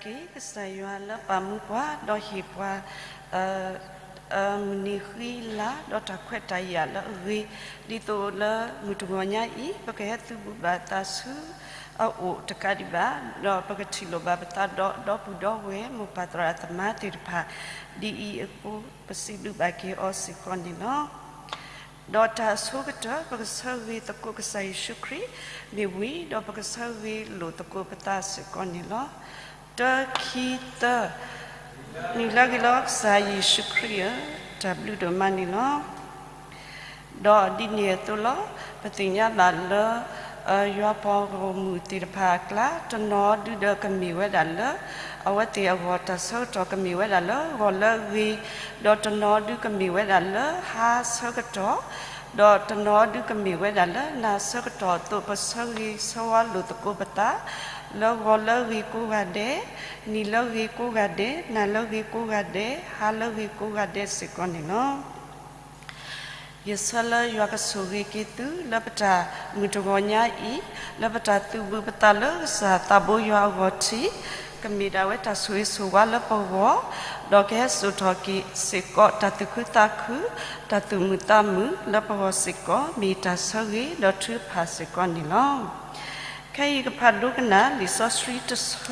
ကစၢ်ယွၤလၢပာ်မူပှၤ ဒီးဟ့ၣ်ပှၤ မုၢ်နံၤဃံလၤ ဒီးတၢ်ခွဲးတၢ်ယာ်လၢအဂ့ၤ, ဒ်သိးလၢမုၢ်တဂီၤညါအံၤ ပကဟဲသုးဘူးဘၣ်သးဆူအအိၣ်တကးဒံးဘၣ်, ဒီးပကထံၣ်လိာ်ဘၣ်ပသးဒီး ဒီပုၢ်ဒီဝဲၢ်မိၢ်ပၢ်သရၣ်သမါသ့ၣ်တဖၣ်, ဒ်အံၤအဃိ ပစံးဘျုးဘၣ်က့ၤအီၤစ့ၢ်ကီးန့ၣ်လီၤ. ဒီးတၢ်အဆိကတၢၢ် ပကဆၢဂ့ၤသကိးကစၢ်ယ့ၣ်ၡူးခရံာ်မ့ၢ်ဝံၤ, ဒီးပကဆၢဂ့ၤလိာ်သကိးပသးစ့ၢ်ကီးန့ၣ်လီၤ. တၢ ခံ သၢ, နံၤလၢအဂ့ၤလီၤ ကစၢ်ယ့ၣ်ၡူးခရံာ်ဧၢ, တၢ်ဘျုးဒိၣ်မးန့ၣ်လီၤ. ဒီးဒ်န့ၣ်အသိးလီၤ, ပသ့ၣ်ညါဘၣ်လၢ ယွၤပှၤဂီၢ်မုၢ်သ့ၣ်တဖၣ်အကျါ တနီၤဒုဒီးကမ့ၢ်ဝဲဒၣ်လၢ အဝဲသ့ၣ်အဂီၢ်တၢ်ဆၢကတီၢ်ကမ့ၢ်ဝဲဒၣ်လၢဂီၤလၢအဂ့ၤ, ဒီးတနီၤဒုကမ့ၢ်ဝဲဒၣ်လၢဟါဆၢကတီၢ်, ဒီးတနီၤဒုကမ့ၢ်ဝဲဒၣ်လၢနၤဆၢကတီၢ်အသိး ပဆၢဂ့ၤဆၢဝါလိာ်သကိးပသး လၢဂီၤလၢအဂ့ၤကိးဂၤဒဲး, နံၤလၢအဂ့ၤကိးဂၤဒဲး, နၤလၢအဂ့ၤကိးဂၤဒဲး, ဟါလၢအဂ့ၤကိးဂၤဒဲးစ့ၢ်ကီးန့ၣ်လီၤ. ယဆၢလၢယွၤကဆိၣ်ဂ့ၤက့ၤသု လၢပတၢ်မုၢ်တဂီၤညါအံၤ, လၢပတၢ်သုးဘူးပသးလၢကစၢ်သးဘိယွၤအဂီၢ်ထံး, ကမ့ၢ်ဒၣ်ဝဲတၢ်ဆိၣ်ဂ့ၤဆိၣ်ဝါလၢပဂီၢ်, ဒီးကဟဲစိာ်ထီၣ်က့ၤစ့ၢ်ကီးတၢ်သူၣ်ခုသးခု, တၢ်သူၣ်မုာ်သးမုာ်လၢပဂီၢ်စ့ၢ်ကီး မ့ၢ်တၢ်ဆၢဂ့ၤဒီးထုကဖၣ်စ့ၢ်ကီးန့ၣ်လီၤ. ခဲအံၤကဖးဒိကနၣ်လံာ်စီဆှံတဆၢ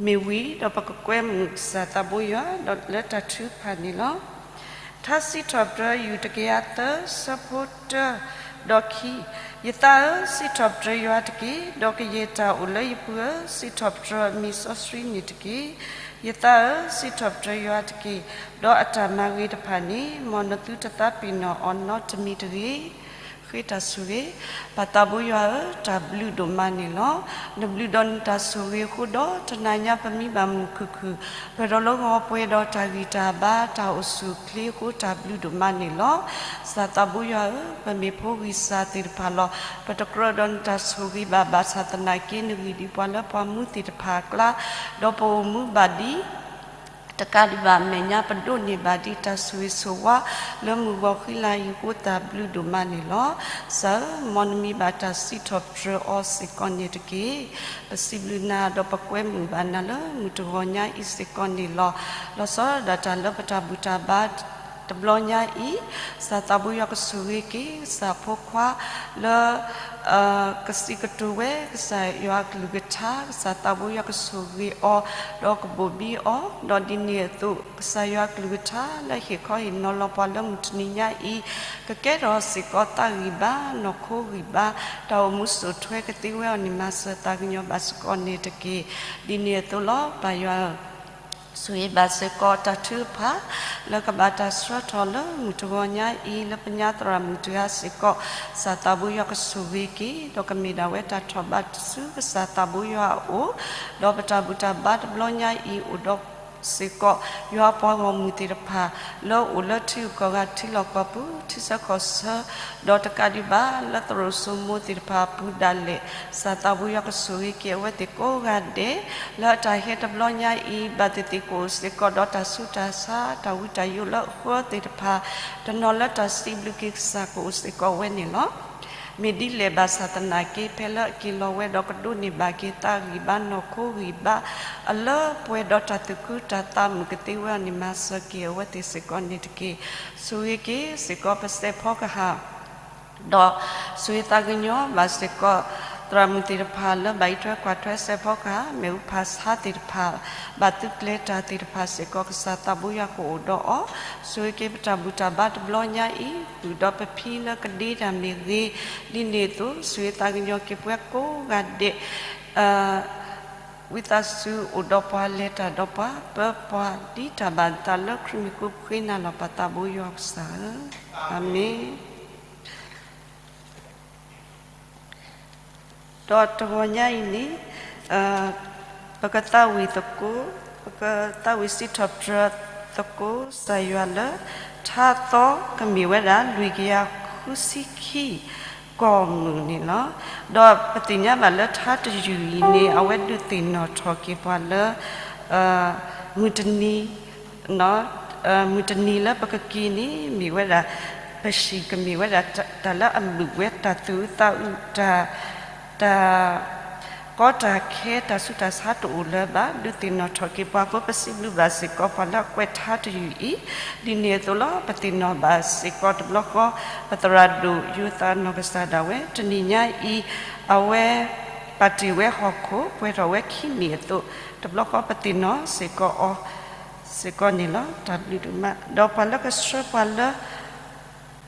မ့ၢ်ဝံၤဒီး ပကကွဲမုာ်ကစၢ်သးဘိယွၤ ဒီးလၢတၢ်ထုကဖၣ်န့ၣ်လီၤ. ထါစံးထီၣ်ပတြၢၤ ယူၢ်တကယၤသၢ ဆၢဖိတၢ ဒီးခံ, ယသးဧၢ, စံးထီၣ်ပတြၢၤယွၤတက့ၢ်, ဒီးကယဲၢ်တၢ်အိၣ်လၢယပူၤဧၢ, စံးထီၣ်ပတြၢၤအမံၤစီဆှံန့ၣ်တက့ၢ်. ယသးဧၢ, စံးထီၣ်ပတြၢၤယွၤတက့ၢ်, ဒီးအတၢ်မၤဂ့ၤတဖၣ်န့ၣ် မ်နသုတသးပ့ၤနီၣ်အီၤနီတမံၤတဂ့ၤ. ဃ့တၢ်ဆိၣ်ဂ့ၤ, ပၢ်သးဘိယွၤဧၢ, တၢ်ဘျုးဒိၣ်မးန့ၣ်လီၤ. နဘျုးဒီးနတၢ်ဆိၣ်ဂ့ၤအဃိဒီး တနၤညါပမံဘၣ်မုာ်ခုၣ်ခုၣ်, ပှဲၤဒီးလၢဂီၤပှဲၤဒီးတၢ်ဂံၢ်တၢ်ဘါ တၢ်အိၣ်ဆူၣ်အိၣ်ချ့အဃိ တၢ်ဘျုးဒိၣ်မးန့ၣ်လီၤ. ကစၢ်သးဘိယွၤဧၢ, ပမ့ၢ်ဖိဂံၢ်စၢ်သ့ၣ်တဖၣ်လီၤ. ပတကြၢးဒီးနတၢ်ဆိၣ်ဂ့ၤဘၣ် ဘၣ်ဆၣ်သနာ်က့ နဂံၢ်ဒံးပှၤလၢပှၤမူသ့ၣ်တဖၣ်အကျါ, ဒီးပအိၣ်မူဘၣ်ဒံး တကးဒံးဘၣ်အမဲာ်ညါ ပဒိးန့ၢ်ဘၣ်ဒံးတၢ်ဆိၣ်ဂ့ၤဆိၣ်ဝါ လၢမုၢ်ဂီၤဃံလၤအံၤအဃိ တၢ်ဘျုးဒိၣ်မးန့ၣ်လီၤ. ကစၢ်ဧၢ, မ်နမံဘၣ်တၢ်စံးထီၣ်ပတြၢၤအီၤစ့ၢ်ကီးန့ၣ်တက့ၢ်. ပစံးဘျုးနၤဒီးပကွဲမုာ်ဘၣ်နၤလၢမုၢ်တဂီၤညါအံၤစ့ၢ်ကီးန့ၣ်လီၤ. လီၤဆီဒၣ်တၢ်လၢပတၢ်ဘူၣ်တၢ်ဘါ တဘျီညါအံၤ, ကစၢ်သးဘိယွၤကဆိၣ်ဂ့ၤက့ၤ ကစၢ်ဖိခွါလၢ ကစံးကတိၤဝဲ ကစၢ်ယွၤအကလုၢ်ကထါ, ကစၢ်သးဘိယွၤကဆိၣ်ဂ့ၤအီၤ, ဒီးကဘိၣ်ဘံအီၤ, ဒီးဒ်န့ၣ်အသိး ကစၢ်ယွၤအကလုၢ်ကထါလၢဟ့ၣ်ခီဟ့ၣ်နီၤလီၤပှၤလၢမုၢ်တနံၤညါအံၤ, ကကဲထီၣ်စ့ၢ်ကီးသးဂံၢ်ဘါ နီၢ်ခိဂံၢ်ဘါ, တၢ်အိၣ်မူစိာ်ထွဲကသ့ဝဲအီၤန့ၣ် မၤစၢၤသးကညီၤဘၣ်စ့ၢ်ကီးန့ၣ်တက့ၢ်. ဒ်န့ၣ်အသိးလီၤ. ပၢ်ယွၤဧၢ, ဆိၣ်ဂ့ၤဘၣ်စ့ၢ်ကီးတၢ်ထုကဖၣ် လၢကဘၣ်တၢ်ဆှၢထီၣ်လၢမုၢ်တဂီၤညါအံၤ လၢပညါသရၣ်မုၣ်တဂၤစ့ၢ်ကီး, ကစၢ်သးဘိယွၤကဆိၣ်ဂ့ၤက့ၤ, ဒီးကမ့ၢ်ဒၣ်ဝဲတၢ်ထီၣ်ဘးဆူကစၢ်သးဘိယွၤအအိၣ်, ဒီးပတၢ်ဘူၣ်တၢ်ဘါတဘျီညါအံၤအိၣ်ဒီးစ့ၢ်ကီး ယွၤပှၤဂီၢ်မုၢ်သ့ၣ်တဖၣ် လၢအအိၣ်လၢထံဂုၤကီၢ်ဂၤထံလီၢ်ကီၢ်ပူၤ ထံဆၢကီၢ်ဆၢ ဒီးတကးဒံးဘၣ်လၢသရိာ်စိမိၤသ့ၣ်တဖၣ်အပူၤဒၣ်လဲာ်, ကစၢ်သးဘိယွၤကဆိၣ်ဂ့ၤက့ၤအဝဲသ့ၣ်ကိးဂၤဒဲး, လၢအတၢ်ဟဲတဘျီညါအံၤ ဘၣ်သ့ၣ်သ့ၣ်ကအိၣ်စ့ၢ်ကီးဒီးတၢ်ဆူးတၢ်ဆါ တၢ်ဝံတၢ်ယိးလၢအဃၢသ့ၣ်တဖၣ်, တနီၤလၢတၢ်စံးဘျုးက့ၤကစၢ်ကအိၣ်စ့ၢ်ကီးဝဲန့ၣ်လီၤ. မ့ၢ်ဒ်လဲၣ်ဘၣ်ဆၣ်သနာ်က့ ဖဲလၢအက့ၤလီၤဝဲဒီးကဒိးန့ၢ်ဘၣ်က့ၤသးဂံၢ်ဘါနီၢ်ခိဂံၢ်ဘါ အလၢပှဲၤဒီးတၢ်သူၣ်ခုသးခုမုၢ်ကသ့ဝဲအီၤန့ၣ် မၤစၢၤက့ၤအဝဲသ့ၣ်စ့ၢ်ကီးန့ၣ်တက့ၢ်. ဆိၣ်ဂ့ၤက့ၤစ့ၢ်ကီးပစဲးဖီကဟၣ် ဒီးဆိၣ်ဂ့ၤသးကညီၤဘၣ်စ့ၢ်ကီး သရၣ်မုၣ်သ့ၣ်တဖၣ်လၢဘၣ်အံးထွဲကွၢ်ထွဲစဲးဖီကဟၣ် မ့ၣ်အူဖးဆါသ့ၣ်တဖၣ် ဘၣ်သုးကျဲၤတၢ်သ့ၣ်တဖၣ်စ့ၢ်ကီး ကစၢ်သးဘိယွၤကအိၣ်ဒီးအီၤ, ဆိၣ်ဂ့ၤက့ၤပတၢ်ဘူၣ်တၢ်ဘါတဘျီညါအံၤ ဃုာ်ဒီးပဖံလၢကဒ့တၢ်မ့ၢ်ဂ့ၤ, ဒ်န့ၣ်အသိး ဆိၣ်ဂ့ၤသးကညီၤက့ၤပှၤကိးဂၤဒဲး ဝံသးစူၤအိၣ်ဒီးပှၤ လဲၤတၢ်ဒီးပှၤ ပၢပှၤဒ်တၢ်ဘၣ်နသးလၢခရံာ်မံၤပူၤ ပဃ့နၤလီၤ ပၢ်သးဘိယွၤကစၢ်ဧၢ, အၤမ့ၣ်. ဒီးတဂီၤညါအံၤန့ၣ် ပကသးဝံၣ်သကိး, ပကသးဝံၣ်စံးထီၣ်ပတြၢၤသကိး ကစၢ်ယွၤလၢ ထါသီကမ့ၢ်ဝဲဒၣ် လွံၢ်ကယၤဃုဆံခံ ကီၢ်မုၢ်န့ၣ်လီၤ. ဒီးပသ့ၣ်ညါဘၣ်လၢထါတယုၢ်အံၤန့ၣ် အဝဲဒုးသ့ၣ်နီၣ်ထီၣ်က့ၤပှၤလၢ မုၢ်တနံၤ မုၢ်တနံၤလၢပကက့ၤန့ၣ် မ့ၢ်ဝဲဒၣ် ပဟံၣ်ကမ့ၢ်ဝဲဒၣ် တၢ်လၢအဘုၣ်ဝဲ တၢ်သူၣ်အုးသးအုး တၢ် တၢ် ကီတၢ်ခဲတၢ်ဆူးတၢ်ဆါတအိၣ်လၢၤဘၣ်, ဒုးသ့ၣ်နီၣ်ထီၣ်က့ၤပှၤအဃိ ပစံးဘျုးဘၣ်စ့ၢ်ကီးပှၤလၢအကွဲးထါတယုၢ်အံၤ, ဒ်န့ၣ်အသိးလီၤ. ပသ့ၣ်နီၣ်ဘၣ်စ့ၢ်ကီးတဘျီဃီ ပသရၣ်ဒိၣ်ယိၤသးနီၢ်ကစၢ်ဒၣ်ဝဲ တနံၤညါအံၤ အဝဲ ပာ်တ့ၢ်ဝဲဟီၣ်ခိၣ် ပှဲၤထီၣ်ဝဲခံနံၣ်အသိး တဘျီဃီပသ့ၣ်နီၣ်စ့ၢ်ကီးအီၤ စ့ၢ်ကီးန့ၣ်လီၤ. တၢ်ဘျုးဒိၣ်မး, ဒီးပှၤလၢကဆှၢပှၤလၢ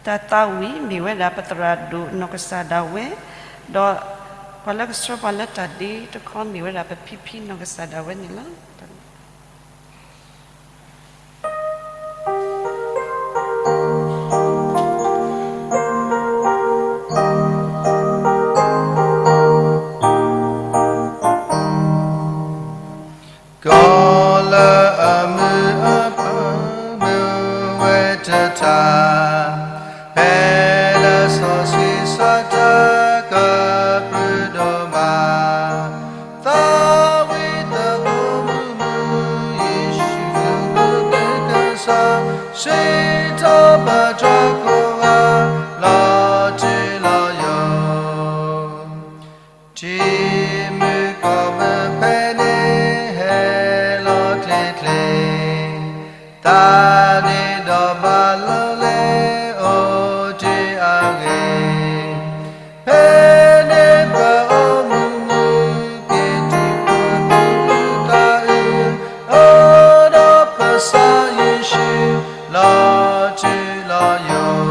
တၢ်သးဝံၣ်မ့ၢ်ဝဲဒၣ်ပသရၣ်ဒိၣ်နီၢ်ကစၢ်ဒၣ်ဝဲ, ဒီးပှၤလၢကဆှၢပှၤလၢတၢ်ဒ့တခီမ့ၢ်ဝဲဒၣ်ပဖံဖံနီၢ်ကစၢ်ဒၣ်ဝဲန့ၣ်လီၤ. ကီလၢအမုာ်အဖၢမုာ်ဝဲတထါ, ဖဲလၢစီဆှံစီတၢ်ကပြုၢ်ဒိၣ်မး, သးဝံၣ်သကိးမုာ်မုာ် ယ့ၣ်ၡူးမုာ်မုာ်ကစၢ်, စံးထီၣ်ပတြၢၤကိးဂၤ လီၤထူလီၤယိာ် ထံမုၢ်ကီၢ်မုၢ်ဖဲန့ၣ်ဟဲလီၤချ့ချ့, တၢ်န့ၣ်ဒီးဘၣ်လီၤလဲၤအိၣ်တ့ၢ်အဂ့ၢ်, ဖဲန့ၣ်ပအိၣ်မုာ်မုာ်က့ၤတုၤဖုဖုသးအုး, အိၣ်ဒီးပကစၢ်ယ့ၣ်ၡူး လီၤထူလီၤယိာ်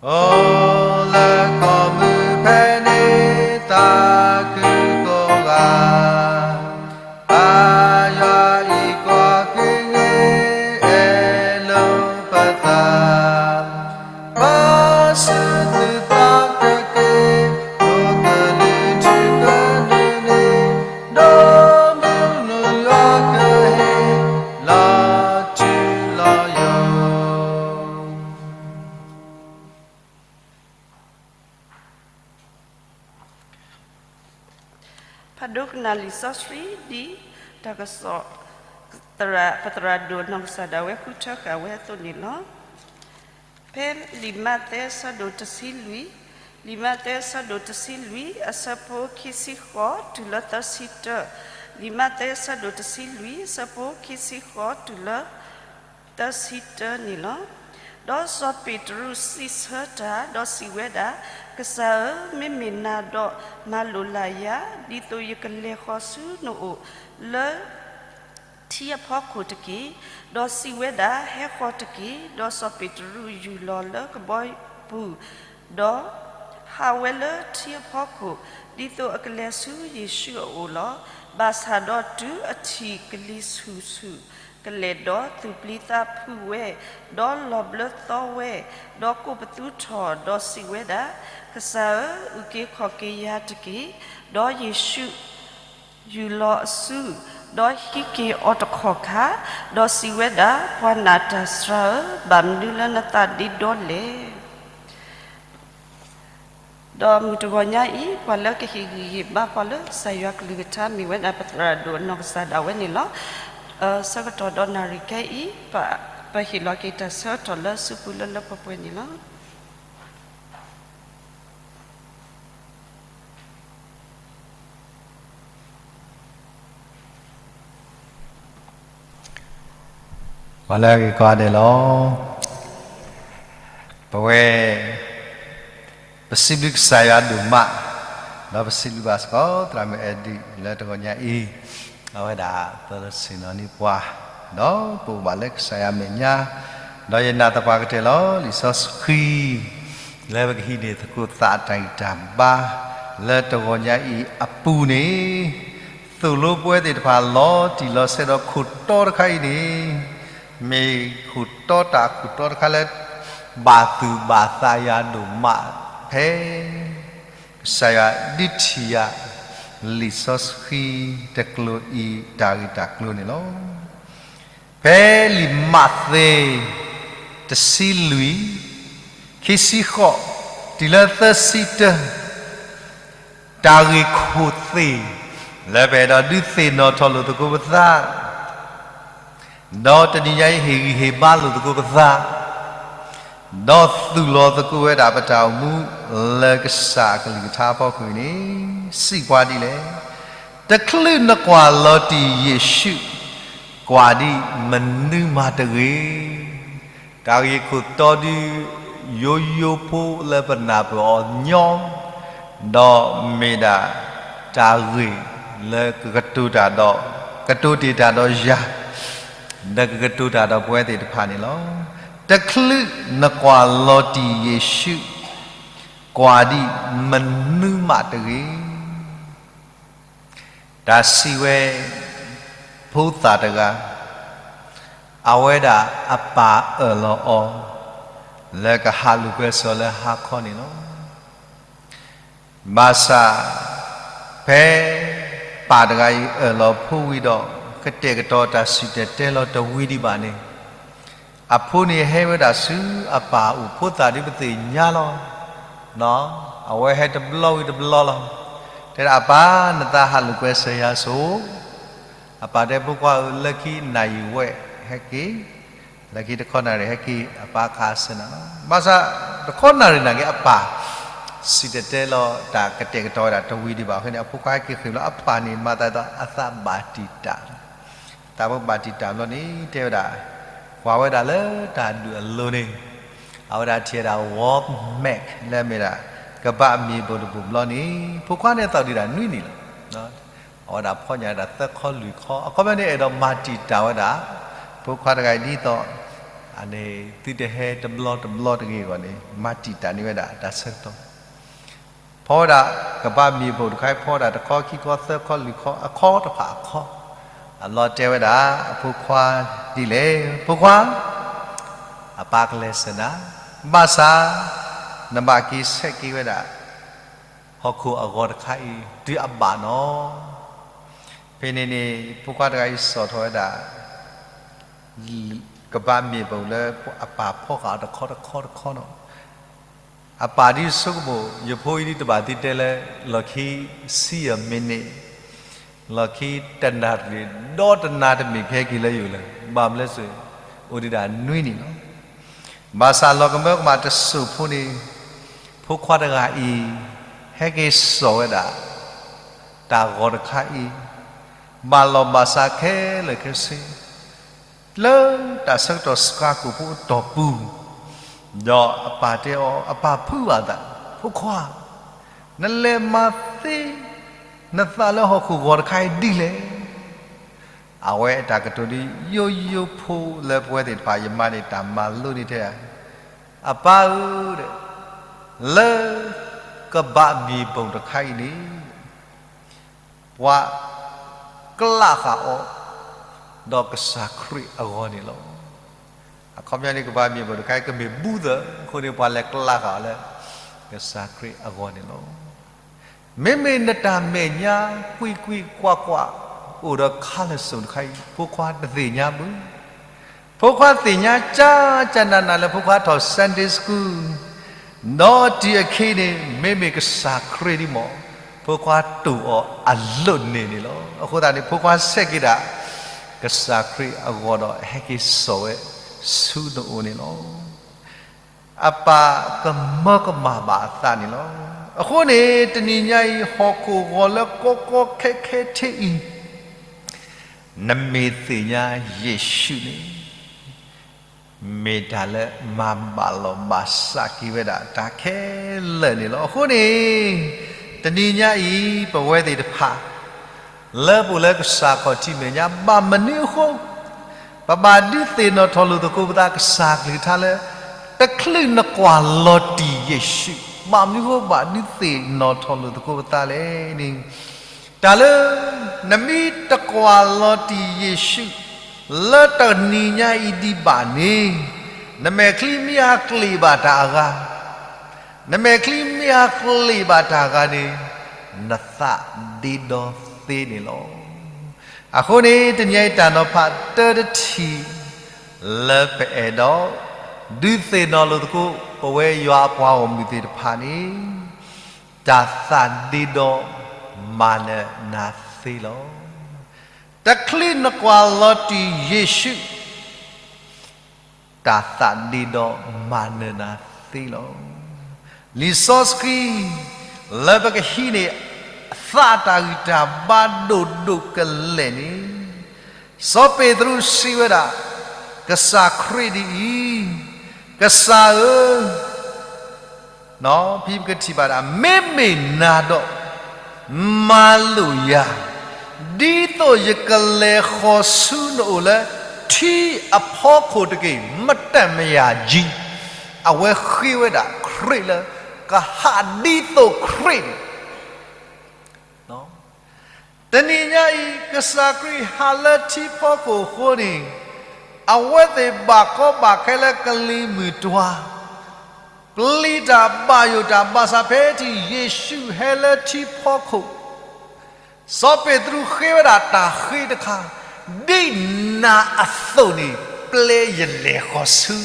အိၣ်လၢကီၢ်မုၢ်ဖဲန့ၣ်သးခုကိးဂၤ, ဘၣ်ယွၤအံၤကွၢ်က့ၤဂ့ၤ အဲၣ်လိာ်ပသး, ဘၣ်ဆူသုသးကက့ၤ အိၣ်ကလုာ်ထူၣ်ကနုာ်န့ၣ်, ဒီးမုၢ်နုာ်ယွၤကဟ့ၣ် လီၤထူလီၤယိာ် ဖးဒိကနၣ်လံာ်စီဆှံဒ်တၢ်ကစီၣ် သရၣ်, ပသရၣ်ဒိၣ်နီၢ်ကစၢ်ဒၣ်ဝဲဃုထၢဃာ်ဝဲအသိးန့ၣ်လီၤ. ဖဲလံာ်မးသဲအဆၢဒိၣ်တဆံလွံၢ်, လံာ်မးသဲအဆၢဒိၣ်တဆံလွံၢ် အဆၢဖိခံဆံဃိးတုၤလၢသၢဆံတၢ, လံာ်မးသဲအဆၢဒိၣ်တဆံလွံၢ် အဆၢဖိခံဆံဃိးတုၤလၢ သၢဆံတၢန့ၣ်လီၤ. ဒီးစီၤပ့းတရူးစံးဆၢတၢ် ဒီးစံးဝဲဒၣ်, ကစၢ်ဧၢ, မ့မ့ၢ်နၤဒီးမၤလိာ်လၢ်ယၤ, ဒ်သိးယကလဲၤဃီၤဆူနအိၣ်လၢထံအဖီခိၣ်တက့ၢ်. ဒီးစံးဝဲဒၣ်, ဟဲဃီၤတက့ၢ်. ဒီးစီၤပ့းတရူးယူၢ်လီၤလၢကဘီပူၤ ဒီးဟးဝဲလၢထံအဖီခိၣ်, ဒ်သိးအကလဲၤဆူယ့ၣ်ၡူးအအိၣ်လီၤ. ဘၣ်ဆၣ်ဒီးတုၤအထံၣ်ကလံၤဆူၣ်ဆူၣ်ကလဲာ်ဒီး သူၣ်ပျံၤသးဖုးဝဲ, ဒီးလီၤဘျၢသီဝဲ, ဒီးကိးပသူထီၣ်, ဒီးစံးဝဲဒၣ်, ကစၢ်ဧၢ, အုၣ်က့ၤခီၣ်က့ၤယၤတက့ၢ်. ဒီးယ့ၣ်ၡူးယူၢ်လီၤအစု, ဒီးဟံးက့ၤအီၤတခီၣ်ခါ, ဒီးစံးဝဲဒၣ်, ပှၤနာ်တၢ်စှၤဧၢ, ဘၣ်မနုၤလၢနသးဒ့ဒီလဲၣ်. ဒီးမုၢ်တဂီၤညါအံၤ ပှၤလၢကဟ့ၣ်ဂံၢ်ဟ့ၣ်ဘါပှၤလၢကစၢ်ယွၤကလုၢ်ကထါ မ့ၢ်ဝဲဒၣ်ပသရၣ်ဒိၣ်နီၢ်ကစၢ်ဒၣ်ဝဲန့ၣ်လီၤ. ဆၢကတီၢ်ဒီးနၣ်ရံၣ်ခဲအံၤ ပဟ့ၣ်လီၤက့ၤတၢ်ဆၢကတီၢ်လၢစုပူၤလၢလၢပှဲၤပှဲၤန့ၣ်လီၤ. ပှၤလၢအဂ့ၤကိးဂၤဒဲးလီၤ. ပဝဲ ပစံးဘျုးကစၢ်ယွၤဒိၣ်မး, ဒီးပစံးဘျုးဘၣ်စ့ၢ်ကီး သရၣ်မုၣ်အဲၣ်ဒိး လၢတဂီၤညါအံၤ, အဝဲဒၣ်ပဆ့ၣ်နီၤန့ၢ်ပှၤ, ဒီးပအိၣ်ဘၣ်လၢကစၢ်ယွၤမဲာ်ညါ, ဒီးယနာ်သပှၢ်ကတၢၢ်လီၤ. လံာ်စီဆှံ လၢပကဟံးန့ၢ်သကိးသးအတၢ်ဂံၢ်တၢ်ဘါ လၢတဂီၤညါအံၤအပူၤန့ၣ်, သိၣ်လိပဝဲသ့ၣ်တဖၣ်လီၤတံၢ်လီၤဆဲးဒီးခိၣ်တီတခါအံၤန့ၣ်, မ့ၢ်ခိၣ်တီတၢ်ခိၣ်တီတခါလၢ ဘၣ်သူၣ်ဘၣ်သးယၤဒိၣ်မး ဖဲ ကစၢ်ယွၤဒုးထံၣ်ယၤ လံာ်စီဆှံတကျိၤအံၤ တၢ်ဂ့ၢ်တၢ်ကျိၤန့ၣ်လီၤ. ဖဲလံာ်မးသဲ တဆံလွံၢ်, ခံဆံဃိး တုၤလၢသၢဆံတၢ, တၢ်ဂ့ၢ်ခိၣ်သ့ၣ် လၢပအဲၣ်ဒိးဒုးသ့ၣ်နီၣ်ထီၣ်လိာ်သကိးပသး, ဒီးတနံၤညါအံၤဟ့ၣ်ဂံၢ်ဟ့ၣ်ဘါလိာ်သကိးပသး, ဒီးသူၣ်လီၤသကိးဝဲဒၣ်ပတၢ်အိၣ်မူလၢကစၢ်အကလုၢ်ကထါအဖီခိၣ်န့ၣ်, စံးပှၤဒ်လဲၣ်, တချုးနကွၢ်လီၤတံၢ်ယ့ၣ်ၡူး, ကွၢ်ဒံးမနုၤမးတဂ့ၤ. တၢ်ဂ့ၢ်ခိၣ်တီဒုး ယိယိဖိလၢပနၢ်ပၢၢ်အီၤညီ, ဒီးမ့ၢ်ဒၣ်တၢ်ဂ့ၢ်လၢကကတိၤတၢ်ဒီး, ကတိၤတ့ၢ်တၢ်ဒီးယၤ, ဒီးကကတိၤတၢ်ဒီးပဝဲသ့ၣ်တဖၣ်န့ၣ်လီၤ. တချုးနကွၢ်လီၤတံၢ်ယ့ၣ်ၡူး, ကွၢ်ဒံးမနုၤမးတဂ့ၤ. တၢ်စံးဝဲ, ဖိသၣ်တဂၤ, အဝဲဒၣ်အပၢ်အၢၣ်လီၤအီၤ လၢကဟးလိာ်ကွဲစၢၤလၢဟါခီန့ၣ်လီၤ. ဘၣ်ဆၣ်, ဖဲပၢ်တဂၤအံၤအၢၣ်လီၤဖိဝံၤဒီး ကတဲာ်ကတီၤတၢ်စံၣ်တဲၤတဲလီၤတဝံၤဒံးဘၣ်န့ၣ်, အဖိန့ၣ်ဟဲဝဲဒၣ်ဆူအပၢ်အအိၣ်, ဖိသၣ်ဒ်ပသ့ၣ်ညါလီၤ. အဝဲဟဲတဘျီဝံၤတဘျီလီၤ. တဲဒၣ်အပၢ်, နသးဟးလိာ်ကွဲစၢၤယၤဆိ. အပၢ်တဲဖိခွါဧၢ, လၢခံနၣ်ရံၣ်ဝဲဟဲက့ၤ, လၢခံတခီနၣ်ရံၣ်ဟဲက့ၤ, အပၢ်ခးစၢၤနၤလီၤ. ဘၣ်ဆၣ်တခီနၣ်ရံၣ်နာ်က့ အပၢ်စံၣ်တဲၤတဲလီၤတၢ်ကတဲာ်ကတီၤဝဲဒၣ်တဝံၤဒံးဘၣ်အဃိန့ၣ်, အဖိခွါဟဲက့ၤဃ့ၢ်လီၤ, အပၢ်န့ၣ်မၤသးဒ်သိးအသးဘၣ်တံာ်တာ်, သးဖိဘၣ်တံာ်တာ်ဘျီန့ၣ် တဲဝဲဒၣ်, ကွၢ်ဝဲဒၣ်လၢတၢ်ဒုးအလိၤန့ၣ်, အဝဲဒၣ်ထံၣ်ဝဲဒၣ် Walmart လၢအမ့ၢ်ဒၣ်ကဘၣ်မ့ၢ်ဘိၣ်တဘိၣ်ဘျီန့ၣ်, ဖိခွါန့ၣ်သးဒုးဒၣ်နွံနံၣ်လီၤ. အဝဲဒၣ်ဖီၣ်ညါဒၣ်သၢခီလွံၢ်ခီ, အခီပညီန့ၣ် အဲၣ်ဒိးမၤတံာ်တာ်ဝဲဒၣ် ဖိခွါတဂၤအံၤဒ်သိး သုတဟဲတဘျီတဘျီတဂ့ၤအဂီၢ်န့ၣ်, မၤတံာ်တာ်န့ၢ်ဝဲဒၣ်တၢ်ဆၢကတီၢ်. ဖီၣ်ဝဲဒၣ်ကဘၣ်မ့ၢ်ဘိၣ်တခါအံၤ, ဖီၣ်ဝဲဒၣ်တခီခံခီသၢခီလွံၢ်ခီ, အခီတဖၣ်အခီ, အလီၤတဲဝဲဒၣ်အဖိခွါဒ်လဲၣ်, ဖိခွါ, အပၢ်ကလဲၤစၢၤနၤ, ဘၣ်ဆၣ် နဘၣ်က့ၤဆဲးက့ၤဝဲဒၣ် ဟီၣ်ခိၣ်အဂီၤတခါအံၤ တုၤအဘၣ်နီၤ. ဖဲန့ၣ်န့ၣ် ဖိခွါတဂၤအံၤစိာ်ထီၣ်ဝဲဒၣ် ကဘၣ်မ့ၢ်ဘိၣ်လၢအပၢ်ဖီၣ်ဃာ်အီၤတခီတခီတခီနီၤ. အပၢ်ဒ်ဆိကမိၣ် ယဖိအံၤဒ်တဘၣ်သံတဲလၢ လီၢ်ခံဆံယဲၢ်မံးနံး, လီၢ်ခံတနၣ်ရံၣ်, ဒီးတနၤတမ့ၢ်ကဟဲက့ၤလၢယအိၣ်လၢၤ, ဘၣ်မနုၤလဲၣ်, အိၣ်ဒံးဒၣ်နွံနံၣ်လီၤ. ဘၣ်ဆၣ်လီၤကမၢကမၣ်တစိၢ်ဖိန့ၣ်, ဖိခွါတဂၤအံၤ ဟဲက့ၤစိာ်ဝဲဒၣ် တၢ်ဂီၤတခါအံၤ, ဘၣ်လီၢ်ဘၣ်စးခဲလၢာ်ခဲဆ့ လၢတၢ်ဆၢကတီၢ်စှၤကိာ်ဖိအတီၢ်ပူၤ, ဒီးအပၢ်တဲအီၤ, အပၢ်ဖုးဘၣ်သး, ဖိခွါ, နလဲၤမၤသ့ နသးလၢဟီၣ်ခိၣ်ဂီၤတခါအံၤဒ်လဲၣ်. အဝဲအတၢ်ကတိၤဒ်ယိယိဖိလၢပဝဲသ့ၣ်တဖၣ် ယမါန့ၣ်တၢ်မၤလိန့ၢ်ထဲဧါ, အပၢ်ဧၢ, လၢကဘၣ်မ့ၢ်ဘိၣ်တခါအံၤန့ၣ် ပှၤကလးဃာ်အီၤ ဒီးကစၢ်ခရံာ်အဂီၢ်န့ၣ်လီၤ. အခီပညီန့ၣ် ကဘၣ်မ့ၢ်ဘိၣ်တခါအံၤ ကမ့ၢ်ဘူးသၢ, အဃိန့ၣ် ပှၤလဲၤကလးဃာ်အီၤလၢ ကစၢ်ခရံာ်အဂီၢ်န့ၣ်လီၤ. မ့မ့ၢ်နတၢ်မဲာ်ညါကွံာ်ကွံာ်ကွၢ်ကွၢ် အိၣ်ဒီးခါလၢစိၤတခါအံၤ ဖိခွါတသ့ၣ်ညါဘၣ်. ဖိခွါသ့ၣ်ညါကၠၢကၠၢနးနးလၢဖိခွါထီၣ် Sunday School ဒီးတုၤအခဲအံၤန့ၣ် မ့မ့ၢ်ကစၢ်ခရံာ်ဒ်မ့ၢ် ဖိခွါတူၢ်အီၤအလိၣ်န့ၢ်န့ၣ်လီၤ. အဃိသတးန့ၣ် ဖိခွါဆဲးက့ၤဒၣ် ကစၢ်ခရံာ်အဂီၢ်ဒီး ဟဲက့ၤစိာ်ဝဲဆူနအိၣ်န့ၣ်လီၤ. အပၢ်ကမၢကမၣ်ဘၣ်အသးန့ၣ်လီၤ. အဃိန့ၣ် တနံၤညါအံၤ ဟီၣ်ခိၣ်ဂီၤလၢကီကီခဲခဲထဲအံၤ နမ့ၢ်သ့ၣ်ညါယ့ၣ်ၡူးန့ၣ် မ့ၢ်တၢ်လၢမၤဘၣ်လီၤဘၣ်စးက့ၤဝဲဒၣ်တၢ်ခဲလၢာ်န့ၣ်လီၤ. အဃိန့ၣ် တနံၤညါအံၤ ပဝဲသ့ၣ်တဖၣ် လၢပအိၣ်လၢကစၢ်ခီၣ်ထံးမဲာ်ညါ ဘၣ်မနုၤအဃိ ပဘၣ်ဒုးသ့ၣ်နီၣ်ထီၣ်လိာ်သကိးပသးကစၢ်ကလုၢ်ကထါလၢ တချုးနကွၢ်လီၤတံၢ်ယ့ၣ်ၡူး, ဘၣ်မနုၤအဃိဘၣ်ဒုးသ့ၣ်နီၣ်ထီၣ်လိာ်သကိးပသးလဲၣ်န့ၣ် တၢ်လၢ နမ့ၢ်တကွၢ်လီၤတံၢ်ယ့ၣ်ၡူး လၢတနံၤညါအံၤဒံးဘၣ်န့ၣ် နမဲာ်ချံမ့ၢ်အကျ့းဘၣ်တၢ်အဂၤ, နမဲာ်ချံမ့ၢ်အကျ့းဘၣ်တၢ်အဂၤန့ၣ် နသးဒ့ဒီသ့န့ၣ်လီၤ. အဃိန့ၣ် တနံၤအံၤတၢ်နီၤဖးတၢတထံၣ် လၢပအဲၣ်ဒိး ဒုးသ့ၣ်နီၣ်လိာ်သကိး ပဝဲယွၤအပှၤဂီၢ်မုၢ်သ့ၣ်တဖၣ်န့ၣ် တၢ်သးဒ့ဒီမၤနၢၤနၤ သ့လီၤ. တချုးနကွၢ်လီၤတံၢ်ယ့ၣ်ၡူး တၢ်သးဒ့ဒီးမၤနၢၤနၤသ့လီၤ. လံာ်စီဆှံ လၢပကဟံးန့ၢ် သးတၢ်ဂံၢ်တၢ်ဘါဒိၣ်ဒိၣ်ကလဲာ်န့ၣ် စီၤပ့းတရူးစံးဝဲဒၣ်, ကစၢ်ခရံာ်ဒ်အံၤ, ကစၢ်ဧၢ, ဖဲပကထံၣ်ဘၣ်ဒၣ် မ့မ့ၢ်နၤဒီး မၤလိာ်ယၤ, ဒ်သိးယကလဲၤဃီၤဆူနအိၣ်လၢ ထံအဖီခိၣ်တက့ၢ်, မတမယၤကံ, အဝဲဃ့ဝဲဒၣ်ခရံာ်လၢ ကဟးဒ်သိးခရံာ်န့ၣ် တနံၤညါအံၤ ကစၢ်ခရံာ်ဟးလၢထံဖီခိၣ်အဃိန့ၣ် အဝဲသ့ၣ်ဘၣ်ကီဘၣ်ခဲလၢကလံၤမုၢ်တွၤ, ပျံၤတၢ်ဘၣ်ယိၣ်တၢ်ဘၣ်ဆၣ် ဖဲထံၣ်ယ့ၣ်ၡူးဟဲလၢထံဖီခိၣ်, စီၤပ့းတရူးဃ့ဝဲဒၣ်တၢ်ဃ့တခါ, ဒ်နၤအသိးန့ၣ် ပျဲယလဲၤဃီၤဆူ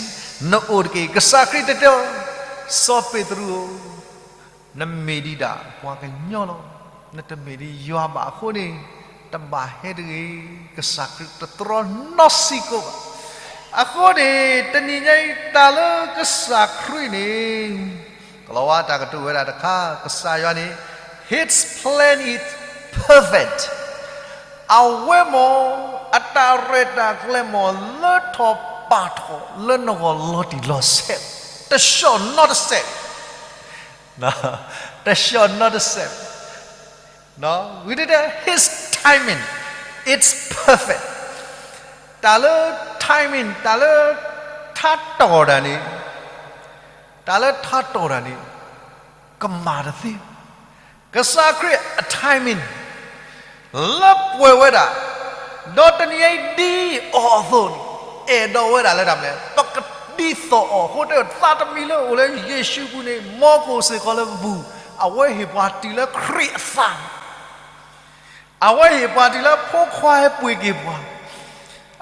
နအိၣ်တက့ၢ်. ကစၢ်ခရံာ်တဲတဲအီၤ, စီၤပ့းတရူးဧၢ, နမ့ၢ်ဒံးဒၣ်ပှၤကညီလီၤ. နတမ့ၢ်ဒံးယွၤဘၣ်အဃိန့ၣ် တဘၣ်ဟဲတဂ့ၤ. ကစၢ်ခရံာ်တတြီနီတစဲးဘၣ်. အဃိန့ၣ် တနံၤညါအံၤ တၢ်လၢကစၢ်ခရံာ်န့ၣ် ကလီၤဝါတၢ်ကတိၤဝဲဒၣ်တခါ, ကစၢ်ယွၤန့ၣ် His plan is perfect. အဝဲမ့ၢ် အတၢ်ရဲၣ်တၢ်ကျဲၤမ့ၢ် လၢထီၣ်ပာ်ထီၣ်လၢနဂီၢ်လီၤတံၢ်လီၤဆဲး, တဆှီၣ်နီတစဲး, တဆှီၣ်နီတစဲး, ဝံၤတဲ His timing, it's perfect. တၢ်လၢ timing, တၢ်လၢထါတီၢ်တၢ်န့ၣ်, တၢ်လၢထါတီၢ်တၢ်န့ၣ် ကမၤတသ့. ကစၢ်ခရံာ်အ timing လၢပှဲၤဝဲဒၣ်, ဒီးတနံၤအံၤဒ်အီၤအသိးန့ၣ် အဲၣ်ဒိးဝဲဒၣ်လၢတၢ်မနုၤလဲၣ်, ပကဒ်သိးအီၤအဃိ တဲသးတမံၤလၢအိၣ်လၢယ့ၣ်ၡူးအပူၤန့ၣ် မ်ကအိၣ်စ့ၢ်ကီးလၢပပူၤ, အဝဲဟ့ၣ်ပှၤတုၤလၢခရံာ်အသးန့ၣ် အဝဲဟ့ၣ်ပှၤတုၤလၢဖိခွါဟဲပှ့ၤက့ၤပှၤ.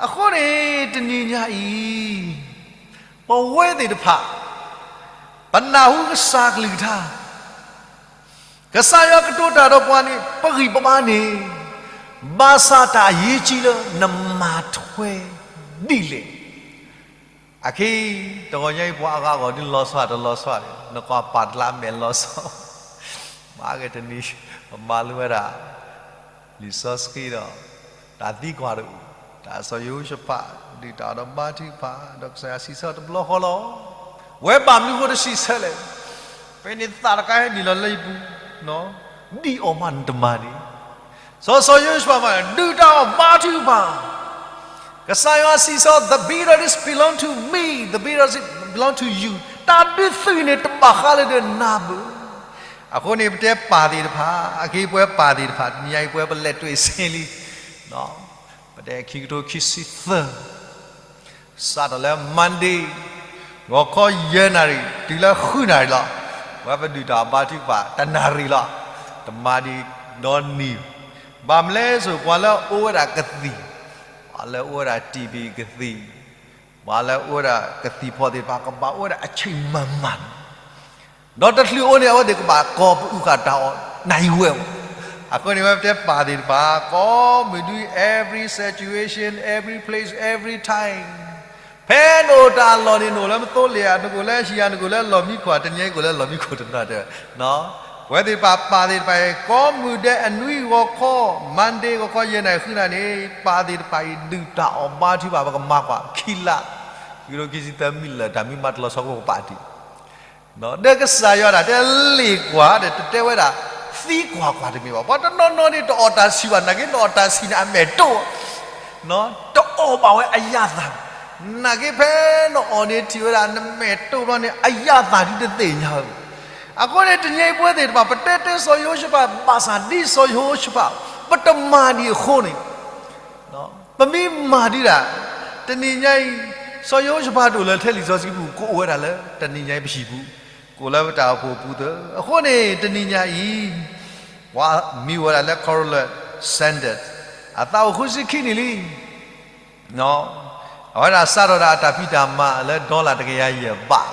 အဃိန့ၣ် တနံၤညါအံၤ ပဝဲသ့ၣ်တဖၣ် ပနၢ်ဟူကစၢ်ကလုၢ်ကထါ, ကစၢ်ယွၤကတိၤတၢ်ဒီးပှၤန့ၣ် ပဂံၢ်ပဘါန့ၣ်, ဘၣ်ဆၣ်တၢ်အရေးကြီးလၢနမၤထွဲဒ်လဲၣ်. အခဲအံၤ တဂီၤညါအံၤ ပှၤအဂၤအဂီၢ်ဒ်လီၤဆီတလီၤဆီန့ၣ် နကွၢ်ပာ်တလးမဲာ်လီၤဆီ, မၤဂ့ၤတနံၤ ပမၤလိဝဲဒၣ် လံာ်စီဆှံဒီး တၢ်သံကွၢ်တအိၣ်, တၢ်စီၤယဟိၤၡဖး ဒုၣ်တၢ်အီၣ်ဒီးဘါထုကဖၣ် ဒီးကစၢ်ယွၤစံးဆၢတဘျီဃီလီၤ. ဝဲဘၣ်မနုၤဃိတစံးဆၢလဲၣ်, ဖဲန့ၣ်သးတခါဟဲနုာ်လီၤလၢယပူၤ, ဒ်အီၤမးနတမၤန့ၣ်, စီၤစီၤယဟိၤၡဖးမး ဒုၣ်တၢ်အီၣ်ဘါထုကဖၣ် ကစၢ်ယွၤစံးဆၢ the victory belong to me, the victory belong to you, တၢ်ဒုးသုးန့ၣ်တဘၣ်ဃးလၢဒၢးနၤဘၣ်. အဃိန့ၣ် ပတဲပၢ်သ့ၣ်တဖၣ်, အခဲအံၤပဝဲပၢ်သ့ၣ်တဖၣ် တနံၤညါအံၤပဝဲပလဲၤတွံၢ်စ့လံ, ပတဲခံကထိခံဆံသၢ စးထီၣ်လၢ Monday ဂီၤခီယဲၢ်နၣ်ရံၣ် တုၤလၢဃုနၣ်ရံၣ်လီၤ. ပဝဲပဒုၣ်တၢ်အီၣ်ဘါထုကဖၣ် တနၣ်ရံၣ်လီၤ. တမၤဒံးဒီနံၤ, ဘၣ်မနုၤလဲၣ်ဆိ ပှၤလၢအအိၣ်ဝဲဒၣ်ကသံၣ်, ပှၤလၢအအိၣ်ဝဲဒၣ် TB ကသံၣ်, ပှၤလၢအအိၣ်ဝဲဒၣ်ကသံၣ်ဖီၣ်သ့ၣ်တဖၣ် ကဘၣ်အိၣ်ဝဲဒၣ်အဆံးမၤမၤန့ၣ် ဒီးတချုးအိၣ်န့ၣ် အဝဲသ့ၣ်ကဘၣ်ကိးပအုၣ်ဃာ်တၢ်အီၣ်နၢ်ဟူဝဲမး. အဃိန့ၣ် ဝဲပတဲပၢ်သ့ၣ်တဖၣ် ကိးမုၢ်ဒု every situation, every place, every time, ဖဲနအိၣ်တၢ်လီၢ်န့ၣ် နအိၣ်လၢမသိလ့ၣ်ဧါ, နကအိၣ်လၢဟံၣ်ဧါ, နကအိၣ်လၢလီၢ်မံခိၣ်ဧါ, တနံၤအံၤကအိၣ်လၢလီၢ်မံခိၣ်တနီၤတဲဝဲ, ပဝဲသ့ၣ်တဖၣ်ပၢ်သ့ၣ်တဖၣ်အံၤ ကိးမုၢ်ဒဲးအနွံဂီၤခီ Monday ဂီၤခီယဲၢ်နၣ်ရံၣ်ဃုနၣ်ရံၣ်န့ၣ် ပၢ်သ့ၣ်တဖၣ်အံၤ ဒုၣ်တၢ်အီၣ်ဘါထုကဖၣ် ပကမၤကွၢ်ခံလါ, ခံကထိခံဆံသၢမံးလၢာ် တၢ်မ့ၢ်မၤတလီၤဆီဖိကပာ်တံၢ် ဒီးကစၢ်ယွၤဒၣ်တဲလ့ၣ်ကွၢ်ဒီး တတဲဝဲဒၣ် သံကွၢ်ကွၢ်တမ့ၢ်ဘၣ်. ပှၤတနီၤနီၤန့ၣ် တအီၣ်တၢ်ဆံးဘၣ်, နာ်က့နအီၣ်တၢ်ဆံးန့ၣ် အမဲာ်တိၢ်, တအီၣ်ဘၣ်ဝဲအရသာ, နာ်က့ဖဲနအီၣ်န့ၣ်ထံၣ်ဝဲဒၣ် နမဲာ်တိၢ်ဘျီန့ၣ် အရသာဒ်တသ့ၣ်ညါဝဲ. အဃိန့ၣ် တနံၤအံၤပဝဲသ့ၣ်တဖၣ် ပတဲတဲစီၤယဟိၤၡဖး ဘၣ်ဆၣ်ဒ်စီၤယဟိၤၡဖး ပတမၤဒံးအဃိန့ၣ် ပမ့ၢ်မၤဒံးဒၣ် တနံၤညါအံၤ စီၤယဟိၤၡဖးတအိၣ်လၢထဲလံာ်စီဆှံပူၤ ကအိၣ်ဝဲဒၣ်လၢတနံၤညါအံၤပဟံၣ်ပူၤ, ကအိၣ်လၢပတၢ်အိၣ်ဖှိၣ်ပူၤသၢ. အဃိန့ၣ် တနံၤညါအံၤ ပှၤမံၤဝဲဒၣ်လၢ Cornelius Sanders အသးအိၣ်ဃုဆံခံနံၣ်လံ အဝဲဒၣ်စးထီၣ်ဒၣ်အတၢ်ဖံးတၢ်မၤလၢ dollar တကယၤယဲၢ်ဘး,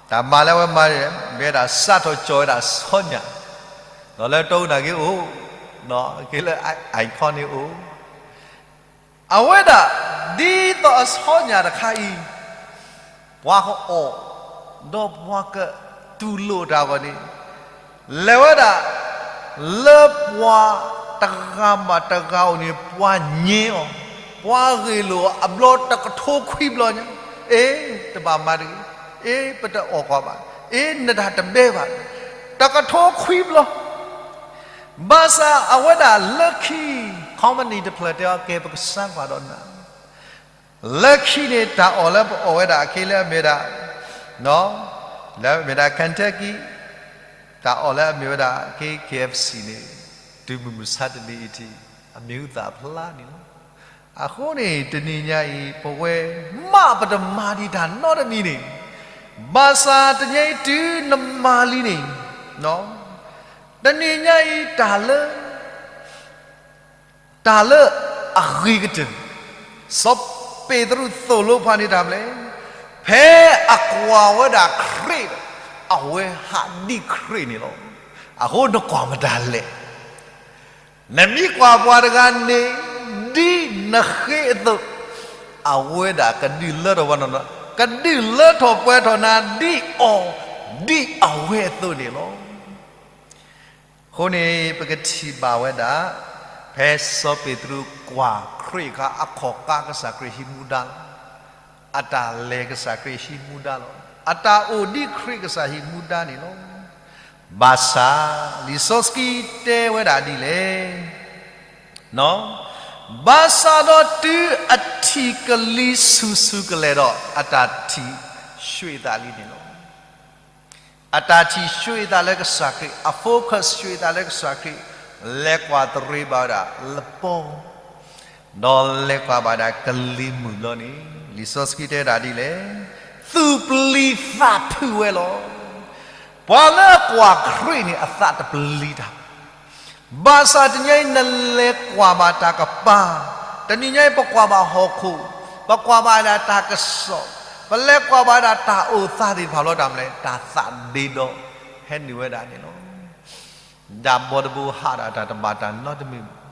တၢ်မၤလၢအဝဲမၤန့ၣ် မ့ၢ်ဝဲဒၣ်စးထီၣ်ကၠီၣ်ဝဲဒၣ်ဆီညၣ်, ဒီးလၢတီအူနာ်က့အိၣ်, က့ၤလၢ icon န့ၣ်အိၣ်, အဝဲဒၣ် ဒ်သိးအဆီညၣ်တခါအံၤ ပှၤကအီၣ် ဒီးပှၤကတူၢ်လိာ်တၢ်အဂီၢ်န့ၣ် လဲၤဝဲဒၣ် လၢပှၤတဂၤဘၣ်တဂၤအအိၣ်န့ၣ် ပှၤညဲအီၤ, ပှၤဂ့ၢ်လိာ်အီၤအဘျီတကထိခွံဘျီညါ, အ့ တဘၣ်မၤတဂ့ၤ, အ့ ပတအီၣ်ကွၢ်ဘၣ်, အ့ နတၢ်တဘဲဘၣ်, တကထိခွံဘျီ ဘၣ်ဆၣ်အဝဲဒၣ်လၢခံ company တဖျၢၣ်တဲအီၤ ကဲ ပကစၢ်ကွၢ်ဒီးနၤ, လၢခံန့ၣ် တၢ်အီၣ်လၢပအီၣ်ဝဲဒၣ်အက့လၢအမ့ၢ်ဒၣ်, လၢအမ့ၢ်ဒၣ် Kentucky, တၢ်အီၣ်လၢအမ့ၢ်ဝဲဒၣ်က့ K F C န့ၣ် တုၤမုၢ်မဆါတနံၤအံၤထံး အမံၤဟူသၣ်ဖျါန့ၣ်လီၤ. အဃိန့ၣ် တနံၤညါအံၤ ပဝဲမ့ၢ်ပတမၤဒံးတၢ်နီတမံၤန့ၣ်, ဘၣ်ဆၣ်တနံၤညါအံၤတုၤနမၤလံန့ၣ်, တနံၤညါအံၤတၢ်လၢ တၢ်လၢအဂ့ၤကတၢၢ်, စီၤပ့းတရူးသိၣ်လိပှၤန့ၣ်တၢ်မနုၤလဲၣ်, ဖဲအကွၢ်ဝဲဒၣ်ခရံာ်ဒီး အဝဲဟးဒံးခရံာ်န့ၣ်လီၤ. အဃိနကွၢ်မတၤလဲၣ်, နမ့ၢ်ကွၢ်ပှၤတဂၤန့ၣ် ဒ်နဃ့အသိး, အဝဲဒၣ်ကဒုးလၢထီၣ်ပှဲၤထီၣ်, ကဒုးလၢထီၣ်ပှဲၤထီၣ်နၤဒ်အီၤ, ဒ်အဝဲအသိးန့ၣ်လီၤ. အဃိန့ၣ် ပကထံၣ်ဘၣ်ဝဲဒၣ် ဖဲစီၤပ့းတရူးကွၢ်ခရံာ်အခါ အခီၣ်ကါကစၢ်ခရံာ်ဟံးမူဒါလီၤ. အတၢ်လဲၤကစၢ်ခရံာ်ဟံးမူဒါလီၤ. အတၢ်အိၣ်ဒ်ခရံာ်ကစၢ်ဟံးမူဒါန့ၣ်လီၤ. ဘၣ်ဆၣ် လံာ်စီဆှံတဲဝဲဒၣ်ဒ်လဲၣ်, ဘၣ်ဆၣ်ဒီးတုၤအထံၣ်ကလံၤဆူၣ်ဆူၣ်ကလဲာ်ဒီး အတၢ်ထံၣ်ဆှံသးလံန့ၣ်လီၤ. အတၢ်ထံၣ်ဆှံသးလၢကစၢ်ခရံာ်, အ focus ဆှံသးလၢကစၢ်ခရံာ်, လဲၤကွၢ်တရံးဘၣ်ဝဲဒၣ်လပီ, ဒီးလဲၤကွၢ်ဘၣ်ဒၣ်ကလံၤမုၢ်ဘျီန့ၣ်, လံာ်စီဆှံတဲဒၣ်ဒ်လဲၣ်, သူၣ်ပျံၤသးဖုးဝဲလီၤ. ပှၤလၢအကွၢ်ခရံာ်န့ၣ် အသးတပျံၤတၢ် ဘၣ်ဆၣ်တနံၤညါအံၤ နလဲၤကွၢ်ဘၣ်တၢ်ကပၤ, တနံၤညါအံၤ ပကွၢ်ဘၣ်ဟီၣ်ခိၣ်, ပကွၢ်ဘၣ်ဒၣ်တၢ်ကစီၣ်, ပလဲၤကွၢ်ဘၣ်ဒၣ်တၢ်အိၣ်သးသ့ၣ်တဖၣ်လီၤ တၢ်မနုၤလဲၣ်, တၢ်သးဒ့ဒီဟဲနုာ်ဝဲဒၣ်န့ၣ်လီၤ. ဒးဘီတဘိဟးဒၣ်တၢ်တဘၣ်တၢ်နီတမံၤ,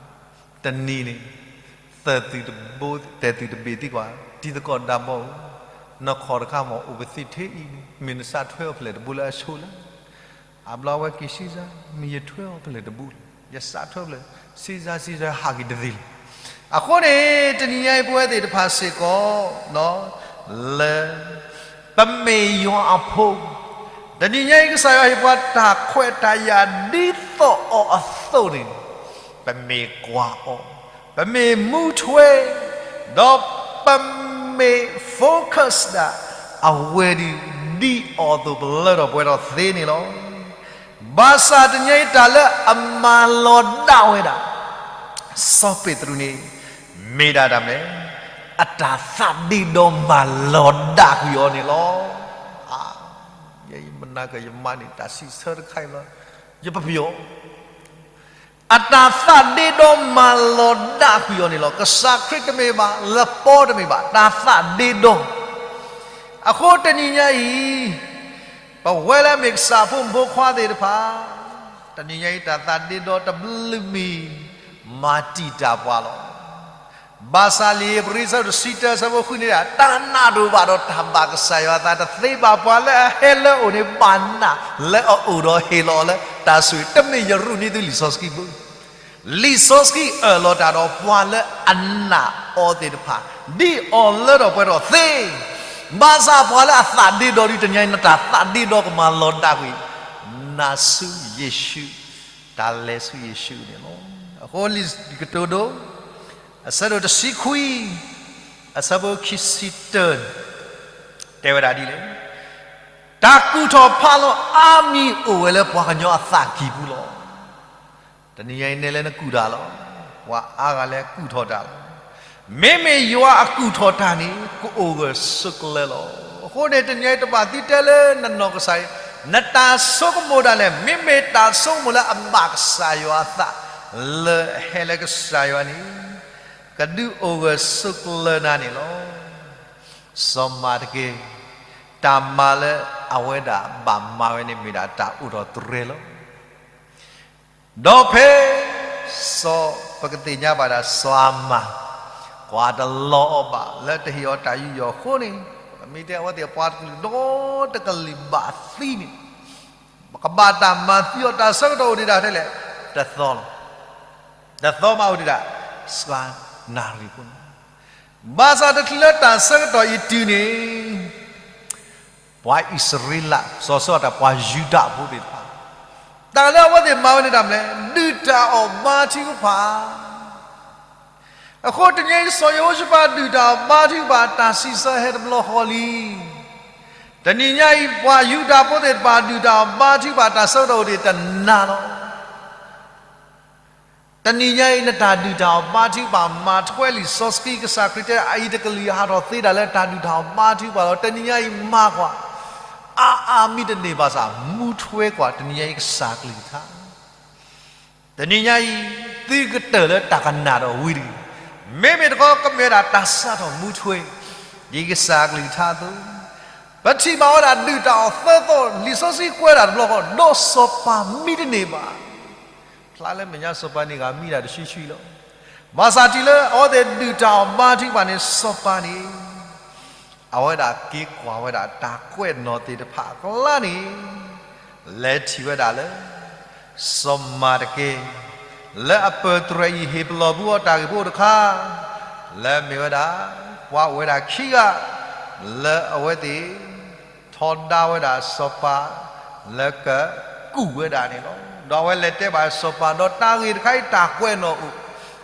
တနံၤန့ၣ် သၢၣ်သုးတဘိ, တဲာ်သုးတဘ့ၣ်သံကွၢ်, တံၤသကိးဒးဘီဧၢ, နခီၣ်တခါမ့ၢ်အိၣ်ပသ့ၣ်ထဲအံၤန့ၣ် မ့ၢ်နစးထွဲအီၤဖဲလဲၣ်တဘိလၢအဆိလၢ အဘျီဝဲက့ၤစံစါ, မ့ၢ်ယထွဲအီၤဖဲလဲၣ်တဘိလဲၣ်, ယစးထွဲဖဲလဲၣ်, စံစါ စံစါ ဟးက့ၤတသ့လၢၤ. အဃိန့ၣ် တနံၤညါအံၤပဝဲသ့ၣ်တဖၣ်စ့ၢ်ကီး လၢ ပမ့ၢ်ယွၤအဖိ, တနံၤညါအံၤ ကစၢ်ယွၤဟ့ၣ်ပှၤတၢ်ခွဲးတၢ်ယာ်ဒ်သိးအီၤအသိးန့ၣ်, ပမ့ၢ်ကွၢ်အီၤ, ပမ့ၢ်မူထွဲ, ဒီးပမ့ၢ် focus ဒၣ်အဝဲဒၣ် ဒ်အီၤအသိးပလၢထီၣ်ပှဲၤထီၣ်သ့န့ၣ်လီၤ. ဘၣ်ဆၣ်တနံၤညါအံၤ တၢ်လၢအမၤလီၤဒၣ်ဝဲဒၣ် စီၤပ့းတရူးန့ၣ် မ့ၢ်ဒၣ်တၢ်မနုၤလဲၣ်, အတၢ်သးဒ့ဒီမၤလီၤဒၣ်ကွံာ်အီၤန့ၣ်လီၤ. ယမနၤကယမါန့ၣ် တၢ်စံးဆၢတခါအံၤလီၤ, ယပပျီၤ အတၢ်သးဒ့ဒီမၤလီၤဒၣ်ကွံာ်အီၤန့ၣ်လီၤ. ကစၢ်ခရံာ်တမ့ၢ်ဘၣ်, လပီတမ့ၢ်ဘၣ်, တၢ်သးဒ့ဒီ. အဃိတနံၤညါအံၤ ပဝဲလၢအမ့ၢ်ကစၢ်ဖိမုၣ်ဖိခွါသ့ၣ်တဖၣ်, တနံၤညါအံၤတၢ်သးဒ့ဒီတဘျုးမံၤ မၤတံာ်တာ်ပှၤလီၤ. ဘၣ်ဆၣ်လံာ်ဧ့ၤဘြံၤ အဆၢဒိၣ်တဆံတၢ အဆၢဖိဃုန့ၣ်ဒၣ်, တၢ်နးဒိၣ်ဘၣ်ဒီးတၢ်ဘၣ်ကစၢ်ယွၤအသးတသ့ဘၣ်. ပှၤလၢအဟဲလၢအအိၣ်န့ၣ် ဘၣ်နးလၢအအိၣ်ဒီးဟ့ၣ်လီၤအီၤလၢတၢ်ဆိၣ်ဂ့ၤ, တမ့ၢ်ယရူၢ်န့ၢ်သုလံာ်စီဆှံဘၣ်. လံာ်စီဆှံအၢၣ်လီၤတၢ်ဒီးပှၤလၢအနာ်အီၤသ့ၣ်တဖၣ်, ဒ်အီၤလၢထီၣ်ပှဲၤထီၣ်သ့. ဘၣ်ဆၣ်ပှၤလၢအသးဒ့ဒီဒ်တနံၤညါအံၤ နတၢ်သးဒ့ဒီကမၤလီၤဒၣ်ကွံာ် နၤဆူယ့ၣ်ၡူး, တၢ်လဲၤဆူယ့ၣ်ၡူးန့ၣ်လီၤ. အဃိလံာ်ကတိၤဒိ အဆၢဒိၣ်တဆံခွံ အဆၢဖိခံဆံတၢ တဲဝဲဒၣ်ဒ်လဲၣ်, တၢ်ကူၣ်ထီၣ်ဖးလီၤအါမံၤအိၣ်ဝဲလၢပှၤကညီအသးကံၢ်ပူၤလီၤ. တနံၤညါအံၤနဲလၢနကူၣ်တၢ်လီၤ. ပှၤအါဂၤလၢကူၣ်ထီၣ်တၢ်လီၤ. မ့မ့ၢ်ယွၤအကူၣ်ထီၣ်တၢ်န့ၣ် ကအိၣ်ဂၢၢ်ဆိးကျၢၤလီၤ. အဃိန့ၣ် တနံၤညါအံၤတဘၣ်သုတဲလၢနနီၢ်ကစၢ်အံၤ, နတၢ်ဆိကမိၣ်ဒၣ်လဲာ် မ့မ့ၢ်တၢ်ဆိကမိၣ်လၢအဘၣ်ကစၢ်ယွၤအသး လၢအဟဲလၢကစၢ်ယွၤန့ၣ် ကဒုးအိၣ်ဂၢၢ်ဆိးကျၢၤနၤန့ၣ်လီၤ. စီၤမၤတက့, တၢ်မၤလၢအဝဲဒၣ်ဘၣ်မၤဝဲန့ၣ်မ့ၢ်ဒၣ်တၢ်အိၣ်ထီၣ်တရဲလီၤ. ဒီးဖဲ စီၤ ပကသ့ၣ်ညါဘၣ်ဒၣ်စီၤအၤမၣ် ကွၢ်တလီၤအီၤဘၣ် လၢတဟ့ၣ်အီၤတၢ်ယူးယီၣ်အဃိန့ၣ်, မ့ၢ်တဲအဝဲသ့ၣ်ပှၤတကလုာ်ဒီတကလုာ်ဘၣ်သံန့ၣ်, ကဘၣ်တၢ်မၤသံအီၤတၢ်ဆၢကတီၢ်အိၣ်ဒံးဒၣ်ထဲလဲၣ်, တသီလီၤ. တသီမးအိၣ်ဒံးဒၣ် စှၤနၣ်ရံၣ်ဖိန့ၣ်, ဘၣ်ဆၣ်တချုးလၢတၢ်ဆၢကတီၢ်အံၤတုၤန့ၣ် ပှၤအံၣ်စရ့လး စီၤစီအတၢ် ပှၤယူဒၤဖိသ့ၣ်တဖၣ်, တၢ်လၢအဝဲသ့ၣ်မၤဝဲန့ၣ်တၢ်မနုၤလဲၣ်, ဒုၣ်တၢ်အီၣ်ဘါထုကဖၣ်. အဃိတနံၤအံၤ စီၤယဟိၤၡဖးဒုၣ်တၢ်အီၣ်ဘါထုကဖၣ် တၢ်စံးဆၢဟဲတဘျီဃီလံ. တနံၤညါအံၤ ပှၤယူဒၤဖိသ့ၣ်တဖၣ် ဒုၣ်တၢ်အီၣ်ဘါထုကဖၣ် တၢ်ဆၢကတီၢ်အိၣ်ဒံးတနၤလီၤ. တနံၤညါအံၤ နတၢ်ဒုၣ်တၢ်အီၣ်ဘါထုကဖၣ် မၤထွဲလံာ်စီဆှံ ကစၢ်ခရံာ်တဲ အအံၤတကလုာ်ဟးထီၣ်သ့ဒၣ်လၢတၢ်ဒုၣ်တၢ်အီၣ်ဘါထုကဖၣ်လီၤ. တနံၤညါအံၤမၤကွၢ် အါအါမံတန့ၢ်ဘၣ်ဆၣ် မူထွဲကွၢ် တနံၤညါအံၤကစၢ်ကလုၢ်ကထါ တနံၤညါအံၤ သုကတၢၢ်လၢတၢ်ကနၣ်ဒီးဝံၤတဂ့ၤ. မ့မ့ၢ်တခီကမ့ၢ်ဝဲဒၣ်တၢ်စးထီၣ်မူထွဲ ဒ်ကစၢ်ကလုၢ်ကထါအသိး, ပထံၣ်ဘၣ်ဝဲဒၣ်ဒုၣ်တၢ်အီၣ်သၢသီ လံာ်စီဆှံကွဲးတၢ်တဘျီဃီ ဒီးစီၤပၤမံတန့ၢ်ဘၣ်. ဖျါလၢမဲာ်ညါစီၤပၤန့ၣ်ဂၤမံဒၣ်တဆံဆံလီၤ. ဘၣ်ဆၣ်တုၤလၢအဝဲသ့ၣ်ဒုၣ်တၢ်အီၣ်ဘါထုကဖၣ်န့ၣ် စီၤပၤန့ၣ် အဝဲဒၣ်က့ၤကွၢ်ဝဲဒၣ်တၢ်ကွဲးနီၣ်သ့ၣ်တဖၣ်အကျါန့ၣ် လဲၤထံၣ်ဝဲဒၣ်လၢ စီၤမၤတကဲ လၢအပၢၢ်တြဲၤအံၤဟ့ၣ်ပလီၢ်ဘူးအီၤတၢ်ဂ့ၢ်ဖိတခါ လၢအမ့ၢ်ဝဲဒၣ် ပှၤအိၣ်ဝဲဒၣ်ခံဂၤ လၢအဝဲသ့ၣ် ထီဒါဝဲဒၣ်စီၤပၤ လၢကကူၣ်ဝဲဒၣ်န့ၣ်လီၤ. ဒီးအဝဲလဲၤတဲဘၣ်စီၤပၤ ဒီးတၢ်ဂ့ၢ်တခါအံၤတၢ်ကွဲးနီၣ်အိၣ်,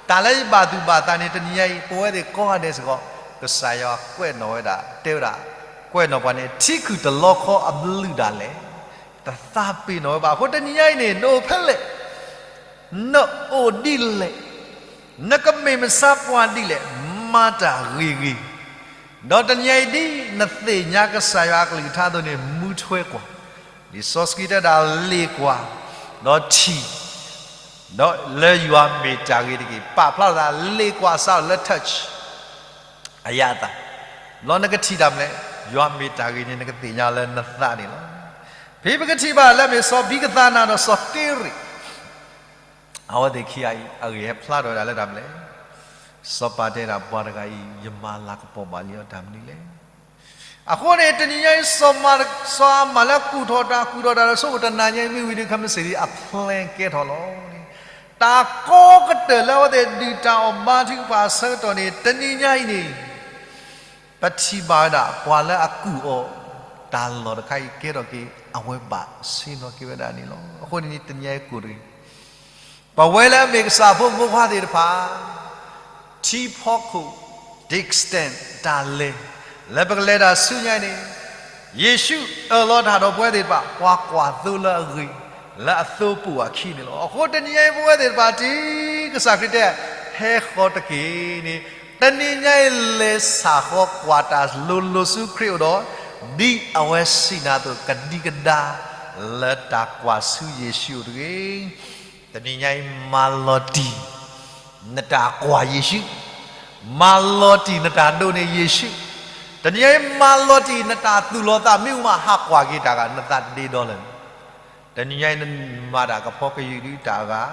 တၢ်လၢယဘၣ်သူၣ်ဘၣ်သးန့ၣ် တနံၤညါအံၤ ပဝဲသ့ၣ်ကိးဂၤဒဲးစ့ၢ်ကီး ကစၢ်ယွၤကွဲးနီၣ်ဝဲဒၣ် တဲဝဲဒၣ် ကွဲးနီၣ်ပှၤန့ၣ် ထံခုၣ်တလီခီအဘျုးဒၣ်လဲာ် တသးပ့ၤနီၣ်ဝဲဘၣ်. အဃိတနံၤညါအံၤန့ၣ် နအိၣ်ဖဲလဲၣ် နအိၣ်ဒ်လဲၣ်, နကမ့ၢ်မဆါပှၤဒ်လဲၣ်, မၤတၢ်ဂ့ၤဂ့ၤ, ဒီးတနံၤအံၤဒ်နသ့ၣ်ညါကစၢ်ယွၤအကလုၢ်ကထါအသိးန့ၣ် မူထွဲကွၢ်, လံာ်စီဆှံတဲဒၣ်လ့ၣ်ကွၢ်, ဒီးထံၣ်, ဒီးလၢယွၤမ့ၢ်တၢ်ဂ့ၤတက့ၢ်. ပာ်ဖျါလီၤသးလ့ၣ်ကွၢ်စးထီၣ်လၢ touch အယၤအသး, ဘျီနကထံၣ်တၢ်မနုၤလဲၣ်, ယွၤမ့ၢ်တၢ်ဂ့ၤန့ၣ် နကသ့ၣ်ညါလၢနသးန့ၣ်လီၤ. ဖဲပကထံၣ်ဘၣ်လၢမ့ၢ်စီၤဘံကသၤနၤဒီးစီၤတ့ရ့ၣ် အဝဲသ့ၣ်ခံဂၤအံၤ အဂ့ၢ်ဟဲဖျါထီၣ်ဝဲဒၣ်လၢတၢ်မနုၤလဲၣ်, စီၤပၤတဲဒၣ်ပှၤတဂၤအံၤ ယမၤလၤကပီၤဘၣ်လံအီၤတၢ်မနုၤလဲၣ်. အဃိန့ၣ် တနံၤညါအံၤ စီၤမၤ, စီၤအၤမၣ်လၢကူၣ်ထီၣ်တၢ်ကူၣ်ထီၣ်တၢ်လၢဆိကမိၣ်တနၤညါအံၤ မ့ၢ်ဝံၤဒီးခဲမုၢ်ဆ့ၣ်လံ အ plan ကဲထီၣ်လီၤန့ၣ်, တၢ်ကိးကတၢၢ်လၢအဝဲသ့ၣ်ဒုၣ်တၢ်အီၣ်ဘါထုကဖၣ်အဆၢကတီၢ်န့ၣ် တနံၤညါအံၤန့ၣ် ပထံၣ်ဘၣ်ဝဲဒၣ် ပှၤလၢအကူၣ်အီၤ တၢ်လီၢ်တခါအံၤကဲထီၣ်က့ၤ အဝဲဘၣ်ဆ့ၣ်နီၤက့ၤဝဲဒၣ်န့ၣ်လီၤ. အဃိန့ၣ် တနံၤညါအံၤကိၣ်တဂ့ၤ, ပဝဲလၢအမ့ၢ်ကစၢ်ဖိမုၣ်ဖိခွါသ့ၣ်တဖၣ် ထံဖီခိၣ် distance တၢ်လဲၤ လၢပကလဲၤတၢ်ဆူညါန့ၣ် ယ့ၣ်ၡူးအၢၣ်လီၤတၢ်ဒီးပဝဲသ့ၣ်တဖၣ် ပှၤကွၢ်သိလၢအဂ့ၤ လၢအသိပူၤအခံန့ၣ်လီၤ. အဃိတနံၤညါအံၤပဝဲသ့ၣ်တဖၣ် တုၤကစၢ်ခရံာ်တဲ ဟဲဃီၤတက့ၢ်န့ၣ် တနံၤညါအံၤလဲၤဆၣ်ဃီကွၢ်တၢ်လိၤလိၤဆူခရံာ်အိၣ်ဒီး ဒ်အဝဲစံးနၤအသိး ကဒံကဒါ လၢတၢ်ကွၢ်ဆူယ့ၣ်ၡူးအိၣ်တဂ့ၤ. တနံၤညါအံၤ မၤလီၤတံၢ် နတၢ်ကွၢ်ယ့ၣ်ၡူး, မၤလီၤတံၢ်နတၢ်ဒိးန့ၢ်ယ့ၣ်ၡူး, တနံၤညါအံၤ မၤလီၤတံၢ်နတၢ်သူၣ်လီၤသး မ့ၢ်မးဟးကွၢ်က့ၤတၢ်ဂၤ နသးတဒ့ဒီလၢၤန့ၣ်, တနံၤညါအံၤ နမၤတၢ်ကဖီကယုၢ်ဒုးတၢ်အဂၤ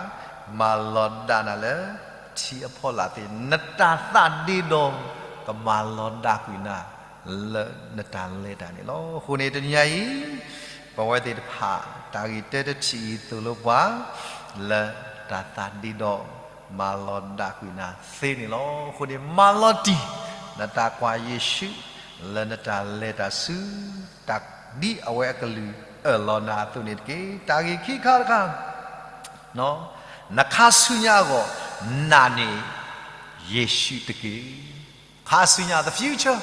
မၤလီၤဒၣ်နၤလၢထံအဖီလာ်သ့ၣ် နတၢ်သးဒ့ဒီ ကမၤလီၤဒၣ်ကွံာ်နၤ လၢနတၢ်လဲၤတၢ်န့ၣ်လီၤ. အဃိန့ၣ် တနံၤညါအံၤ ပဝဲသ့ၣ်တဖၣ် တၢ်ဂ့ၢ်တၢတထံၣ်အံၤသိၣ်လိပှၤ လၢတၢ်သးဒ့ဒီ မၤလီၤဒၣ်ကွံာ်နၤသ့န့ၣ်လီၤ. အဃိန့ၣ် မၤလီၤတံၢ် နတၢ်ကွၢ်ယ့ၣ်ၡူး လၢနတၢ်လဲၤတၢ်ဆူ တၢ်ဒ်အဝဲအကလုၢ်အၢၣ်လီၤနၤအသိးန့ၣ်တက့ၢ်. တၢ်ဂ့ၢ်ခံခါတခါ နခါဆူညါအဂီၢ် နာ်န့ၢ်ယ့ၣ်ၡူးတက့ၢ်. ခါဆူညါ the future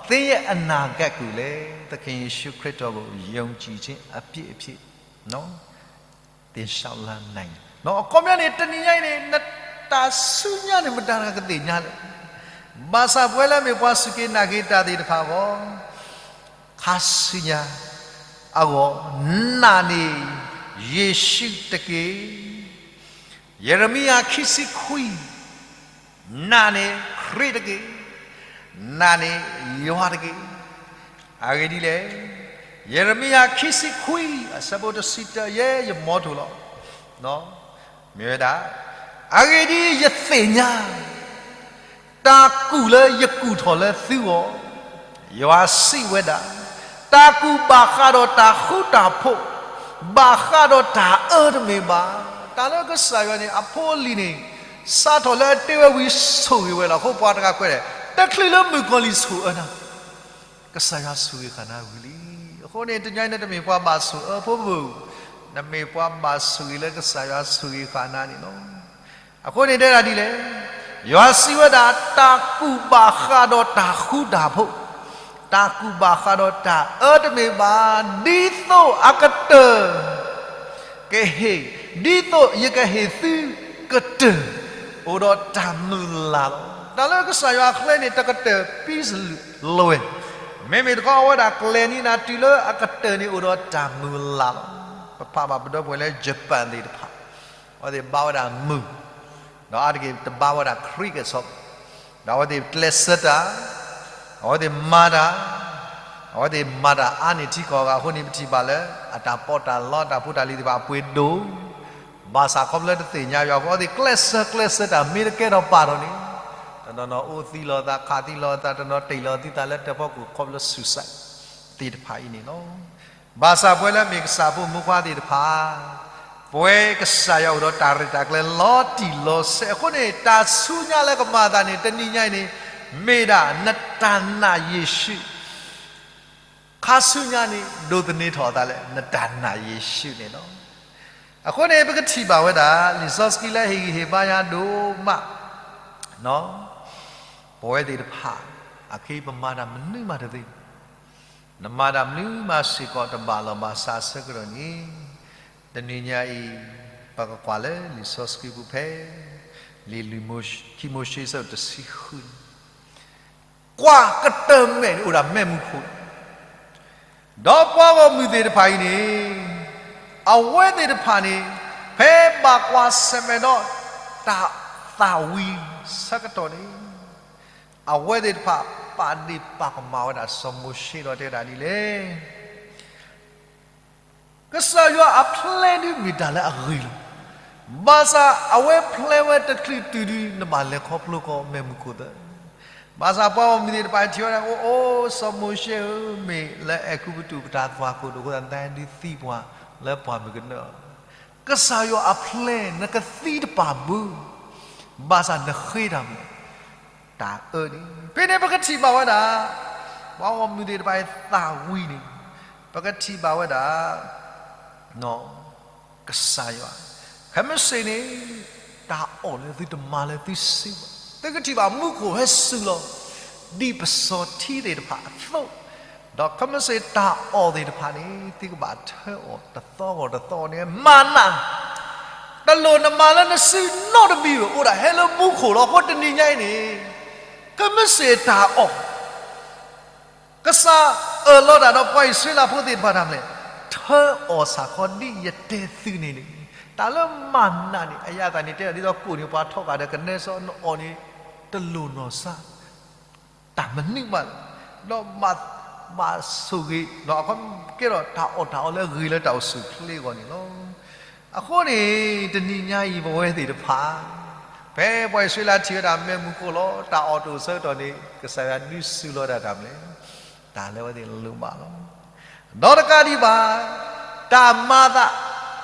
သင်ရဲ့အနာဂတ်ကိုလည်း သခင်ယေရှုခရစ်တော်ကို ယုံကြည်ခြင်းအပြည့်အပြည့် သင်လျှောက်လန်းနိုင်တယ်. အခီပညီန့ၣ် တနံၤညါအံၤန့ၣ် နတၢ်ဆူညါန့ၣ် မတၤတဂၤကသ့ၣ်ညါလဲၣ်. ဘၣ်ဆၣ်ပဝဲလၢအမ့ၢ်ပှၤစူၢ်က့ၤနာ်က့ၤတၢ်သ့ၣ်တဖၣ်အဂီၢ် ခါဆူညါအဂီၢ် နာ်န့ၢ်ယ့ၣ်ၡူးတက့ၢ်. ယရမံယၤခံဆံခွံ နာ်န့ၢ်ခရံာ်တက့ၢ်. နာ်န့ၢ်ယွၤတက့ၢ်. အဂ့ၢ်ဒ်လဲၣ်, ယရမံယၤခံဆံခွံ အဆၢဖိတဆံတၢ ယဲယမီထိၣ်လီၤ. မ့ၢ်ဝဲဒၣ်, အဂ့ၢ်ဒ်အံၤ, ယသ့ၣ်ညါ တၢ်ကူၣ်လၢယကူၣ်ထီၣ်လၢသုဂီၢ်, ယွၤစံးဝဲဒၣ်, တၢ်ကူၣ်ဘၣ်ဃးဒီးတၢ်ဃူတၢ်ဖိး, ဘၣ်ဃးဒီးတၢ်အၢတမ့ၢ်ဘၣ်. တၢ်လၢကစၢ်ယွၤန့ၣ် အဖိအလံၤန့ၣ် စးထီၣ်လၢအတ့ဝဲဝံၤဆိၣ်ဂ့ၤဝဲလီၤ. အဃိပှၤတဂၤကွဲးန့ၣ်, တချုးလၢမုၣ်ကီၤလံၢ်ဆိၣ်အၢနၤ ကစၢ်ယွၤဆိၣ်ဂ့ၤဃာ်နၤဝံၤလံ. အဃိန့ၣ် တနံၤအံၤန့ၣ် တမ့ၢ်ပှၤဘၣ်ဆိၣ်အၢဖိဘၣ်, နမ့ၢ်ပှၤဘၣ်ဆိၣ်ဂ့ၤလၢကစၢ်ယွၤဆိၣ်ဂ့ၤဃာ်နၤန့ၣ်လီၤ. အဃိန့ၣ်တဲဒၣ်ဒ်လဲၣ်, ယွၤစံးဝဲဒၣ် တၢ်ကူၣ်ဘၣ်ဃးဒီးတၢ်ဃူတၢ်ဖိး, တၢ်ကူၣ်ဘၣ်ဃးဒီးတၢ်အၢတမ့ၢ်ဘၣ်, ဒ်သိးအကတၢၢ် ကဟ့ၣ်, ဒ်သိးယကဟ့ၣ်သုကတၢၢ် အိၣ်ဒီးတၢ်မုၢ်လၢ်လီၤ. တၢ်လၢကစၢ်ယွၤအချ့န့ၣ် တကတၢၢ်ပံစလူးလွဲၢ်, မ့မ့ၢ်တခီအဝဲဒၣ်ကျဲၤန့ၢ်နၤတုၤလၢအကတၢၢ်န့ၣ်အိၣ်ဒီးတၢ်မုၢ်လၢ်လီၤ. ပဖးဘၣ်ပဒီပုၢ်ဝဲၢ်လၢ Japan သ့ၣ်တဖၣ်, အဝဲသ့ၣ်ဘါဝဲဒၣ်မုၢ်, ဒီးအါတက့ၢ်တဘါဝဲဒၣ် ခရံာ်ကဲၣ်ဆိး, ဒီးအဝဲသ့ၣ်ကျဲးစၢးတၢ်, အဝဲသ့ၣ်မၤတၢ်, အဝဲသ့ၣ်မၤတၢ်အါန့ၢ်ထံကီၢ်အဂၤအဃိန့ၣ် ပထံၣ်ဘၣ်လၢ အတၢ်ပီးတၢ်လီတၢ်ဖိတၢ်လံၤသ့ၣ်တဖၣ်အပှ့ၤဒိၣ်, ဘၣ်ဆၣ်ခီဖျိတသ့ၣ်ညါယွၤအဃိ အဝဲသ့ၣ်ကျဲးစၢးကျဲးစၢးတၢ်မ့ၢ်တကဲထီၣ်ပာ်ထီၣ်န့ၣ်, တနီၤနီၤအိၣ်သံလီၤသး ခးသံလီၤသး တနီၤတ့ၢ်လီၤသံသးလၢတၢ်ဖီခိၣ်ခီဖျိ suicide သ့ၣ်တဖၣ်အံၤန့ၣ်လီၤ. ဘၣ်ဆၣ်ပဝဲလၢမ့ၢ်ကစၢ်ဖိမုၣ်ဖိခွါသ့ၣ်တဖၣ်, ပဝဲကစၢ်ယွၤအိၣ်ဒီးတၢ်ရဲၣ်တၢ်ကျဲၤလီၤတံၢ်လီၤဆဲးအဃိန့ၣ် တၢ်ဆူညါလၢကမၤအသးန့ၣ် တနံၤညါအံၤန့ၣ် မ့ၢ်ဒၣ်နတၢ်နာ်ယ့ၣ်ၡူး ခါဆူညါန့ၣ် ဒိးသန့ၤထီၣ်အသးလၢနတၢ်နာ်ယ့ၣ်ၡူးန့ၣ်လီၤ. အဃိန့ၣ် ပကထံၣ်ဘၣ်ဝဲဒၣ် လံာ်စီဆှံလၢဟ့ၣ်ဂံၢ်ဟ့ၣ်ဘါယၤဒိၣ်မး, ပဝဲသ့ၣ်တဖၣ် အခဲအံၤပမၤတၢ်မနုၤမးတသ့, နမၤတၢ်မနုၤမးစ့ၢ်ကီးတဘၣ်လီၤ. ဘၣ်ဆၣ်အဆၢကတီၢ်န့ၣ် တနံၤညါအံၤ ပကကွၢ်လၢလံာ်စီဆှံပူၤဖဲ လံာ်လွံၢ်မိၤၡ့, ခံမိၤၡ့အဆၢဒိၣ်တဆံဃုန့ၣ်, ကွၢ်ကတၢၢ်မဲာ်န့ၣ်အိၣ်ဒၣ်မဲးမုၢ်ခိၣ်, ဒီးပှၤဂီၢ်မုၢ်သ့ၣ်တဖၣ်အံၤန့ၣ် အဝဲသ့ၣ်တဖၣ်န့ၣ် ဖဲဘၣ်ကွၢ်ဆၢၣ်မဲာ်ဒီးတၢ်သၣ်ဝံၤဆၢကတီၢ်န့ၣ် အဝဲသ့ၣ်တဖၣ်ပာ်ဒ့ၣ်ပာ်ကမၣ်ဝဲဒၣ်စီၤမိၤၡ့ဒီးတဲဒၣ်ဒ်လဲၣ်. ကစၢ်ယွၤအ plan ဒုးမ့ၢ်တၢ်လၢအဂ့ၤလီၤ. ဘၣ်ဆၣ်အဝဲ plan ဝဲတချုးတုၤဒုး နဘၣ်လဲၤခီဖျိကီးမဲးမုၢ်ခိၣ်သၢ. ဘၣ်ဆၣ်ပှၤဂီၢ်မုၢ်သ့ၣ်တဖၣ်ထံၣ်ဝဲဒၣ် အိၣ်အိၣ် စီၤမိၤၡ့ဧၢ, မ့ၢ်လၢအဲၤကူပတူးပတၢ်သွၣ်ခိၣ်ဒိၣ်အဃိသတး နသံပှၤလၢပှၢ်မုၢ်ကနၢအီၤ. ကစၢ်ယွၤအ plan နကသံတပာ်ဘၣ်, ဘၣ်ဆၣ်နဃ့တၢ်မ့ၢ် တၢ်အၢန့ၣ်. ဖဲန့ၣ်ပကထံၣ်ဘၣ်ဝဲဒၣ် ပှၤဂီၢ်မုၢ်သ့ၣ်တဖၣ်အံၤသၣ်ဝံၤန့ၣ် ပကထံၣ်ဘၣ်ဝဲဒၣ် ကစၢ်ယွၤ ခဲမုၢ်ဆ့ၣ်န့ၣ် တၢ်အီၣ်လၢသုတမၤလၢသုစ့ဘၣ်. သုကထံၣ်ဘၣ်မူခိၣ်ဟဲစူၤလီၤ ဒ်ပစီၤထံသ့ၣ်တဖၣ်အသိး, ဒီးခဲမုၢ်ဆ့ၣ်တၢ်အီၣ်သ့ၣ်တဖၣ်န့ၣ် သုကဘၣ်ထၢအီၤတသီဂီၢ်တသီဂီၢ်န့ၣ် မၤနၤ တလိၣ်နမၤလၢနစုနီတမံၤဘၣ်, အိၣ်ဒၣ်ဟဲလၢမူခိၣ်လီၤ. အဃိတနံၤညါအံၤန့ၣ် ခဲမုၢ်ဆ့ၣ်တၢ်အီၣ် ကစၢ်အၢၣ်လီၤတၢ်ဒီးပှၤအံၣ်စရ့လးဖိသ့ၣ်တဖၣ်တၢ်မနုၤလဲၣ်, ထၢအီၣ်ဆၣ်ခီဒ်ယတဲသုန့ၣ်န့ၣ်, တၢ်လၢမၤနၤန့ၣ် အယၤသးန့ၣ် တဲဒၣ်ဒ်သိးကိၣ်န့ၣ် ပှၤထီၣ်ဃာ်ဒီးကနဲစီ နအီၣ်န့ၣ် တလိၣ်နီၢ်ဆါ တၢ်မနုၤဘၣ်, ဒီးဘၣ်ဆိၣ်ဂ့ၤ ဒီးအခီကဲထီၣ်တၢ်အီၣ်တၢ်အီလၢအဂ့ၤလၢတၢ်အိၣ်ဆူၣ်အိၣ်ချ့အဂီၢ်န့ၣ်လီၤ. အဃိန့ၣ် တနံၤညါအံၤပဝဲသ့ၣ်တဖၣ် ဖဲပှၤအံၣ်စရ့လးထံၣ်ဝဲဒၣ်မဲးမုၢ်ခိၣ်လီၤ တၢ်အီၣ်တအိၣ်ဆၢကတီၢ်န့ၣ် ကစၢ်ယွၤဒုးစူၤလီၤဒၣ်တၢ်မနုၤလဲၣ်, တၢ်လၢအဝဲသ့ၣ်လိၣ်ဘၣ်လီၤ. ဒီးတကးဒံးဘၣ် တၢ်မၤသး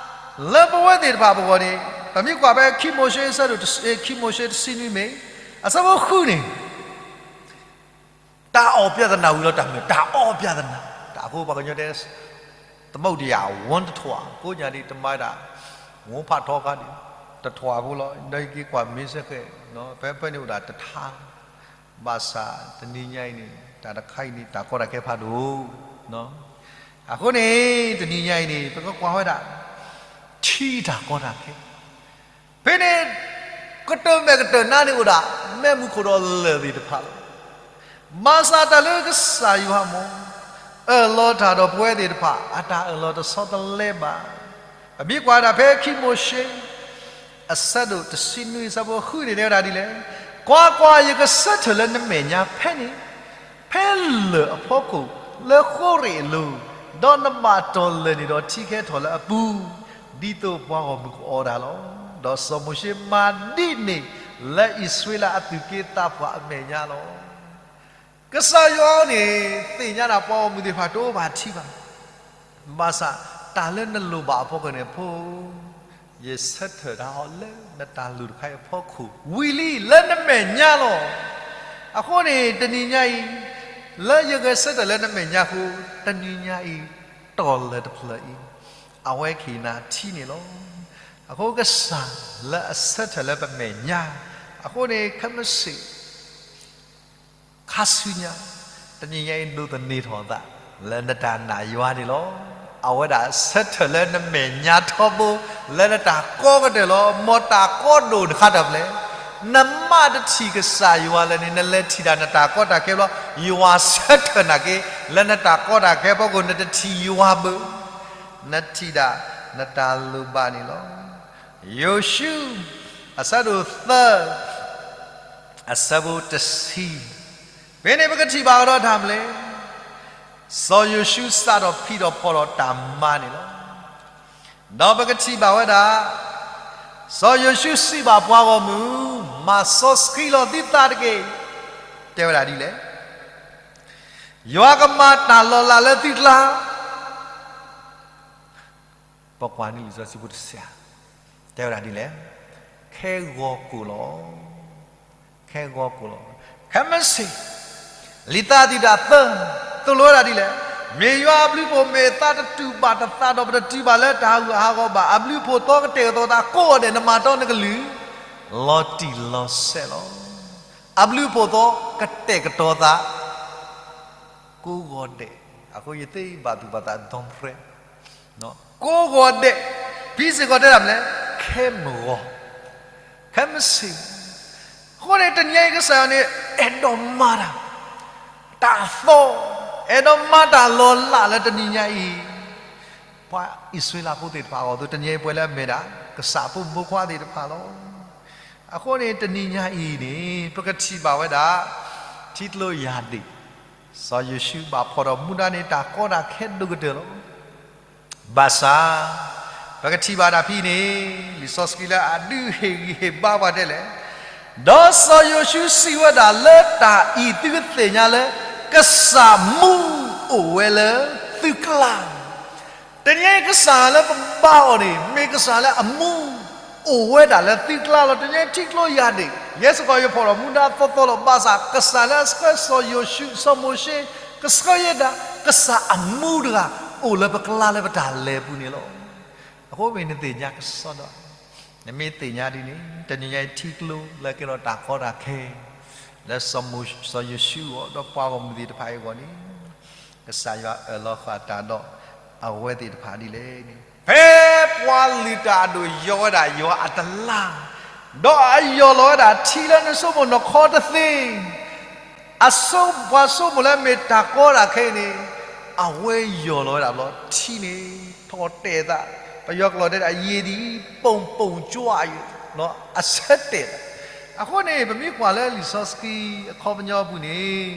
လၢပဝဲသ့ၣ်တဖၣ်ပဂီၢ်န့ၣ် ပမ့ၢ်ကွၢ်ဖဲခံမိၤၡ့အဆၢဒိၣ်တဆံ, ခံမိၤၡ့တဆံနွံမ့ၢ် အဆၢဖိဃုန့ၣ် တၢ်အီၣ်ပြဿနာဝံၤလီၤ တၢ်မနုၤလဲၣ်, တၢ်အီၣ်ပြဿနာ, တၢ်အဃိပှၤကညီတဲ သမုဒ္ဒရာ ဝန်းတစ်ထွာ ကိးညါဒ်တမၤဒၣ် ဝန်းဖးထီခါဒ် တစ်ထွာဖိလီၤ. ဒီးဟံးက့ၤကွၢ်မ့ၢ်စ့ၢ်ကီး ဖဲဖဲန့ၣ်အိၣ်ဒၣ်တထါ, ဘၣ်ဆၣ်တနံၤညါအံၤန့ၣ် တၢ်တခါအံၤန့ၣ် တၢ်ကီတၢ်ခဲဖးဒိၣ်. အဃိန့ၣ် တနံၤညါအံၤန့ၣ် ပကကွၢ်ဝဲဒၣ် ထံတၢ်ကီတၢ်ခဲ ဖဲန့ၣ် ကတၢၢ်မဲာ်ကတၢၢ်နါန့ၣ်အိၣ်ဒၣ် မဲးမုၢ်ခိၣ်ဒီးလၢၢ်သ့ၣ်တဖၣ်လီၤ. ဘၣ်ဆၣ်တၢ်လၢကစၢ်ယွၤမ့ၢ် အၢၣ်လီၤတၢ်ဒီးပဝဲသ့ၣ်တဖၣ် အတၢ်အၢၣ်လီၤတဆီတလဲဘၣ်. ပမ့ၢ်ကွၢ်ဒၣ်ဖဲခံမိၤၡ့ အဆၢဒိၣ်တဆံနွံ အဆၢဖိဃုန့ၣ် တဲဝဲဒၣ်ဒ်လဲၣ်, ကွၢ်ကွၢ်, ယကဆၢထၢၣ်လၢနမဲာ်ညါဖဲန့ၣ် ဖဲလၢၢ်အဖီခိၣ်လၢဃိရ့ၣ်အလိၤ, ဒီးနဘၣ်တီၢ်လၢၢ်န့ၣ်ဒီးထံခဲထီၣ်လၢအပူၤ, ဒ်သိးပှၤဂီၢ်မုၢ်ကအီၣ်တၢ်လီၤ. ဒီးစီၤမိၤၡ့မၤဒ်န့ၣ် လၢအံၣ်စရ့လးအသူၣ်က့သးပှၢ်အမဲာ်ညါလီၤ. ကစၢ်ယွၤန့ၣ် သ့ၣ်ညါနၤပှၤဂီၢ်မုၢ်သ့ၣ်တဖၣ်တအိၣ်ဘၣ်ထံဘၣ်. ဘၣ်ဆၣ်တၢ်လၢနလိၣ်ဘၣ်အဖီခိၣ်န့ၣ် ဖိ ယဆၢထၢၣ်တၢ်အီၤလၢနတၢ်လိၣ်တခါအံၤအဖီခိၣ် ဝံၤလံလၢနမဲာ်ညါလီၤ. အဃိန့ၣ် တနံၤညါအံၤ လၢယဂဲၤဆၢထၢၣ်လၢနမဲာ်ညါအဃိ တနံၤညါအံၤ တီၢ်လၢတဖျၢၣ်အံၤ အဝဲကဟ့ၣ်နၤထံန့ၣ်လီၤ. အဃိကစၢ်လၢအဆၢထၢၣ်လၢပမဲာ်ညါ, အဃိန့ၣ် ခဲမုၢ်ဆ့ၣ် ခါဆူညါ တနံၤညါအံၤဒိးသန့ၤထီၣ်အသး လၢနတၢ်နာ်ယွၤန့ၣ်လီၤ. အဝဲဒၣ်ဆၢထၢၣ်လၢနမဲာ်ညါထီဘိ လၢနတၢ်ကီကတၢၢ်လီၤ. မ်တၢ်ကီဒိၣ်တခါတၢ်ပျဲ နမ့ၢ်တထံၣ်ကစၢ်ယွၤလၢန့ၣ် နလဲၤထံၣ်ဒၣ်နတၢ်ကီတၢ်ခဲဘျီ ယွၤဆၢထၢၣ်နာ်က့ လၢနတၢ်ကီတၢ်ခဲအဖီခိၣ် နတထံၣ်ယွၤဘၣ်, နထံၣ်ဒၣ်နတၢ်လိၣ်ဘၣ်န့ၣ်လီၤ. ယိၤၡူ အဆၢဒိၣ်သၢ အဆၢဖိတဆံ, ဖဲန့ၣ်ပကထံၣ်ဘၣ်အီၤဒီးတၢ်မနုၤလဲၣ်. စီၤယိၤၡူစးထီၣ်ဖံးထီၣ်ဖီၣ်ထီၣ်တၢ်မၤန့ၣ်လီၤ. ဒီးပကထံၣ်ဘၣ်ဝဲဒၣ် စီၤယိၤၡူစံးဘၣ်ပှၤဂီၢ်မုၢ်, မၤစီဆှံလီၤသုသးတက့ၢ်, တဲဝဲဒၣ်ဒ်လဲၣ်. ယွၤကမၤတၢ်လီၤလးလၢသုကျါ ပကွၢ်န့ၣ်လံာ်စီဆှံဖိတဆံ, တဲဝဲဒၣ်ဒ်လဲၣ်, ခဲဂီၤကိာ်လီၤ, ခဲဂီၤကိာ်လီၤ. ခဲမုၢ်ဆ့ၣ် လံာ်သးသံတၢ်သၢ သိၣ်လိဝဲဒၣ်ဒ်လဲၣ်, မ့ၢ်ယွၤအဘျုးအဖှိၣ်မ့ၢ်အသးတတူာ်ဘၣ်တသးဒီး ပတတုၤဘၣ်လၢတၢ်ဟးဂူာ်ဟးဂီၤဘၣ်. အဘျုးအဖှိၣ်သီကတဲာ်ကတီၤသးကိးဂီၤဒဲး နမၤတီနကလုၢ် လီၤတံၢ်လီၤဆဲးလီၤ. အဘျုးအဖှိၣ်သီ ကတဲာ်ကတီၤသး ကိးဂီၤဒဲး, အဃိယသ့ဘၣ်သူၣ်ဘၣ်သး ဒီဖရဲ, ကိးဂီၤဒဲး, ဖဲစ့ၢ်ကီးတဲဒၣ်မနုၤလဲၣ်, ခဲမုၢ်ဂီၤ, ခဲမုၢ်ဆ့ၣ်, အဃိန့ၣ် တနံၤညါအံၤကစၢ်ယွၤန့ၣ် အဲၣ်ဒိးမၤတၢ်, တၢ်သီ, အဲၣ်ဒိးမၤတၢ်လီၤလးလၢတနံၤညါအံၤ ပှၤအံၣ်စရ့လးဖိသ့ၣ်တဖၣ်အဂီၢ် သိးတနံၤညါအံၤပှဲၤလၢအမဲာ်ဒၣ် ကစၢ်ဖိမုၣ်ဖိခွါသ့ၣ်တဖၣ်လီၤ. အဃိန့ၣ် တနံၤညါအံၤန့ၣ် ပကထံၣ်ဘၣ်ဝဲဒၣ် ထံကျိယၢ်ဒ့ၣ်, စီၤယိၤၡူဘၣ်ဖီၣ်ထီၣ်မူဒါန့ၣ် တၢ်ကီတၢ်ခဲဒိၣ်ကတၢၢ်လီၤ. ဘၣ်ဆၣ် ပကထံၣ်ဘၣ်တၢ်ဖဲအံၤန့ၣ် လံာ်စီဆှံလၢအဒုးဟ့ၣ်ဂံၢ်ဟ့ၣ်ဘါပှၤဒ်လဲၣ်, ဒီးစီၤယိၤၡူစံးဝဲဒၣ် လၢတၢ်အံၤသုကသ့ၣ်ညါလၢ ကစၢ်မူအိၣ်ဝဲလၢသုကျါ တနံၤအံၤကစၢ်လၢပဘါအီၤန့ၣ် မ့ၢ်ကစၢ်လၢအမူအိၣ်ဝဲဒၣ်လၢသုကျါလီၤ. တနံၤအံၤထံကျိယၢ်ဒ့ၣ် ယဲစ့ၢ်ကီးယဖီၣ်ထီၣ်မူဒါသီသီလီၤ. ဘၣ်ဆၣ်ကစၢ်လၢအဆှၢစီၤယိၤၡူ စီၤမိၤၡ့ ကဆှၢယဲဒၣ် ကစၢ်အမူတဂၤ အိၣ်လၢပကျါလၢပတၢ်လဲၤပူၤန့ၣ်လီၤ. အဃိမ့ၢ်နသ့ၣ်ညါကစီဒီး နမ့ၢ်သ့ၣ်ညါဒ်န့ၣ် တနံၤညါအံၤထံကျိလၢကဲထီၣ်တၢ်ကီတၢ်ခဲ လၢစီၤမိၤ စီၤယိၤၡူအဂီၢ် ဒီးပှၤဂီၢ်မုၢ်သ့ၣ်တဖၣ်အံၤအဂီၢ်န့ၣ် ကစၢ်ယွၤအၢၣ်လီၤဃာ်တၢ်ဒီးအဝဲသ့ၣ်တဖၣ်ဒ်လဲၣ်န့ၣ် ဖဲပှၤလုၢ်တၢ်အဒိၣ်ယီၤဝဲဒၣ်ယွၤအတလါ ဒီးအယီၢ်လီၤဝဲဒၣ်ထံလၢနဆိကမိၣ်နခီတသ့ အဆိ ပှၤဆိကမိၣ်လၢမ့ၢ်တၢ်ကီတၢ်ခဲအံၤန့ၣ် အဝဲယီၢ်လီၤဝဲဒၣ်ဘျီ ထံန့ၣ်ထီၣ်တဲာ်သး, ပယီၤကျိာ်တဲဒၣ် ရေသည် ပုံပုံကြွား အဆၢတဲာ်သး. အဃိန့ၣ် ပမ့ၢ်ကွၢ်လၢလံာ်စီဆှံအခီပညီအပူၤန့ၣ်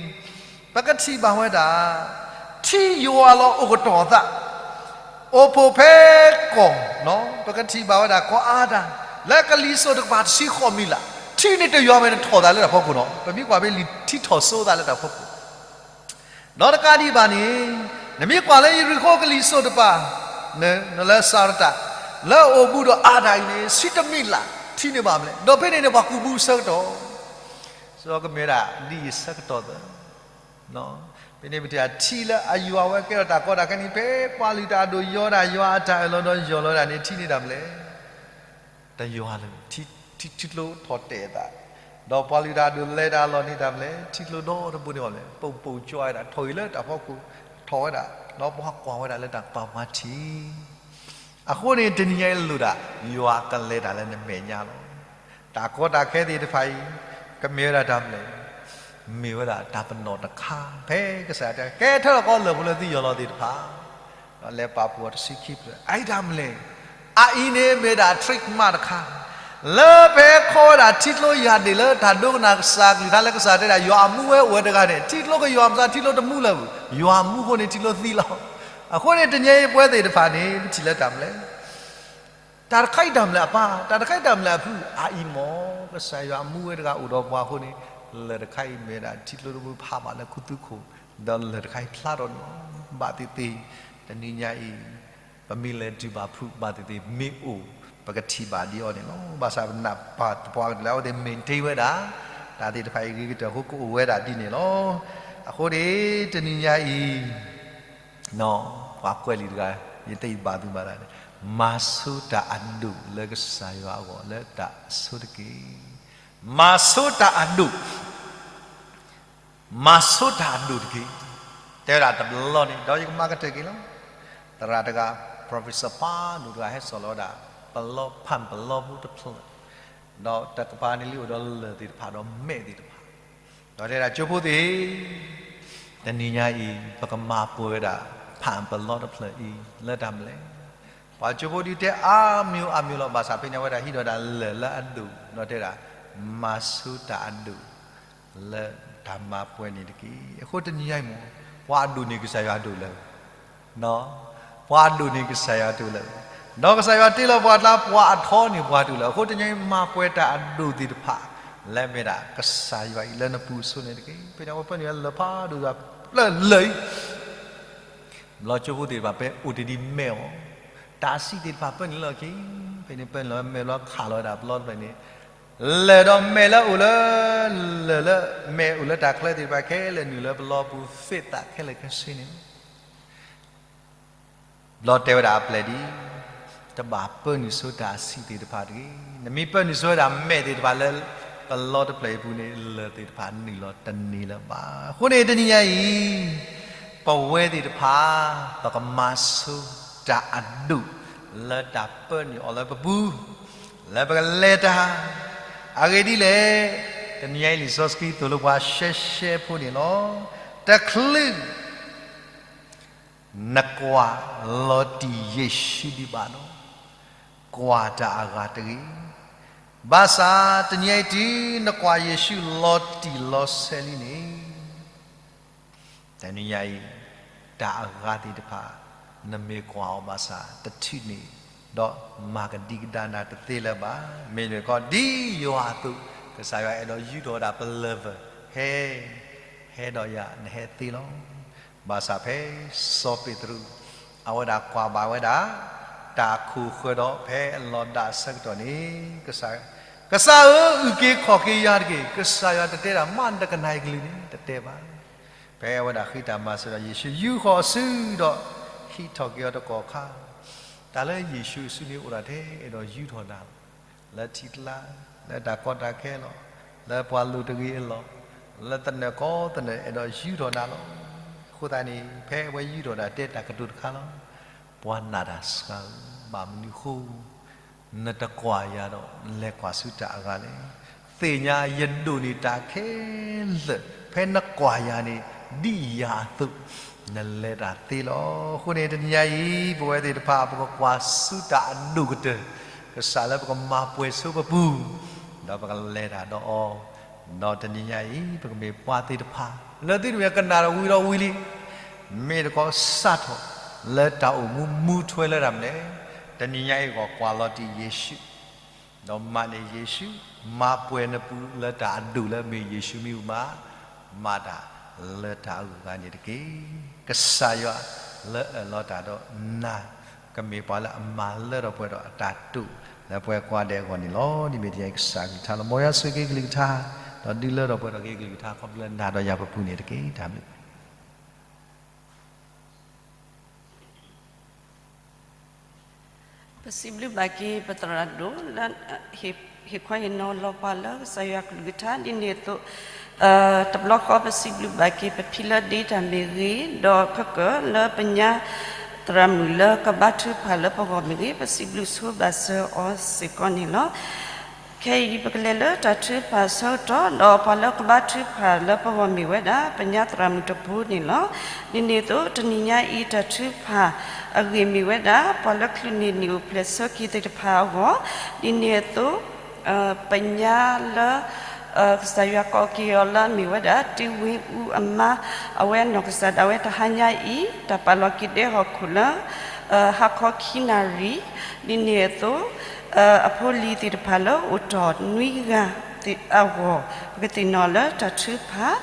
ပကထံၣ်ဘၣ်ဝဲဒၣ် ထံယွၤလီၤအိၣ်ကတီၢ်သး အိၣ်ဖှိၣ်ဖဲကီၢ်, ပကထံၣ်ဘၣ်ဝဲဒၣ်ကီၢ်အါဒၣ် လၢကလံၤစိးတကပၤတဆံဃိးမံၤလး, ထံန့ၣ်တယွၤဘၣ်န့ၣ်ထီၣ်သးလၢတၢ်ဖီခိၣ်နီၤ. ပမ့ၢ်ကွၢ်ဖဲလံာ်ထံထီၣ်စိသးလၢတၢ်ဖီခိၣ် ဒီးတကးဒံးဘၣ်န့ၣ် နမ့ၢ်ကွၢ်လၢယရံၣ်ခိၣ်ကလံၤစိးတကပၤ နလၢစၤရတၢ် လၢအအိၣ်ဘူးဒီးအါဒၣ်အံၤန့ၣ် ဆံတမံၤလး ထံန့ၣ်ဘၣ်မနုၤလဲၣ်. ဒီးဖဲန့ၣ်န့ၣ် ပှၤကူးဘူးဆၢကတီၢ် စီကမ့ၢ်ဒၣ်ဒ်အံၤဆၢကတီၢ်သၢ ဖဲန့ၣ်ပထံၣ်ထံလၢအယွၤဝဲကဲထီၣ်တၢ်ကီတၢ်ခဲန့ၣ် ဖဲပှၤလုၢ်တၢ်အဒိၣ်ယီၤဒၣ် ယွၤအတၢ်အၢၣ်လီၤဒီးယီၢ်လီၤဝဲဒၣ်န့ၣ် ထံန့ၣ်တၢ်မနုၤလဲၣ် တယွၤလၢၤ ထံ ထံ ထံကျိထီၣ်တဲာ်သး, ဒီးပှၤလုၢ်တၢ်အဒိၣ်လဲၤတၢ်လီၢ်န့ၣ်တၢ်မနုၤလဲၣ် ထံကျိဒီတဘိန့ၣ်ဘၣ်မနုၤလဲၣ် ပုံပုံကြွားဝဲဒၣ် ထီၣ်အံၤလၢတၢ်ဖီခိၣ် ထီၣ်ဝဲဒၣ် ဒီးပှၤကွၢ်ဝဲဒၣ်လၢတၢ်ကပၤပှၤထံၣ် အဃိန့ၣ် တနံၤညါအံၤလိၣ်ဒၣ် ယွၤကလဲၤတၢ်လၢနမဲာ်ညါလီၤ. တၢ်ကီတၢ်ခဲသ့ၣ်တဖၣ်အံၤ ကမ့ၢ်ဝဲဒၣ်တၢ်မနုၤလဲၣ် မ့ၢ်ဝဲဒၣ်တၢ်ပနီၣ်တခါ ဖဲကစၢ်ယွၤတဲ ကဲထီၣ်ကီးလၢၢ်ဖိလၢသုယီၢ်လီၤသ့ၣ်တဖၣ် ဒီးလဲၤပာ်ဖှိၣ်အီၤတဆံခံဖျၢၣ် အအံၤတၢ်မနုၤလဲၣ် အအံၤန့ၣ်မ့ၢ်ဒၣ် trick မးတခါ လၢဖဲခီဝဲဒၣ်ထံကျိယၢ်ဒ့ၣ်လၢတၢ်ဒိကနၣ်ကစၢ်ကလုၢ်ကထါလၢကစၢ်တဲဒၣ် ယွၤအမူဝဲအိၣ်ဝဲတဂၤန့ၣ် ထံကျိကယွၤမစါ ထံကျိတမူလၢၤဘၣ် ယွၤအမူအဃိန့ၣ် ထံကျိသံလီၤ. အဃိန့ၣ် တနံၤအံၤပဝဲသ့ၣ်တဖၣ်န့ၣ် ပထံၣ်လၢတၢ်မနုၤလဲၣ် တၢ်တခါအံၤတၢ်မနုၤလဲၣ်အပၢ်, တၢ်တခါအံၤတၢ်မနုၤလဲၣ်အဖု, အအံၤမ့ၢ် ကစၢ်ယွၤအမူဝဲတဂၤအိၣ်ဒီးပှၤအဃိန့ၣ်, လၢၢ်တခါအံၤမ့ၢ်ဝဲဒၣ်ထံကျိတဘိဖးဘၣ်လၢခူသူၣ်ခိၣ်, ဒီးလၢၢ်တခါအံၤဖျါထီၣ်န့ၣ်လီၤ. ဘၣ်သ့ၣ်သ့ၣ်, တနံၤညါအံၤ, ပမ့ၢ်လဲၤတုၤဘၣ်ဖုးဘၣ်သ့ၣ်သ့ၣ်မ့ၢ်အိၣ်, ပကထံၣ်ဘၣ်ဒ်အံၤန့ၣ်လီၤ. ဘၣ်ဆၣ်ပနၢ်ပၢ်သပှၢ်ကတၢၢ်လၢအဝဲသ့ၣ် maintain ဝဲဒၣ်, တၢ်သ့ၣ်တဖၣ်အံၤဂ့ၤကတၢၢ်အဃိကအိၣ်ဝဲဒၣ်ဒ်န့ၣ်လီၤ. အဃိန့ၣ် တနံၤညါအံၤ ပှၤကွဲးလံာ်တဂၤ, ယတဘၣ်သူမၤတၢ်န့ၣ်, မၤဆိတၢ်အဒိၣ်လၢကစၢ်ယွၤအဂီၢ်လၢတၢ်အဆိတက့ၢ်. မၤဆိတၢ်အဒိၣ်, မၤဆိတၢ်အဒိၣ်တက့ၢ်. တဲဝဲဒၣ်တဘျီန့ၣ် ဒီးယကမၤကတၢၢ်က့ၤလီၤ. သရၣ်တဂၤ, professor ပှၤဒိၣ်တဂၤဟဲစိာ်လီၤဝဲဒၣ်, ပလီဖၣ်ပလီပူတဖျၢၣ်, ဒီးတကပၤန့ၣ်လံအိၣ်ဒီးလၢၢ်သ့ၣ်တဖၣ်ဒီးမဲးသ့ၣ်တဖၣ် ဒီးတဲဒၣ်ကၠိဖိသ့ၣ်, တနံၤညါအံၤ ပကမၤပှဲၤဝဲဒၣ် ဖၣ်ပလီတဖျၢၣ်အံၤလၢတၢ်မနုၤလဲၣ်. ပှၤကၠိဖိဒုးတဲအါမံၤအါမံၤလီၤ. ဘၣ်ဆၣ်ဖဲန့ၣ်အဝဲဒၣ်ဟံးဒီးဒၣ်လၢၢ်လၢအဒိၣ်, ဒီးတဲဒၣ်, မၤဆိတၢ်အဒိၣ်လၢတၢ်မၤပှဲၤန့ၣ်တက့ၢ်. အဃိတနံၤညါအံၤမ့ၢ် ပှၤအဒိၣ်န့ၢ်ကစၢ်ယွၤအဒိၣ်လၢ ပှၤအဒိၣ်န့ၢ်ကစၢ်ယွၤအဒိၣ်လၢ, ဒီးကစၢ်ယွၤတ့လီၤပှၤကျါ ပှၤအထီန့ၢ်ပှၤဒိၣ်လၢ. အဃိတနံၤညါအံၤ မၤပှဲၤတၢ်အဒိၣ်သ့ၣ်တဖၣ် လၢအမ့ၢ်ဒၣ်ကစၢ်ယွၤအံၤလၢနပူၤအစိၤန့ၣ်တက့ၢ်. ဖဲန့ၣ်အဝဲပၢနုာ်လၢလၢၢ်ဖးဒိၣ်တဖျၢၣ်လၢာ်အံၤ, ဘျီကၠိဖိသ့ၣ်တဖၣ်ဖဲအိၣ်တ့ၢ်ဒ်မဲးအီၤ, တၢ်အဆံးသ့ၣ်တဖၣ်ပၢနုာ်လၢအီၤက့ၤ. ဖဲန့ၣ်ပၢနုာ်လီၤမဲးဘျီခးလီၤဝဲဒၣ်ပလီတဖျၢၣ်န့ၣ်, လၢၢ်ဒီးမဲးလၢအအိၣ်လၢ, လၢၢ်လၢမဲးအိၣ်လၢတၢ်ချၢသ့ၣ်တဖၣ်ခဲလၢာ် နုာ်လၢပလီပူၤသ့ၣ်သၣ်ခဲလၢာ်ခဲဆ့န့ၣ် ဘျီတဲဝဲဒၣ်အပျဲၢ်ဒ်အံၤ, တဘၣ်ပၢနုာ်ဆိတၢ်အဆံးသ့ၣ်တဖၣ်တဂ့ၤ. နမ့ၢ်ပၢနုာ်ဆိဝဲဒၣ်မဲးသ့ၣ်တဖၣ်လၢ ပလီတဖျၢၣ်အံၤအပူၤန့ၣ် လၢၢ်သ့ၣ်တဖၣ်နုာ်လီၤတန့ၢ်လၢၤဘၣ်. အဃိန့ၣ်တနံၤညါအံၤ, ပဝဲသ့ၣ်တဖၣ် ပကမၤဆိတၢ်အဒိၣ် လၢတၢ်ပၢနုာ်အီၤလၢပပူၤ, လၢပကလဲၤတၢ်, အဂ့ၢ်ဒ်လဲၣ်, တနံၤညါအံၤလံာ်စီဆှံသိၣ်လိပှၤရှဲရှဲဖိန့ၣ်လီၤ. တချုး နကွၢ်လီၤတံၢ်ယ့ၣ်ၡူးဒံးဘၣ်ဒီး, ကွၢ်တၢ်အဂၤတဂ့ၤ. ဘၣ်ဆၣ်တနံၤညါအံၤတုၤနကွၢ်ယ့ၣ်ၡူးလီၤတံၢ်လီၤဆဲးလံန့ၣ်, တနံၤညါအံၤ, တၢ်အဂၤသ့ၣ်တဖၣ် နမ့ၢ်ကွၢ်အီၤဘၣ်ဆၣ် တထံၣ်န့ၣ်, ဒီးမၤကဒံကဒါနၤတသ့လၢၤဘၣ်. မ့မ့ၢ်ကီးဒ်ယွၤအသိး, ကစၢ်ယွၤအဲၣ်ဒိးယူၢ်ထီၣ်ဝဲဒၣ်ပလၢၢ်ဝဲ, ဟဲ ဟဲဒီးယၤ နဟဲသ့လီၤ. ဘၣ်ဆၣ်ဖဲစီၤပ့းတရူး အဝဲဒၣ်ကွၢ်ဘၣ်ဝဲဒၣ် တၢ်ခိၣ်ဃၢၤဒီးဖဲအလီၤဒၣ်အဆၢကတီၢ်န့ၣ်, ကစၢ်ဧၢ, အုၣ်က့ၤခီၣ်က့ၤယၤတက့ၢ်. ကစၢ်ယွၤတတဲဒၣ် မ့ၢ်နတကနၣ်ယကလုၢ်န့ၣ် တတဲဘၣ်. ဖဲအဝဲဒၣ်ဃ့တၢ်မၤစၢၤဒီး ယ့ၣ်ၡူးယူၢ်ဃီၤအစုဒီး ဟံးထီၣ်က့ၤအီၤတကီၢ်ခါ, တၢ်လၢယ့ၣ်ၡူးအစုန့ၣ်အိၣ်ဒၣ်ထဲအဲၣ်ဒိးယူၢ်ထီၣ်နၤလီၤ. လၢထံကျါ, လၢတၢ်ကီတၢ်ခဲလီၤ, လၢပှၤလိၤတဂ့ၤအလီၢ်, လၢသနၢၣ်ကီသနၢၣ်အဲၣ်ဒိးယူၢ်ထီၣ်နၤလီၤ. အဃိသတးန့ၣ် ဖဲအဝဲယူၢ်ထီၣ်ဒၣ်တဲတၢ်ကတိၤတခါလီၤ. ပှၤနာ်တၢ်စှၤဧၢ, ဘၣ်မနုၤအဃိ နတကွၢ်ယၤဒီး လဲၤကွၢ်ဆူတၢ်အဂၤလဲၣ်. သ့ၣ်ညါယဒိၣ်န့ၢ်တၢ်ခဲလၢာ်, ဖဲနကွၢ်ယၤန့ၣ် ဒ်ယၤအသိး နလဲၤတၢ်သ့လီၤ. အဃိန့ၣ်တနံၤညါအံၤ ပဝဲသ့ၣ်တဖၣ် ပကကွၢ်ဆူတၢ်အဒိၣ်ကတၢၢ်, ကစၢ်လၢပကမၤပှဲၤဆိပပူၤ, ဒီးပကလဲၤတၢ်ဒီးအီၤ, ဒီးတနံၤညါအံၤ ပကမ့ၢ်ပှၤသ့ၣ်တဖၣ် လၢသုတမ့ၢ်ကနၣ်ဒီးဝံၤဒီးဝံၤလံ မ့ၢ်တခီစးထီၣ်လၢတၢ်အိၣ်မူမူထွဲလၢတၢ်မနုၤလဲၣ်, တနံၤညါအံၤဂီၢ်ကွၢ်လီၤတံၢ်ယ့ၣ်ၡူး, ဒီးမၤန့ၢ်ယ့ၣ်ၡူး, မၤပှဲၤနပူၤလၢတၢ်အဒိၣ်လၢမ့ၢ်ယ့ၣ်ၡူးမံၤအုမၤ, မၤတၢ်လၢတၢ်အဂုၤအဂၤန့ၣ်တက့ၢ်. ကစၢ်ယွၤလၢအအၢၣ်လီၤတၢ်ဒီးနၤ, ကမ့ၢ်ပှၤလၢအမၤလၢထီၣ်ပှဲၤဒီးအတၢ်တိာ်လၢပှၤကိးဂၤဒဲးအဂီၢ်န့ၣ်လီၤ. ဒ်မ့ၢ်တနံၤညါအံၤကစၢ်အကလုၢ်ကထါ, ဒီးဒုးလၢထီၣ်ပှဲၤထီၣ်က့ၤအကလုၢ်ကထါ ခီဖျိလၢနၤဒီးယၤပပူၤန့ၣ်တက့ၢ်. တၢ်ဘျုး ပစံးဘျုးဘၣ်က့ၤပသရၣ်ဒိၣ်လၢ ဟ့ၣ်ခီဟ့ၣ်နီၤလီၤပှၤလၢကစၢ်ယွၤကလုၢ်ကထါ ဒ်န့ၣ်အသိး, တဘျီဃီပစံးဘျုးဘၣ်က့ၤပဖံလၢဒ့တၢ်မ့ၢ်ဂ့ၤ, ဒီးခဲကၢၣ်လၢပညါသရၣ်မုၣ်လၢကဘါထုကဖၣ်လၢပဂီၢ်မ့ၢ်ဂ့ၤ, ပစံးဘျုးဆိဘၣ်စၢၤအီၤစ့ၢ်ကီးန့ၣ်လီၤ. ခဲအံၤပကလဲၤလၢတၢ်ထုကဖၣ်အဆၢကတီၢ်, ဒီးပှၤလၢကဘါထုကဖၣ်လၢပဂီၢ်မ့ၢ်ဝဲဒၣ် ပညါသရၣ်မုၣ်တဘိန့ၣ်လီၤ. ဒ်န့ၣ်အသိး တနံၤညါအံၤတၢ်ထုကဖၣ်အဂ့ၢ်မ့ၢ်ဝဲဒၣ် ပှၤလၢကချုးန့ၢ်နံၣ်အိၣ်ဖျဲၣ်ဆၢက့ၤသ့ၣ်တဖၣ်အဂီၢ်, ဒ်န့ၣ်အသိး ပညါလၢ ကစၢ်ယွၤကိးက့ၤအီၤလၢအမ့ၢ်ဝဲဒၣ် တံဝ့အူအမါ, အဝဲအနီၢ်ကစၢ်ဒၣ်ဝဲတဟါညါအံၤ တၢ်ပာ်လီၤက့ၤဒဲဟီၣ်ခိၣ်လၢ ဟါခီခံနၣ်ရံၣ်, ဒ်န့ၣ်အသိး အဖိလံၤသ့ၣ်တဖၣ်လၢအိၣ်တ့ၢ်နွံဂၤအဂီၢ် ပကသ့ၣ်နီၣ်လၢတၢ်ထုကဖၣ်,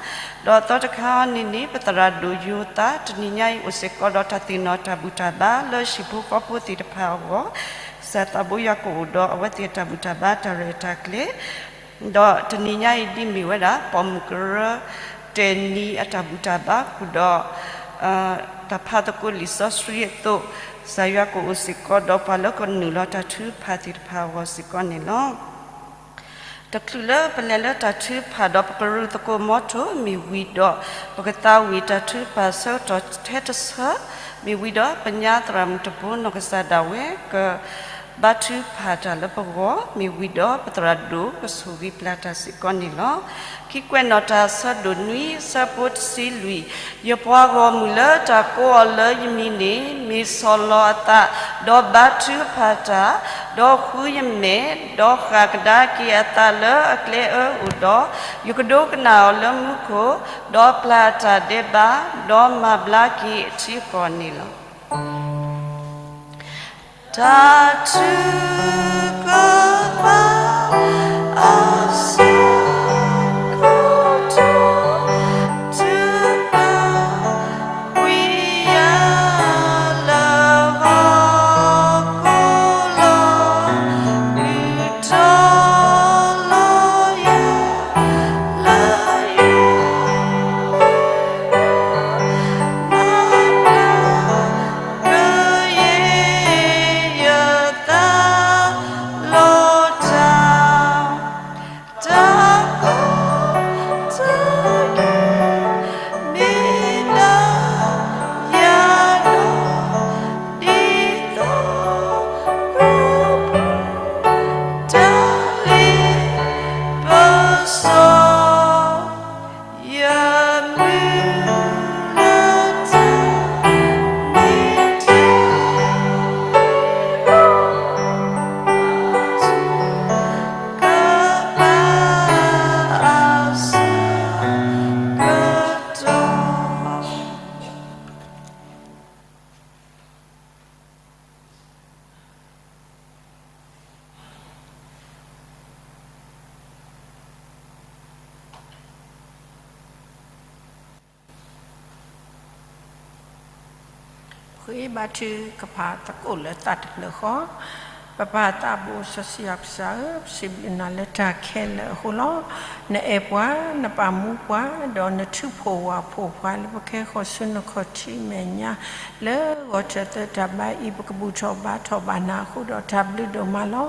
ဒီးသီတခါအံၤန့ၣ်န့ၣ် ပသရၣ်ဒိၣ်ယိၤသး တနံၤညါအံၤအိၣ်စ့ၢ်ကီးဒီးတၢ်သ့ၣ်နီၣ်တၢ်ဘူၣ်တၢ်ဘါလၢဟံၣ်ဖိဃီဖိသ့ၣ်တဖၣ်အဂီၢ်, ကစၢ်သးဘိယွၤကအိၣ်ဒီးအဝဲသ့ၣ်အတၢ်ဘူၣ်တၢ်ဘါတၢ်ရဲၣ်တၢ်ကျဲၤ ဒီးတနံၤညါအံၤဒ်မ့ၢ်ဝဲဒၣ် ပိာ်မုၣ်ကရၢ တဲၣ်နံၤအတၢ်ဘူၣ်တၢ်ဘါဃုာ်ဒီး တၢ်ဖးသကိးလံာ်စီဆှံအသိး, ကစၢ်ယွၤကအိၣ်စ့ၢ်ကီးဒီးပှၤလၢကနုာ်လီၤတၢ်ထုကဖၣ်သ့ၣ်တဖၣ်အဂီၢ်စ့ၢ်ကီးန့ၣ်လီၤ. တချုးလၢပလဲၤလၢတၢ်ထုကဖၣ်ဒီးပကရူၢ်သကိးမီထိၣ်မ့ၢ်ဝံၤဒီး, ပကသးဝံၣ်တၢ်ထုကဖၣ်ဆၢကတီၢ်ထဲတဆၢ, မ့ၢ်ဝံၤဒီးပညါသရၣ်မုၣ်တဘိနီၢ်ကစၢ်ဒၣ်ဝဲ ကဘါထုကဖၣ်တၢ်လၢပဂီၢ်, မ့ၢ်ဝံၤဒီးပသရၣ်ဒိၣ်ကဆိၣ်ဂ့ၤပျၢ်တၢ်စ့ၢ်ကီးန့ၣ်လီၤ. ခံကွဲးနီၣ်တၢ်ဆၢဒိၣ်နွံဆၢဖိတဆံလွံၢ်, ယပှၤဂီၢ်မုၢ်လၢတၢ်ကိးအီၤလၢယမံၤန့ၣ် မ့ၢ်ဆီၣ်လီၤအသး, ဒီးဘါထုကဖၣ်တၢ်, ဒီးဃုယမဲာ်, ဒီးဃၣ်ကဒါက့ၤအသးလၢအကျဲအၢအိၣ်ဒီး, ယကဒိကနၣ်အီၤလၢမူခိၣ်, ဒီးပျၢ်အတၢ်ဒဲးဘး, ဒီးမၤဘျါက့ၤအထံအကီၢ်န့ၣ်လီၤ. တၢ်ထုကဖၣ်အဆၢကတီၢ် ထုကဖၣ်ဝံၤယၤလၢဟီၣ်ခိၣ်လီၤ, ဒုးတီၤလီၤယၤလၢယွၤ မၤဘျါကယဲၢ်ယသးလီၤတၢ်, တၢ်ကီတၢ်ခဲမ့ၢ်လၢယၤဒီး ဒ်သိးကပူၤ တၢ်လ့ပစီ ယမုၢ်လၢ်တၢ်န့ၣ်တက့ၢ်. ထုကဖၣ်အဆၢကတီၢ် ပဃ့ဘါထုကဖၣ်သကိးလၢသးတဖျၢၣ်ဃီ, ပပၢ်သးဘိစီဆှံယွၤကစၢ်ဧၢ, ပစံးဘျုးနၤလၢတၢ်ခဲလၢာ်အဃိလီၤ. နအဲၣ်ပှၤ, နပာ်မူပှၤ, ဒီးနထုးဖှိၣ်ဝၣ်ဖှိၣ်ပှၤလၢပကဟဲဃီၤဆူနခီၣ်ထံးမဲာ်ညါ လၢဂီၤထၢၣ်သၢတၢ်ဘါအံၤ ပကဘူၣ်ထီၣ်ဘါထီၣ်ဘၣ်နၤအဃိဒီး တၢ်ဘျုးဒိၣ်မးလီၤ.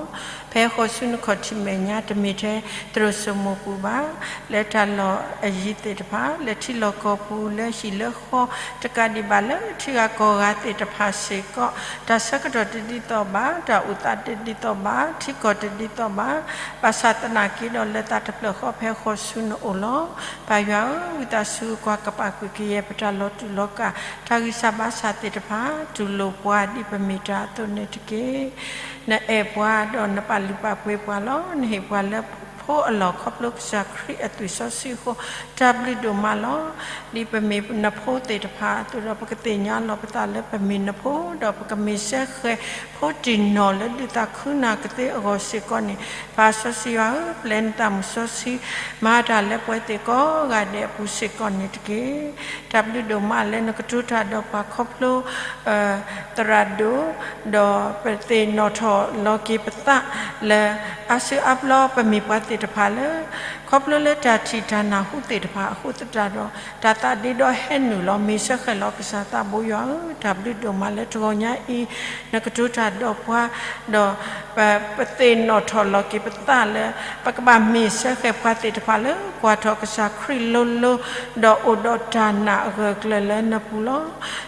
ဖဲဃီၤဆူနခီၣ်ထံးမဲာ်ညါ တမ့ၢ်ထဲသရိာ်စိမိၤပူၤဘၣ်, လၢတၢ်လီၢ်အယံၤသ့ၣ်တဖၣ်, လၢထံလီၢ်ကီၢ်ပူၤ, လၢဟံၣ်လၢဃီ, တကးဒံးဘၣ်လၢထံဂၤကီၢ်ဂၤသ့ၣ်တဖၣ်စ့ၢ်ကီး, တၢ်ဆၢကတီၢ်တဒ်သိးဘၣ်, တၢ်အိၣ်သးတဒ်သိးဘၣ်, ထံကီၢ်တဒ်သိးဘၣ်, ဘၣ်ဆၣ်သနာ်က့ဒီး လၢသးတဖျၢၣ်ဃီဖဲဃီၤဆူနအိၣ်လီၤ. ပၢ်ယွၤဧၢ, ဝံသးစူၤကွၢ်ကပာ်ကွံာ်ကယဲၢ်ပတၢ်လီၤတူာ်လီၤကာ်, တၢ်ဂံၢ်စၢ်ဘါစၢ်သ့ၣ်တဖၣ်, တူၢ်လိာ်ပှၤဒ်ပမ့ၢ်တၢ်အသိးန့ၣ်တက့ၢ်. နအဲၣ်ပှၤဒီးနပာ်လုၢ်ပာ်ပှ့ၤပှၤလီၤ. နဟ့ၣ်ပှၤလၢဖိအလီၢ်ခီဖျိကစၢ်ခရံာ်အသွံၣ်စီဆှံအဃိ, တၢ်ဘျုးဒိၣ်မးလီၤ. ဒ်ပမ့ၢ်နဖိသ့ၣ်တဖၣ်အသိးဒီး ပကသ့ၣ်ညါလီၤပသးလၢပမ့ၢ်နဖိ, ဒီးပကမ့ၢ်စဲဃဲၤဖိတံၢ်နီၢ်လၢဒုးသးခုနၤကသ့အဂီၢ်စ့ၢ်ကီးန့ၣ်, ပၢ်စီဆှံယွၤဧၢ, ပျဲနသးမုၢ်စီဆှံ မၤတၢ်လၢပှၤသ့ၣ်ကိးဂၤဒဲးအပူၤစ့ၢ်ကီးန့ၣ်တက့ၢ်. တၢ်ဘျုးဒိၣ်မးလၢနကတိၤတၢ်ဒီးပှၤခီဖျိ သရၣ်ဒိၣ်, ဒီးပသ့ၣ်နီၣ်ထီၣ်လီၤက့ၤပသးလၢ အါစုအါဘျီပမ့ၢ်ပှၤသ့ၣ်တဖၣ်လၢ ခီဖျိလၢတၢ်ထံၣ်တၢ်နၢ်ဟူသ့ၣ်တဖၣ်အဃိသတးဒီး တၢ်သးဒ့ဒီဟဲနုာ်လီၤ မ့ၢ်စဲဃဲၤလီၤကစၢ်သးဘိယွၤဧၢ, တၢ်ဘျုးဒိၣ်မးလၢတဂီၤညါအံၤ နကတိၤတၢ်ဒီးပှၤ ဒီး ပသ့ၣ်နီၣ်ထီၣ်လီၤက့ၤပသးလၢ ပကဘၣ်မ့ၢ်စဲဃဲၤပှၤသ့ၣ်တဖၣ်လၢ ကွၢ်ထီၣ်ကစၢ်ခရံာ်လိၤလိၤ, ဒီးအိၣ်ဒီးတၢ်နာ်အဂၢၢ်အကျၢၤလၢနပူၤလီၤ.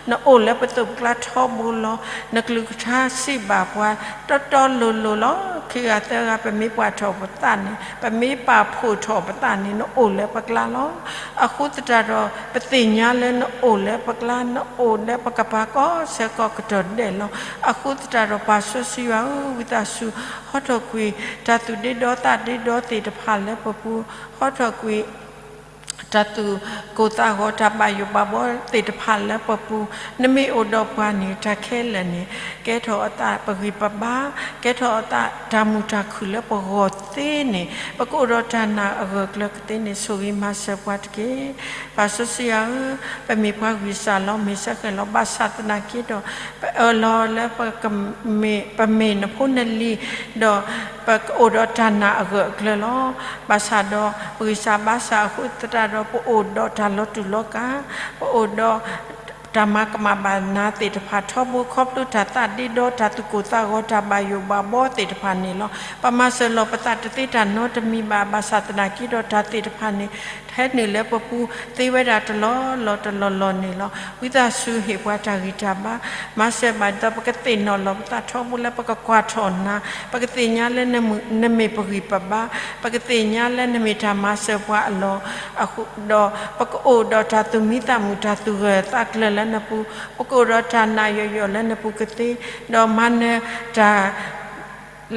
နအိၣ်လၢပသိးပကျါထီဘိလီၤ. နကလုၢ်ကထါစံးဘၣ်ပှၤတီတီလိၤလိၤလီၤ. ခံဂၤသၢဂၤ ပမ့ၢ်ပာ်ထီၣ်ပသးန့ၣ်, ပမ့ၢ်ပာ်ဖှိၣ်ထီၣ်ပသးန့ၣ် နအိၣ်လၢပကျါလီၤ. အဃိသတးဒီး ပသ့ၣ်ညါလၢနအိၣ်လၢပကျါ, နအိၣ်လၢပကပၤကိးဆၢကိးကတီၢ်ဒဲးလီၤ. အဃိသတးဒီး ပၢ်စီဆှံယွၤဧၢ, ဝံသးစူၤ ဟီထီၣ်ကွံာ် တၢ်သူၣ်ဒ့ဒီသးဒ့ဒီသ့ၣ်တဖၣ်လၢပပူၤ, ဟီထီၣ်ကွံာ် တၢ်သူၣ်ကိၢ်သးဂီၤ တၢ်ဘၣ်ယိၣ်ဘၣ်ဘှီသ့ၣ်တဖၣ်လၢပပူၤ, နမ့ၢ်အိၣ်ဒီးပှၤန့ၣ် တၢ်ခဲလၢာ်န့ၣ် ကဲထီၣ်အသးပဂံၢ်ပဘါ, ကဲထီၣ်အသးတၢ်မုာ်တၢ်ခုၣ်လၢပဂီၢ်သ့န့ၣ်, ပကအိၣ်ဒီးတၢ်နာ်အဂၢၢ်အကျၢၤကသ့န့ၣ် ဆိၣ်ဂ့ၤမၤစၢၤပှၤတက့ၢ်. ပၢ်စီဆှံယွၤဧၢ, ပမ့ၢ်ပှၤဂံၢ်စၢ်လီၤ မ့ၢ်ဆၢဃဲၤလီၤ ဘၣ်ဆၣ်သနာ်က့ဒီး ပအၢၣ်လီၤလၢ ပမ့ၢ်နဖိနလံၤ, ဒီးပကအိၣ်ဒီးတၢ်နာ်အဂၢၢ်အကျၢၤလီၤ. ဘၣ်ဆၣ်ဒီး ပဂံၢ်စၢ်ဘါစၢ်အဃိသတးဒီး ပအိၣ်ဒီးတၢ်လီၤတူာ်လီၤကာ်, ပအိၣ်ဒီး တၢ်မၤကမၣ်ဘၣ်နၤသ့ၣ်တဖၣ်ထီဘိ ခီဖျိတၢ်သးဒ့ဒီ တၢ်သူၣ်ကိၢ်သးဂီၤ တၢ်ဘၣ်ယိၣ်ဘၣ်ဘှီသ့ၣ်တဖၣ်န့ၣ်လီၤ. ပမၤစၢၤလီၤပသးတသ့တၢ်နီတမံၤဘၣ်. ဘၣ်ဆၣ်သနာ်က့ဒီး တၢ်သ့ၣ်တဖၣ်န့ၣ် ဟဲနုာ်လၢပပူၤသ့ဝဲဒၣ်တလီၢ်လီၢ်တလီၢ်လီၢ်န့ၣ်လီၤ. ဝံသးစူၤဟ့ၣ်ပှၤတၢ်ဂံၢ်တၢ်ဘါ, မၤစၢၤဘၣ်ဒ်သိး ပကသ့ၣ်နီၣ်လီၤပသးထီဘိလၢ ပကကွၢ်ထီၣ်နၤ, ပကသ့ၣ်ညါလၢနမ့ၢ်ပဂံၢ်ပဘါ, ပကသ့ၣ်ညါလၢနမ့ၢ်တၢ်မၤစၢၤပှၤအလီၢ်အဃိဒီး ပကအိၣ်ဒီးတၢ်သူၣ်မံသးမုာ် တၢ်သူၣ်ဂၢၢ်သးကျၢၤလၢနပူၤ, ပကအိၣ်ဒီးတၢ်နာ်ယိာ်ယိာ်လၢနပူၤကသ့, ဒီးမၤနၢၤတၢ်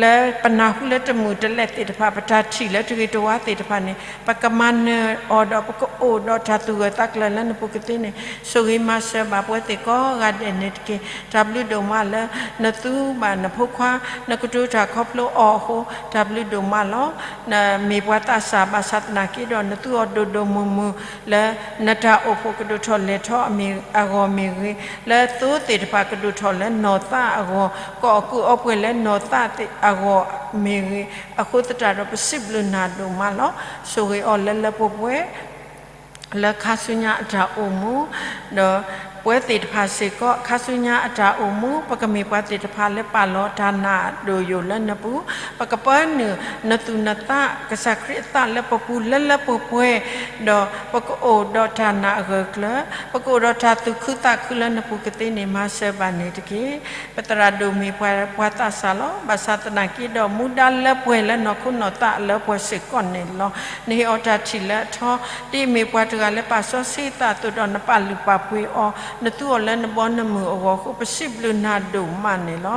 လၢပနၢ်ဟူလၢတမုာ်တလဲၢ်သ့ၣ်တဖၣ်, ပတၢ်ထံၣ်လၢတဂ့ၤတဝါသ့ၣ်တဖၣ်န့ၣ် ပကမၤနၢၤအီၤဒီး ပကအိၣ်ဒီးတၢ်သူၣ်ဂၢၢ်သးကျၢၤလၢနပူၤကသ့န့ၣ် ဆိၣ်ဂ့ၤမၤစၢၤဘၣ်ပဝဲသ့ၣ်ကိးဂၤဒဲးန့ၣ်တက့ၢ်. တၢ်ဘျုးဒိၣ်မးလၢ နသူဘၣ်နဖိခွါ နကတိၤတၢ်ခီဖျိအီၤအဃိ တၢ်ဘျုးဒိၣ်မးလီၤ. နမ့ၢ်ပှၤသးစၢ်ဘၣ်ဆၣ်သနာ်က့ဒီး နသူအီၤဒိၣ်ဒိၣ်မုၢ်မုၢ် လၢနတၢ်အိၣ်ဖှိၣ်ကဒိၣ်ထီၣ်လဲၢ်ထီၣ်အဂီၢ်မ့ၢ်ဂ့ၤ, လၢသိသ့ၣ်တဖၣ်ကဒိၣ်ထီၣ်လၢနီၢ်သးအဂီၢ်, ကီၢ်အကုၢ်အီပှဲၤလၢနီၢ်သးအဂီၢ်မ့ၢ်ဂ့ၤ, အဃိသတးဒီး ပစံးဘျုးနၤဒိၣ်မးလီၤ. ဆိၣ်ဂ့ၤအီၤလၢလၢပှဲၤပှဲၤ လၢခါဆူညါအတၢ်အိၣ်မူ, ဒီးပဝဲသ့ၣ်တဖၣ်စ့ၢ်ကီး ခါဆူညါအတၢ်အိၣ်မူ ပကမ့ၢ်ပှၤသ့ၣ်တဖၣ်လၢပာ်လီၤတၢ်နာ်ဒိၣ်ယိာ်လၢနပူၤ, ပကပၢနုာ်နသူၣ်နသး ကစၢ်ခရံာ်အသးလၢပပူၤလၢလၢပှဲၤပှဲၤ, ဒီးပကအိၣ်ဒီးတၢ်နာ်အဂၢၢ်အကျၢၤ, ပကအိၣ်ဒီးတၢ်သူၣ်ခုသးခုလၢနပူၤကသ့န့ၣ် မၤစၢၤဘၣ်န့ၣ်တက့ၢ်. ပသရၣ်ဒိၣ်မ့ၢ်ပှၤသးစၢ်လီၤ. ဘၣ်ဆၣ်သနာ်က့ဒီး မူဒါလၢပှဲၤလၢနီၢ်ခိနီၢ်သးလၢပှဲၤစ့ၢ်ကီးန့ၣ်လီၤ. နဟ့ၣ်အီၤတၢ်ထံၣ်လၢအထီ, ဒ်အမ့ၢ်ပှၤတဂၤလၢပာ်စီဆှံအသးအသိးဒီး နပာ်လုၢ်ပာ်ပှ့ၤအီၤ, နသူအီၤလၢနဘီနမုၢ်အဂီၢ်အဃိ ပစံးဘျုးနၤဒိၣ်မးန့ၣ်လီၤ.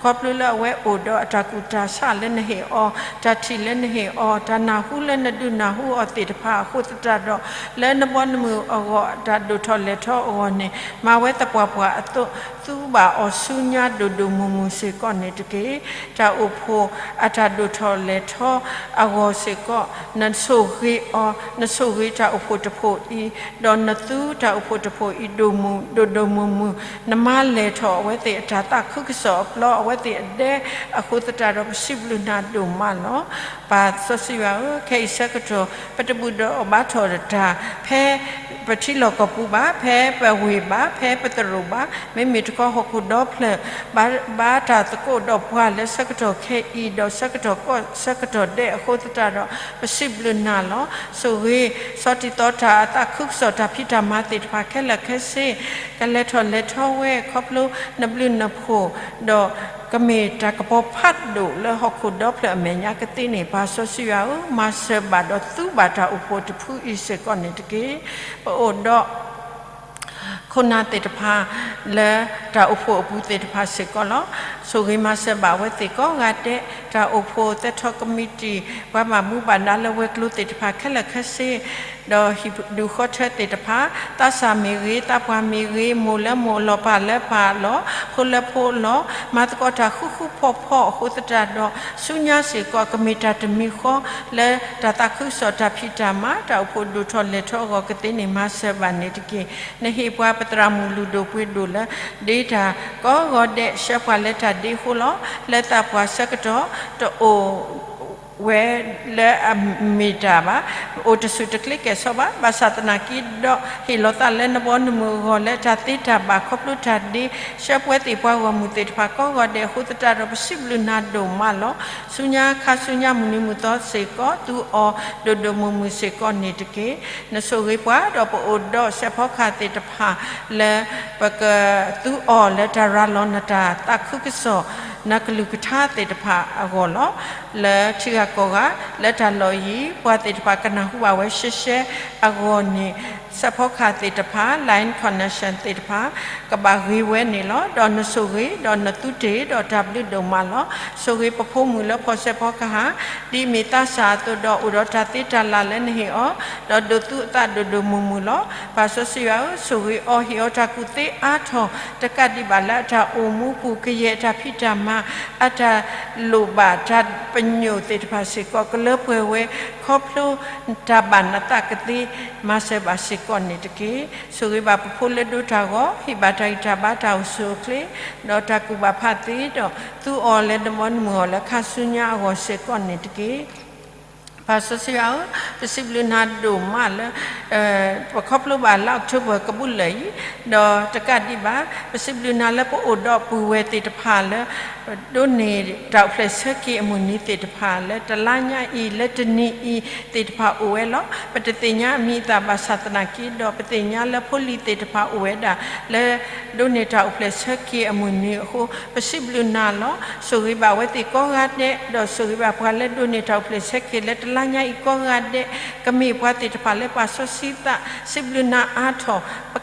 ခီဖျိလၢအဝဲအိၣ်ဒီးအတၢ်ကူၣ်တၢ်ဆးလၢနဟ့ၣ်အီၤ, တၢ်ထံၣ်လၢနဟ့ၣ်အီၤ, တၢ်နၢ်ဟူလၢနဒုးနၢ်ဟူအီၤသ့ၣ်တဖၣ်အဃိသတးဒီး လၢနဘီနမုၢ်အဂီၢ် တၢ်ဒိၣ်ထီၣ်လဲၢ်ထီၣ်အဂီၢ်န့ၣ် မၤဝဲသပှၢ်ပှၢ်အသိး သူဘၣ်အီၤဆူညါဒိၣ်ဒိၣ်မုၢ်မုၢ်စ့ၢ်ကီးန့ၣ်တက့ၢ်. တၢ်အိၣ်ဖှိၣ်အတၢ်ဒိၣ်ထီၣ်လဲၢ်ထီၣ်အဂီၢ်စ့ၢ်ကီး နဆိၣ်ဂ့ၤအီၤ, နဆိၣ်ဂ့ၤတၢ်အိၣ်ဖှိၣ်တဖှိၣ်အံၤ, ဒီးနသူတၢ်အိၣ်ဖှိၣ်တဖှိၣ်အံၤ ဒိၣ်မုၢ်ဒိၣ်ဒိၣ်မုၢ်မုၢ်, နမၤလဲၢ်ထီၣ်အဝဲသ့ၣ်အတၢ်သးခုကစီၣ်အပျီ အဝဲသ့ၣ်အဒဲအဃိသတးဒီး ပစံးဘျုးနၤဒိၣ်မးလီၤ. ပၢ်စီဆှံယွၤဧၢ, ခဲအံၤဆၢကတီၢ် ပတဘူၣ်ဒီးဘါထီၣ်တၢ် ဖဲပထံလီၢ်ကီၢ်ပူၤဘၣ်, ဖဲပဝ့ၢ်ဘၣ်, ဖဲပသရိာ်ဘၣ်, မ့မ့ၢ်တခီဟီၣ်ခိၣ်ဒီဖျၢၣ် ဘါ ဘါတၢ်သကိးဒီးပှၤလၢဆၢကတီၢ်ခဲအံၤ ဒီးဆၢကတီၢ်ကီၢ်ဆၢကတီၢ်ဒဲးအဃိသတးဒီး ပစံးဘျုးနၤလီၤ. ဆိၣ်ဂ့ၤ ဆီၣ်တံၢ်သီတၢ်အသးခုကစီၣ် တၢ်ဖံးတၢ်မၤသ့ၣ်တဖၣ်ခဲလၢာ်ခဲဆ့ ကလဲၤထီၣ်လဲၤထီဝဲ ခီဖျိနဘျုးနဖှိၣ် ဒီးကမ့ၢ်တၢ်ကပီၤဖးဒိၣ်လၢဟီၣ်ခိၣ်ဒီဖျၢၣ်အမဲာ်ညါကသ့န့ၣ် ပၢ်စီဆှံယွၤဧၢ, မၤစၢၤဘၣ်ဒီးသူဘၣ်တၢ်အိၣ်ဖှိၣ်တဖုအံၤစ့ၢ်ကီးန့ၣ်တက့ၢ်. ပအိၣ်ဒီး ခိၣ်နၢ်သ့ၣ်တဖၣ် လၢတၢ်အိၣ်ဖှိၣ်အပူၤသ့ၣ်တဖၣ်စ့ၢ်ကီးလီၤ. ဆိၣ်ဂ့ၤမၤစၢၤဘၣ်အဝဲသ့ၣ်ကိးဂၤဒဲး, တၢ်အိၣ်ဖှိၣ်သဲထီၣ်ကမံးတံာ် ပှၤဘၣ်မူဘၣ်ဒါလၢဝဲၤကျိၤသ့ၣ်တဖၣ်ခဲလၢာ်ခဲဆ့ ဒီးဟံၣ်ဒူၣ်ဃီထၢသ့ၣ်တဖၣ်, သးစၢ်မ့ၢ်ဂ့ၤ, သးပှၢ်မ့ၢ်ဂ့ၤ, မိၢ်လၢမိၢ်အလီၢ် ပၢ်လၢပၢ်အလီၢ်, ဖိလၢဖိအလီၢ်, မၤသကိးတၢ်ဃူဃူဖိးဖိးအဃိသတးဒီး ဆူညါစ့ၢ်ကီး ကမ့ၢ်တၢ်တမံၤဃီ လၢတၢ်သးခုကစီၣ် တၢ်ဖံးတၢ်မၤ တၢ်အိၣ်ဖှိၣ်ဒိၣ်ထီၣ်လဲၢ်ထီၣ်အဂီၢ်ကသ့န့ၣ် မၤစၢၤဘၣ်န့ၣ်တက့ၢ်. နဟ့ၣ်ပှၤပသရၣ်မုၣ်လုၢ်ဒိၣ်ပှ့ၤဒိၣ်လၢ ဒ့တၢ်ကိးဂီၤဒဲး ဆှၢပှၤလၢတၢ်ဒ့အဃိလီၤ. လၢသးပှၢ်ဆၢကတီၢ် တအိၣ် ဝဲလၢအမ့ၢ်တၢ်ဘၣ်, အိၣ်တဆူၣ်တချ့ကဲၣ်ဆိးဘၣ်. ဘၣ်ဆၣ်သနာ်က့ဒီး ဟ့ၣ်လီၤသးလၢနဘီနမုၢ်အဂီၢ် လၢတၢ်သ့တၢ်ဘၣ် ခီဖျိတၢ်ဒ့ ဆှၢပဝဲသ့ၣ်ပှၤဂီၢ်မုၢ်သ့ၣ်တဖၣ်ကိးဂီၤဒဲးအဃိသတးဒီး ပစံးဘျုးနၤဒိၣ်မးလီၤ. ဆူညါခါဆူညါမုၢ်နံၤမုၢ်သီစ့ၢ်ကီး သူအီၤဒိၣ်ဒိၣ်မုၢ်မုၢ်စ့ၢ်ကီးန့ၣ်တက့ၢ်. နဆိၣ်ဂ့ၤပှၤ ဒီးပအိၣ်ဒီးစဲးဖီကဟၣ်သ့ၣ်တဖၣ် လၢပကသူအီၤလၢတၢ်ရၤလီၤနတၢ်သးခုကစီၣ် နကလုၢ်ကထါသ့ၣ်တဖၣ်အဂီၢ်လီၤ. လၢထံဂၤကီၢ်ဂၤ လၢတၢ်လီၢ်အံၤ ပှၤသ့ၣ်တဖၣ်ကနၢ်ဟူဘၣ်ဝဲရှဲရှဲအဂီၢ်န့ၣ် စဲးဖီကဟၣ်သ့ၣ်တဖၣ် Line Connection သ့ၣ်တဖၣ် ကဘၣ်ဂ့ၤဝဲန့ၣ်လီၤ. ဒီးနဆိၣ်ဂ့ၤ ဒီးနသူတ့ၢ်ဒီးတၢ်ဘျုးဒိၣ်မးလီၤ. ဆိၣ်ဂ့ၤပဖိမုၣ်လၢဖီၣ်စဲးဖီကဟၣ် ဒ်အမ့ၢ်သးစၢ်အသိးဒီး အိၣ်ဒီးတၢ်သ့တၢ်လၢ်လၢနဟ့ၣ်အီၤ ဒီးဒိးသူအသးဒိၣ်ဒိၣ်မုၢ်မုၢ်လီၤ. ပၢ်စီဆှံယွၤဧၢ, ဆိၣ်ဂ့ၤအီၤ ဟ့ၣ်အီၤတၢ်ကူၣ်သ့အါထီၣ် တကးဒံးဘၣ်လၢအတၢ်အိၣ်မူပူၤ ကယဲၢ်အတၢ်ဖံးတၢ်မၤ အတၢ်လိၣ်ဘၣ်တၢ်ပညိၣ်သ့ၣ်တဖၣ်စ့ၢ်ကီး ကလၢပှဲၤဝဲ ခီဖျိတၢ်ဘၣ်နသးကသ့ မၤစၢၤဘၣ်စ့ၢ်ကီးန့ၣ်တက့ၢ်. ဆိၣ်ဂ့ၤဘၣ်ပဖိလၢဒိတၢ်ဂီၤ ဟ့ၣ်ဘၣ်တၢ်ဂံၢ်တၢ်ဘါတၢ်အိၣ်ဆူၣ်အိၣ်ချ့ ဒီးတၢ်ကူၣ်ဘၣ်ဖးသ့ဒီး သူအီၤလၢနဘီနမုၢ်အဂီၢ်လၢခါဆူညါအဂီၢ်စ့ၢ်ကီးန့ၣ်တက့ၢ်. ပၢ်စီဆှံယွၤဧၢ, ပစံးဘျုးနၤဒိၣ်မးလၢ ပခီဖျိဘၣ်လါ October ကဘူးလၢာ်အံၤ, ဒီးတကးဒံးဘၣ် ပစံးဘျုးနၤလၢပအိၣ်ဒီးပုၢ်ဝဲၢ်သ့ၣ်တဖၣ်လၢ ဒိးန့ၢ်တၢ်အိၣ်ဖျဲၣ်ဆၢက့ၤအမုၢ်နံၤသ့ၣ်တဖၣ်လၢတလါညါအံၤ လၢတနံၤအံၤသ့ၣ်တဖၣ်အိၣ်ဝဲလီၤ. ပတသ့ၣ်ညါအမံၤအသၣ်ဘၣ်ဆၣ်သနာ်က့ဒီး ပသ့ၣ်ညါလၢဖိလံၤသ့ၣ်တဖၣ်အိၣ်ဝဲဒၣ်လၢ ဒိးန့ၢ်တၢ်အိၣ်ဖျဲၣ်ဆၢက့ၤအမုၢ်နံၤအဃိ ပစံးဘျုးနၤလီၤ. ဆိၣ်ဂ့ၤဘၣ်အဝဲသ့ၣ်ကိးဂၤဒဲး ဒီးဆိၣ်ဂ့ၤဘၣ်ပှၤလၢဒိးန့ၢ်တၢ်အိၣ်ဖျဲၣ်ဆၢက့ၤ လၢတလါညါအံၤကိးဂၤဒဲး, ကမ့ၢ်ပှၤသ့ၣ်တဖၣ်လၢပာ်စီဆှံသး စံးဘျုးနၤအါထီၣ်,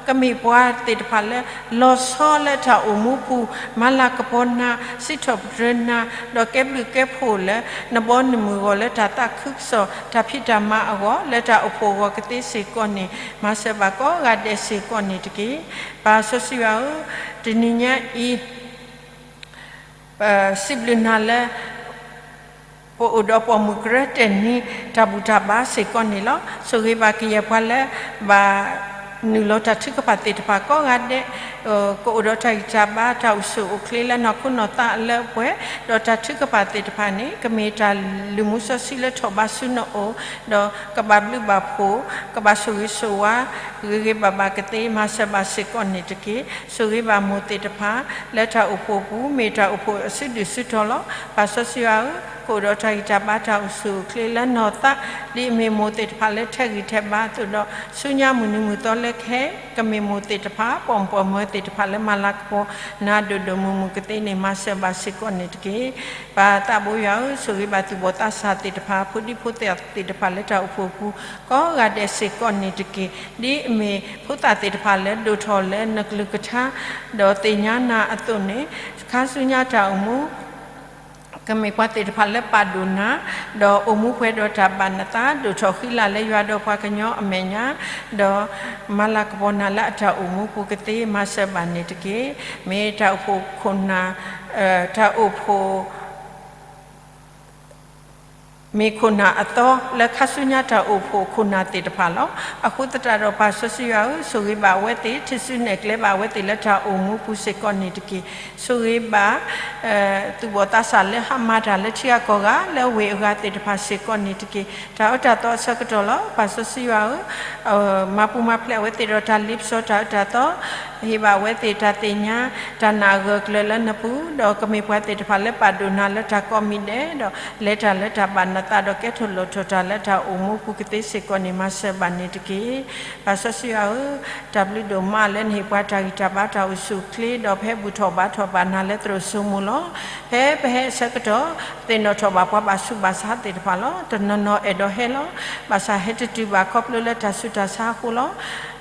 ကမ့ၢ်ပှၤသ့ၣ်တဖၣ်လၢ လီၤဆီလၢတၢ်အိၣ်မူပူၤ မၤလၤကပီၤနၤ, စံးထီၣ်ပတြၢၤနၤ, ဒီးကဲဘျုးကဲဖှိၣ်လၢ နဘီနမုၢ်အဂီၢ် လၢတၢ်သးခုကစီၣ် တၢ်ဖံးတၢ်မၤအဂီၢ် လၢတၢ်အိၣ်ဖှိၣ်အဂီၢ်ကသ့စ့ၢ်ကီးန့ၣ် မၤစၢၤဘၣ်ကိးဂၤဒဲးစ့ၢ်ကီးန့ၣ်တက့ၢ်. ပၢ်စီဆှံယွၤဧၢ, တနံၤညါအံၤ ပစံးဘျုးနၤလၢ ပအိၣ်ဒီးပိာ်မုၣ်ကရၢတဲာ်နံၤ တၢ်ဘူၣ်တၢ်ဘါစ့ၢ်ကီးန့ၣ်လီၤ. ဆိၣ်ဂ့ၤဘၣ်ကယဲၢ်ပှၤလၢ ဘၣ်နုာ်လီၤတၢ်ထုကဖၣ်သ့ၣ်တဖၣ်ကိးဂၤဒဲး, ကအိၣ်ဒီးတၢ်ဂံၢ်တၢ်ဘါ တၢ်အိၣ်ဆူၣ်အိၣ်ချ့လၢနီၢ်ခိနီၢ်သးလၢပှဲၤ, ဒီးတၢ်ထုကဖၣ်သ့ၣ်တဖၣ်န့ၣ် ကမ့ၢ်တၢ်လုၢ်မူစီဆှံလၢထီၣ်ဘးဆူနအိၣ်, ဒီးကဘၣ်ဘျုးဘၣ်ဖှိၣ်, ကဘၣ်ဆိၣ်ဂ့ၤဆိၣ်ဝါ, ဂ့ၤဂ့ၤဘၣ်ဘၣ်ကသ့ မၤစၢၤဘၣ်စ့ၢ်ကီးန့ၣ်တက့ၢ်. ဆိၣ်ဂ့ၤဘၣ်မိၢ်သ့ၣ်တဖၣ် လၢတၢ်အိၣ်ဖှိၣ်ပူၤ မ့ၢ်တၢ်အိၣ်ဖှိၣ်အစုဒုၣ်စုတီၤလီၤ. ပၢ်စီဆှံယွၤဧၢ, ကအိၣ်ဒီးတၢ်ဂံၢ်တၢ်ဘါတၢ်အိၣ်ဆူၣ်အိၣ်ချ့လၢနီၢ်သး, ဒ်အမ့ၢ်မိၢ်သ့ၣ်တဖၣ်လၢထဲးဂံၢ်ထဲးဘါအသိးဒီး ဆူညါမုၢ်နံၤမုၢ်သီလၢကဟဲ ကမ့ၢ်မိၢ်သ့ၣ်တဖၣ် ပိာ်မုၣ်ပိာ်မၢၤသ့ၣ်တဖၣ်လၢမၤလၤကပီၤနၤဒိၣ်ဒိၣ်မုၢ်မုၢ်ကသ့န့ၣ် မၤစၢၤဘၣ်စ့ၢ်ကီးန့ၣ်တက့ၢ်. ပၢ်သးဘိယွၤဧၢ, ဆိၣ်ဂ့ၤဘၣ်သူၣ်ဘီၣ်သးစၢ်သ့ၣ်တဖၣ် ဖိဒံဖိသၣ်သ့ၣ်တဖၣ်လၢတၢ်အိၣ်ဖှိၣ်ပူၤ ကိးဂၤဒဲးစ့ၢ်ကီးန့ၣ်တက့ၢ်. ဒ်အမ့ၢ်ဖိသၣ်သ့ၣ်တဖၣ်လၢဒိၣ်ထီၣ်လၢနကလုၢ်ကထါ ဒီးသ့ၣ်ညါနၤအသိးန့ၣ် ခါဆူညါတၢ်အိၣ်မူ ကမ့ၢ်ပှၤသ့ၣ်တဖၣ်လၢပာ်ဒိၣ်နၤ, ဒီးအိၣ်မူပှဲၤဒီးတၢ်ဘၣ်နသး ဒိၣ်ထီၣ်ဃံလၤလၢယွၤဒီးပှၤကညီအမဲာ်ညါ, ဒီးမၤလၤကပီၤနၤလၢအတၢ်အိၣ်မူပူၤကသ့ မၤစၢၤဘၣ်န့ၣ်တက့ၢ်. မ့ၢ်တၢ်အိၣ်ဖှိၣ်ခိၣ်နၢ်, တၢ်အိၣ်ဖှိၣ် မ့ၢ်ခိၣ်နၢ်အသီလၢခါဆူညါတၢ်အိၣ်ဖှိၣ်ခိၣ်နၢ်သ့ၣ်တဖၣ်လီၤ. အဃိသတးဒီးပၢ်စီဆှံယွၤဧၢ, ဆိၣ်ဂ့ၤဘၣ်အဝဲသ့ၣ် ထံၣ်ဆူနဲၣ်ကျဲဘၣ်အဝဲသ့ၣ်လၢတၢ်အိၣ်မူပူၤစ့ၢ်ကီးန့ၣ်တက့ၢ်. ဆိၣ်ဂ့ၤဘၣ် သူၣ်ဘီၣ်သးစၢ်လၢဟါမၤတၢ်လၢထံဂၤကီၢ်ဂၤလၢအဝ့ၢ်အဂၤသ့ၣ်တဖၣ်စ့ၢ်ကီးန့ၣ်တက့ၢ်. တၢ်အၢတၢ်သီအဆၢကတီၢ်လီၤ. ပၢ်စီဆှံယွၤဧၢ, မၤပူၤမၤဖျဲးအဝဲသ့ၣ်ဒီးတၢ်လ့ပစီတၢ်အၢတၢ်သီ, ဟ့ၣ်ဘၣ်အဝဲသ့ၣ်တၢ်သ့ၣ်ညါ တၢ်နာ်အဂၢၢ်အကျၢၤလၢနပူၤ, ဒီးကမ့ၢ်ပှၤသ့ၣ်တဖၣ်လၢပာ်ဒိၣ်နၤလၢတၢ်ကိးမံၤဒဲး, ဒီးလဲၤတၢ်လၢတၢ်ဘၣ်နသး ဒီးကဲထီၣ်လိၣ်ထီၣ်တၢ်လၢတၢ်အိၣ်မူပူၤကသ့စ့ၢ်ကီးန့ၣ် မၤစၢၤဘၣ်န့ၣ်တက့ၢ်. ပၢ်စီဆှံယွၤဧၢ, တၢ်ဘျုးဒိၣ်မးလၢနဟ့ၣ်ပှၤတၢ်ဂံၢ်တၢ်ဘါတၢ်အိၣ်ဆူၣ်အိၣ်ချ့, ဒီးပဟဲဘူၣ်ထီၣ်ဘါထီၣ်ဘၣ်နၤလၢသရိာ်စိမိၤလီၤ. ဖဲပဟဲအဆၢကတီၢ် သ့ၣ်နီၣ်ထီၣ်ဘၣ်ပှၤဘၣ်ဆူးဘၣ်ဆါသ့ၣ်တဖၣ်လီၤ. တနီၤနီၤအဲၣ်ဒိးဟဲလီၤ. ဘၣ်ဆၣ်ဟဲတတုၤဘၣ်ခီဖျိလၢတၢ်ဆူးတၢ်ဆါအဃိလီၤ.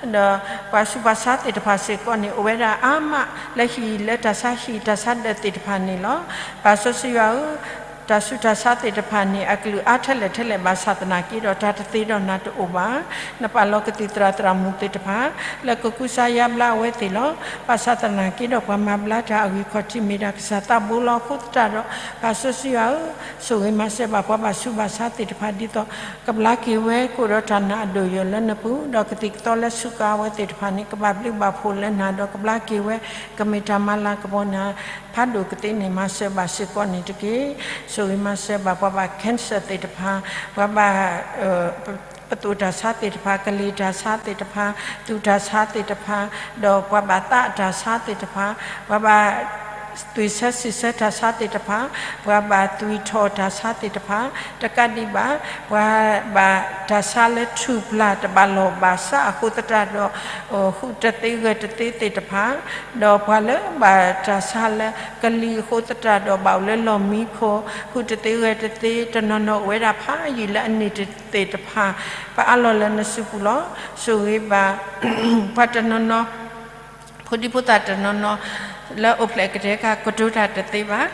ဒီးပှၤဆူးပှၤဆါသ့ၣ်တဖၣ်စ့ၢ်ကီးန့ၣ် အိၣ်ဝဲဒၣ်အါမးလၢဟံၣ်လၢတၢ်ဆါဟံၣ်တၢ်ဆါဒၢးသ့ၣ်တဖၣ်န့ၣ်လီၤ. ပၢ်စီဆှံယွၤဧၢ, တၢ်ဆူးတၢ်ဆါသ့ၣ်တဖၣ်န့ၣ် အကလုာ်အါထဲလဲၣ်ထဲလဲၣ်ဘၣ်ဆၣ်သနာ်က့ဒီး တၢ်တသ့ဒီးနၤတအိၣ်ဘၣ်. နပာ်လီၤကသံၣ်သရၣ်သရၣ်မုၣ်သ့ၣ်တဖၣ် လၢကကူစါယါဘျါအဝဲသ့ၣ်လီၤ. ဘၣ်ဆၣ်သနာ်က့ဒီး ပှၤမၤဘျါတၢ်အဂံၢ်ခီၣ်ထံးမ့ၢ်ဒၣ်ကစၢ်သးဘိလီၤ. အဃိသတးဒီး ပၢ်စီဆှံယွၤဧၢ, ဆိၣ်ဂ့ၤမၤစၢၤဘၣ်ပှၤဘၣ်ဆူးဘၣ်ဆါသ့ၣ်တဖၣ် ဒ်သိး ကဘျါက့ၤဝဲ ကအိၣ်ဒီးတၢ်နာ်အဒိၣ်ယိာ်လၢနပူၤ, ဒီးကသံၣ်ကသီလၢဆူးကါဝဲသ့ၣ်တဖၣ်န့ၣ် ကဘၣ်ဘျုးဘၣ်ဖှိၣ်လၢနၤ, ဒီးကဘျါက့ၤဝဲ ကမ့ၢ်တၢ်မၤလၤကပီၤနၤ ဖးဒိၣ်ကသ့န့ၣ် မၤစၢၤဘၣ်စ့ၢ်ကီးန့ၣ်တက့ၢ်. ဆိၣ်ဂ့ၤမၤစၢၤဘၣ်ပှၤဘၣ် cancer သ့ၣ်တဖၣ်, ပှၤဘၣ် ပသိၣ်တၢ်ဆါသ့ၣ်တဖၣ်, ကလံၤတၢ်ဆါသ့ၣ်တဖၣ်, သူၣ်တၢ်ဆါသ့ၣ်တဖၣ်, ဒီးပှၤဘၣ်သးအတၢ်ဆါသ့ၣ်တဖၣ်, ပှၤဘၣ် သွံၣ်ဆၢစံးဆၢတၢ်ဆါသ့ၣ်တဖၣ်, ပှၤဘၣ်သွံၣ်ထီၣ်တၢ်ဆါသ့ၣ်တဖၣ်, တကးဒံးဘၣ် ပှၤဘၣ်တၢ်ဆါလၢထူၣ်ပျၢ်တဘၣ်လီၢ်ဘၣ်စးအဃိသတးဒီး ဟူးတသ့ဂဲၤတသ့သ့ၣ်တဖၣ်, ဒီးပှၤလၢဘၣ်တၢ်ဆါလၢကလံၤအဃိသတးဒီးဘၣ်အိၣ်လၢလီၢ်မံခိၣ် ဟူးတသ့ဂဲၤတသ့ တနီၤနီၤအိၣ်ဝဲဒၣ်ဖးယံာ်လၢအနံၣ်သ့ၣ်တဖၣ်, ပအးလီၤလၢနစုပူၤလီၤ. ဆိၣ်ဂ့ၤဘၣ် ပှၤတနီၤနီၤ ဖိဒံဖိသၣ်တနီၤနီၤ လၢအိၣ်ဖျဲၣ်ကတဲာ်ကတီၤတသ့ဘၣ်,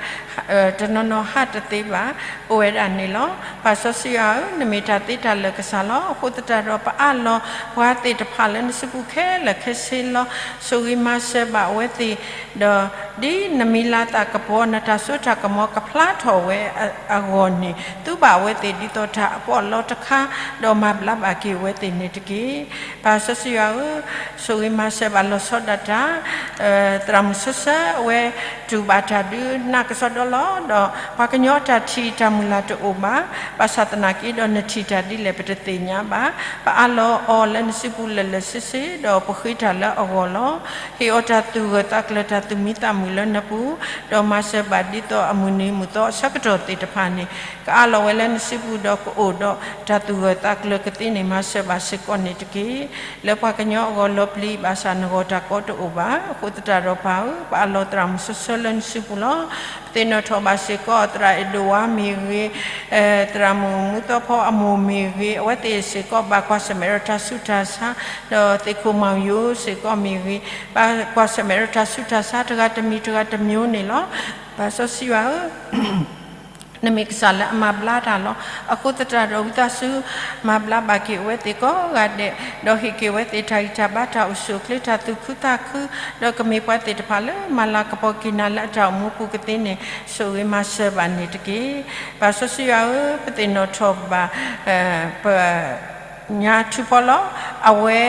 တနီၤနီၤဟးတသ့ဘၣ်, အိၣ်ဝဲဒၣ်န့ၣ်လီၤ. ပၢ်စီဆှံယွၤဧၢ, နမ့ၢ်တၢ်သ့တၢ်လၢာ်ကစၢ်လီၤ. အဃိသတးဒီး ပအးလီၤပှၤသ့ၣ်တဖၣ်လၢနစုပူၤခဲလၢာ်ခဲဆ့လီၤ. ဆိၣ်ဂ့ၤမၤစၢၤဘၣ်အဝဲသ့ၣ်, ဒီးဒ်နမံၤလၤသးကပီၤ နတၢ်စိတၢ်ကမီၤကဖျါထီၣ်ဝဲအဂီၢ်န့ၣ် သူဘၣ်အဝဲသ့ၣ်ဒ်သိးတၢ်အပီးအလီတခါ, ဒီးမၤဘျါဘၣ်က့ၤအဝဲသ့ၣ်န့ၣ်တက့ၢ်. ပၢ်စီဆှံယွၤဧၢ, ဆိၣ်ဂ့ၤမၤစၢၤဘၣ်လီၤဆီဒၣ်တၢ် သရၣ်မုၣ်ဆၢဆၢအဝဲ တူၢ်ဘၣ်တၢ်ဒုးနးကစီဒီလီၤ. ဒီးပှၤကညီအတၢ်ထံၣ်တၢ်မုၢ်လၢ်တအိၣ်ဘၣ်, ဘၣ်ဆၣ်သနာ်က့ဒီး နထံၣ်တၢ်ဒ်လဲၣ်ပတသ့ၣ်ညါဘၣ်. ပအးလီၤအီၤလၢနစုပူၤလၢာ်လၢာ်ဆ့ဆ့, ဒီးပဃ့တၢ်လၢအဂီၢ်လီၤ. ဟ့ၣ်အီၤတၢ်သူၣ်ဂၢၢ်သးကျၢၤ တၢ်သူၣ်မံသးမုာ်လၢနပူၤ, ဒီးမၤစၢၤဘၣ်ဒ်သိးအမုၢ်နံၤမုၢ်သီအဆၢကတီၢ်သ့ၣ်တဖၣ်န့ၣ် ကအးလီၤဝဲလၢနစုပူၤဒီးကအိၣ်ဒီးတၢ်သူၣ်ဂၢၢ်သးကျၢၤကသ့န့ၣ် မၤစၢၤဘၣ်စ့ၢ်ကီးန့ၣ်တက့ၢ်. လၢပှၤကညီအဂီၢ်လီၤပျံၤ ဘၣ်ဆၣ်နဂီၢ်တၢ်ကီတအိၣ်ဘၣ်. အဃိသတးဒီးပၢ်ဧၢ, ပအးလီၤသရၣ်မုၣ်ဆၢဆၢလၢနစုပူၤလီၤ. ပသ့ၣ်နီၣ်ထီၣ်ဘၣ်စ့ၢ်ကီး သရၣ်အဲၣ်ဒိးဝါမ့ၢ်ဂ့ၤ, သရၣ်မုၣ်မူသီဖီအမိၢ်မ့ၢ်ဂ့ၤ, အဝဲသ့ၣ်စ့ၢ်ကီးဘၣ်ကွၢ်ဆၢၣ်မဲာ်ဒီးတၢ်ဆူးတၢ်ဆါ, ဒီးသ့ၣ်ခိၣ်မၤယိၤစ့ၢ်ကီးမ့ၢ်ဂ့ၤ, ဘၣ်ကွၢ်ဆၢၣ်မဲာ်ဒီးတၢ်ဆူးတၢ်ဆါတဂၤတမံၤတဂၤတမံၤန့ၣ်လီၤ. ပၢ်စီဆှံယွၤဧၢ, နမ့ၢ်ကစၢ်လၢအမၤဘျါတၢ်လီၤ. အဃိသတးဒီးဝံသးစူၤ မၤဘျါဘၣ်က့ၤအဝဲသ့ၣ်ကိးဂၤဒဲး, ဒီးဟ့ၣ်က့ၤအဝဲသ့ၣ်တၢ်ဂံၢ်တၢ်ဘါ တၢ်အိၣ်ဆူၣ်အိၣ်ချ့ တၢ်သူၣ်ခုသးခု, ဒီးကမ့ၢ်ပှၤသ့ၣ်တဖၣ်လၢမၤလၤကပီၤက့ၤနၤလၢအတၢ်အိၣ်မူပူၤကသ့န့ၣ် ဆိၣ်ဂ့ၤမၤစၢၤဘၣ်န့ၣ်တက့ၢ်. ပၢ်စီဆှံယွၤဧၢ, ပသ့ၣ်နီၣ်ထီၣ်ဘၣ် ပ ညါထူဖီလီၤ. အဝဲ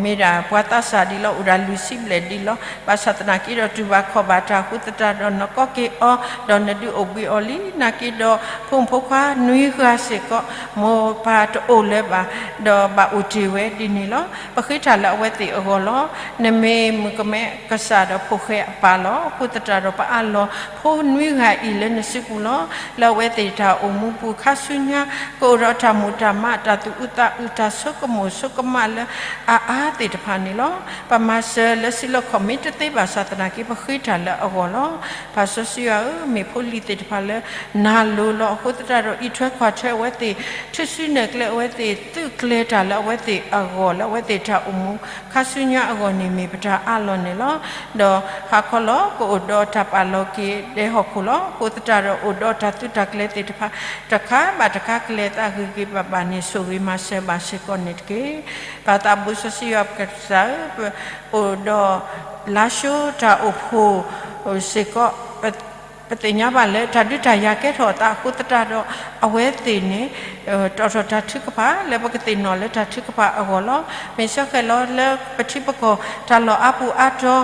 မ့ၢ်ဒၣ်ပှၤသးစၢ်ဒံးလီၤ, အိၣ်ဒၣ်လွံၢ်ဆံဘျဲၣ်ဒံးလီၤ. ဘၣ်ဆၣ်သနာ်က့ဒီး တူၢ်ဘၣ်ခီၣ်ဘၣ်တၢ်အဃိသတးဒီး နကိးက့ၤအီၤ, ဒီးနဒုးအိၣ်ဘှံးအီၤလံ. နာ်က့ဒီး ဖိမုၣ်ဖိခွါနွံဂၤစ့ၢ်ကီး မိၢ်ပၢ်တအိၣ်လၢၤဘၣ်, ဒီးဘၣ်အိၣ်တ့ၢ်ဝဲဒ်န့ၣ်လီၤ. ပဃ့တၢ်လၢအဝဲသ့ၣ်အဂီၢ်လီၤ. နမ့ၢ်မုၣ်ကမဲကစၢ်ဒီးဖိၣ်ဃဲအပၢ်လီၤ. အဃိသတးဒီး ပအးလီၤဖိနွံဂၤအံၤလၢနစုပူၤလီၤ. လၢအဝဲသ့ၣ်တၢ်အိၣ်မူပူၤ ခါဆူညါ ကအိၣ်ဒီးတၢ်မူးတၢ်မး တၢ်သူၣ်အုးသးအုး တၢ်ဆိကမိၣ်ဆိကမးလၢအအါအါသ့ၣ်တဖၣ်န့ၣ်လီၤ. ပမၤစၢၤလၢစံးလီၢ်ခီၣ်မ့ၢ်တသ့ဘၣ်ဆၣ်သနာ်က့ ပဃ့တၢ်လၢအဂီၢ်လီၤ. ပၢ်စီဆှံယွၤဧၢ, မ့ၢ်ဖိလံၤသ့ၣ်တဖၣ်လၢနၤလိၤလီၤ. အဃိသတးဒီး အံးထွဲကွၢ်ထွဲအဝဲသ့ၣ်, ထုးစုနဲၣ်ကျဲအဝဲသ့ၣ်, သုးကျဲၤတၢ်လၢအဝဲသ့ၣ်အဂီၢ် လၢအဝဲသ့ၣ်တၢ်အိၣ်မူ ခါဆူညါအဂီၢ်န့ၣ် မ့ၢ်ပတၢ်အးလီၤန့ၣ်လီၤ. ဒီးဟးခီလီၤ ကအိၣ်ဒီးတၢ်ပာ်လီၤက့ၤဒဲဟီၣ်ခိၣ်လီၤ. အဃိသတးဒီး အိၣ်ဒီးတၢ်သုးတၢ်ကျဲၤသ့ၣ်တဖၣ် တခါဘၣ်တခါ ကလဲၤသးဂ့ၤဂ့ၤဘၣ်ဘၣ်န့ၣ် ဆိၣ်ဂ့ၤမၤစၢၤဘၣ်စ့ၢ်ကီးန့ၣ်တက့ၢ်. ပၢ်သးဘိစီဆှံယွၤပကစၢ်ဧၢ, အိၣ်ဒီးလါၡိတၢ်အိၣ်ဖှိၣ်စ့ၢ်ကီး ပသ့ၣ်ညါဘၣ်လၢ တၢ်ဒုးတၢ်ယၤကဲထီၣ်အသးအဃိသတးဒီး အဝဲသ့ၣ်န့ၣ် တီၣ်ထီၣ်တၢ်ထုကဖၣ် လၢပကသ့ၣ်နီၣ်လၢတၢ်ထုကဖၣ်အဂီၢ်လီၤ. မ့ၢ်ဆၢဃဲၤလီၤလၢပထံပကီၢ် တၢ်လီၢ်အါပူၤအါတီၤ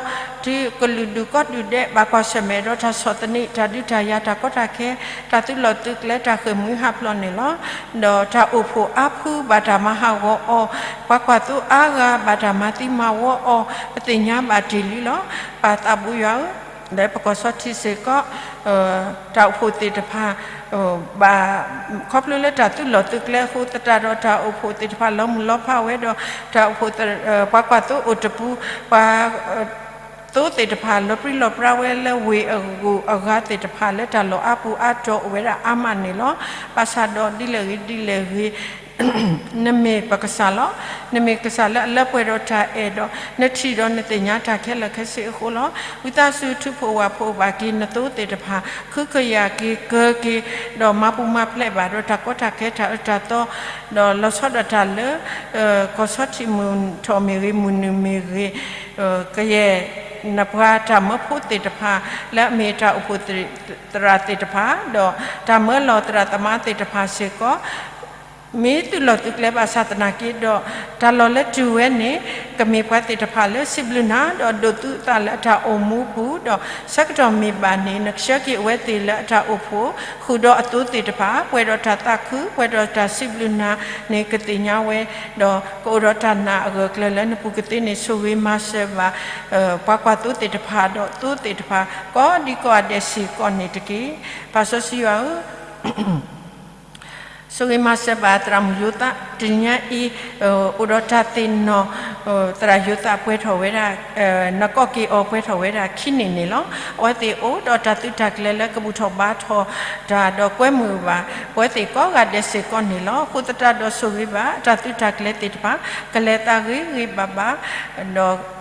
တုၤကလုာ်ဒူၣ်ကိးဒူၣ်ဒဲး ဘၣ်ကွၢ်ဆၢၣ်မဲာ်ဒီးတၢ်ဆီၣ်သနံး တၢ်ဒုးတၢ်ယၤ တၢ်ကီတၢ်ခဲ တၢ်သုးလီၢ်သုးကျဲ တၢ်ဃ့ၢ်မှံဟးဖျိးန့ၣ်လီၤ. ဒီးတၢ်အိၣ်ဖှိၣ်အါဖု ဘၣ်တၢ်မၤဟးဂီၤအီၤ, ပှၤကွၢ်သိအါဂၤ ဘၣ်တၢ်မၤသံမၤဝီအီၤ ပသ့ၣ်ညါဘၣ်တ့ၢ်လံလီၤ. ပၢ်သးဘိယွၤဧၢ, လၢပကီၢ်ဆီထံးစ့ၢ်ကီး တၢ်အိၣ်ဖှိၣ်သ့ၣ်တဖၣ် ဘၣ် ခီဖျိလၢတၢ်သုးလီၢ်သုးကျဲအဃိသတးဒီး တၢ်အိၣ်ဖှိၣ်သ့ၣ်တဖၣ်လီၤမုၢ်လီၤဖးဝဲဒီး တၢ်အိၣ်ဖှိၣ် ပှၤကွၢ်သိအိၣ်တပူၤ ပှၤ သိသ့ၣ်တဖၣ်လီၤပြံလီၤပြါဝဲလၢဝ့ၢ်အဂုၤအဂၤသ့ၣ်တဖၣ်လၢတၢ်လီၢ်အါပူၤအါတီၤအိၣ်ဝဲဒၣ်အါမးန့ၣ်လီၤ. ဘၣ်ဆၣ်ဒီးဒ်လဲၣ်ဂ့ၤဒ်လဲၣ်ဂ့ၤ နမ့ၢ်ပကစၢ်လီၤ. နမ့ၢ်ကစၢ်လၢအလၢပှဲၤဒီးတၢ်အဲၣ်ဒီး နထံၣ်ဒီးနသ့ၣ်ညါတၢ်ခဲလၢာ်ခဲဆ့အဃိလီၤ. ဝံသးစူၤထုးဖှိၣ်ဝၣ်ဖှိၣ်ဘၣ်က့ၤနသိသ့ၣ်တဖၣ် ခုကယာ်က့ၤကၢက့ၤ ဒီးမၤပူၤမၤဖျဲးဘၣ်ဒီးတၢ်ကီတၢ်ခဲတၢ်အၢတၢ်သီ ဒီးလီၤဆီဒၣ်တၢ်လၢ ကီၢ်ဆီထံးမုၢ်ထီၣ်မ့ၢ်ဂ့ၤ မုၢ်နုာ်မ့ၢ်ဂ့ၤ ကယဲၢ်နပှၤတၢ်မၢဖိသ့ၣ်တဖၣ် လၢအမ့ၢ်တၢ်အိၣ်ဖှိၣ်သရၣ်သ့ၣ်တဖၣ် ဒီးတၢ်မၢလီၤသရၣ်သမါသ့ၣ်တဖၣ်စ့ၢ်ကီး မ့ၢ်သုလီၢ်သုကျဲဘၣ်ဆၣ်သနာ်က့ဒီး, တၢ်လီၢ်လၢတုၤဝဲန့ၣ်, ကမ့ၢ်ပှၤသ့ၣ်တဖၣ်လၢစံးဘျုးနၤ, ဒီးဒိးသူအသးလၢအတၢ်အိၣ်မူပူၤ, ဒီးဆၢကတီၢ်မ့ၢ်ဘၣ်န့ၣ် နကဆှၢက့ၤအဝဲသ့ၣ်လၢအတၢ်အိၣ်ဖှိၣ်, ဃုာ်ဒီးအသိသ့ၣ်တဖၣ်, ပှဲၤဒီးတၢ်သးခု, ပှဲၤဒီးတၢ်စံးဘျုးနၤန့ၣ် ကသ့ၣ်ညါဝဲ, ဒီးကအိၣ်ဒီးတၢ်နာ်အဂၢၢ်အကျၢၤလၢနပူၤကသ့န့ၣ် ဆိၣ်ဂ့ၤမၤစၢၤဘၣ် ပှၤကွၢ်သိသ့ၣ်တဖၣ်, ဒီးသိသ့ၣ်တဖၣ်, ကိးဒံကိးဂၤဒဲးစ့ၢ်ကီးန့ၣ်တက့ၢ်. ပၢ်စီဆှံယွၤဧၢ, ဆိၣ်ဂ့ၤမၤစၢၤဘၣ်သရၣ်မုၣ်ယိၤသး, တနံၤညါအံၤ, အိၣ်ဒီးတၢ်သ့ၣ်နီၣ်, သရၣ်ယိၤသးပှဲၤထီၣ်ဝဲဒၣ်, နကိးက့ၤအီၤပှဲၤထီၣ်ဝဲဒၣ်ခံနံၣ်န့ၣ်လီၤ. အဝဲသ့ၣ်အိၣ်ဒီးတၢ်သုးတၢ်ကျဲၤလၢကဘူၣ်ထီၣ်ဘါထီၣ်တၢ်ဒီးကွဲမုာ်ဘၣ်, ပဝဲသ့ၣ်ကိးဂၤဒဲးစ့ၢ်ကီးန့ၣ်လီၤ. အဃိသတးဒီးဆိၣ်ဂ့ၤဘၣ်အတၢ်သုးတၢ်ကျဲၤသ့ၣ်တဖၣ်, ကလဲၤသးဂ့ၤဂ့ၤဘၣ်ဘၣ်, ဒီး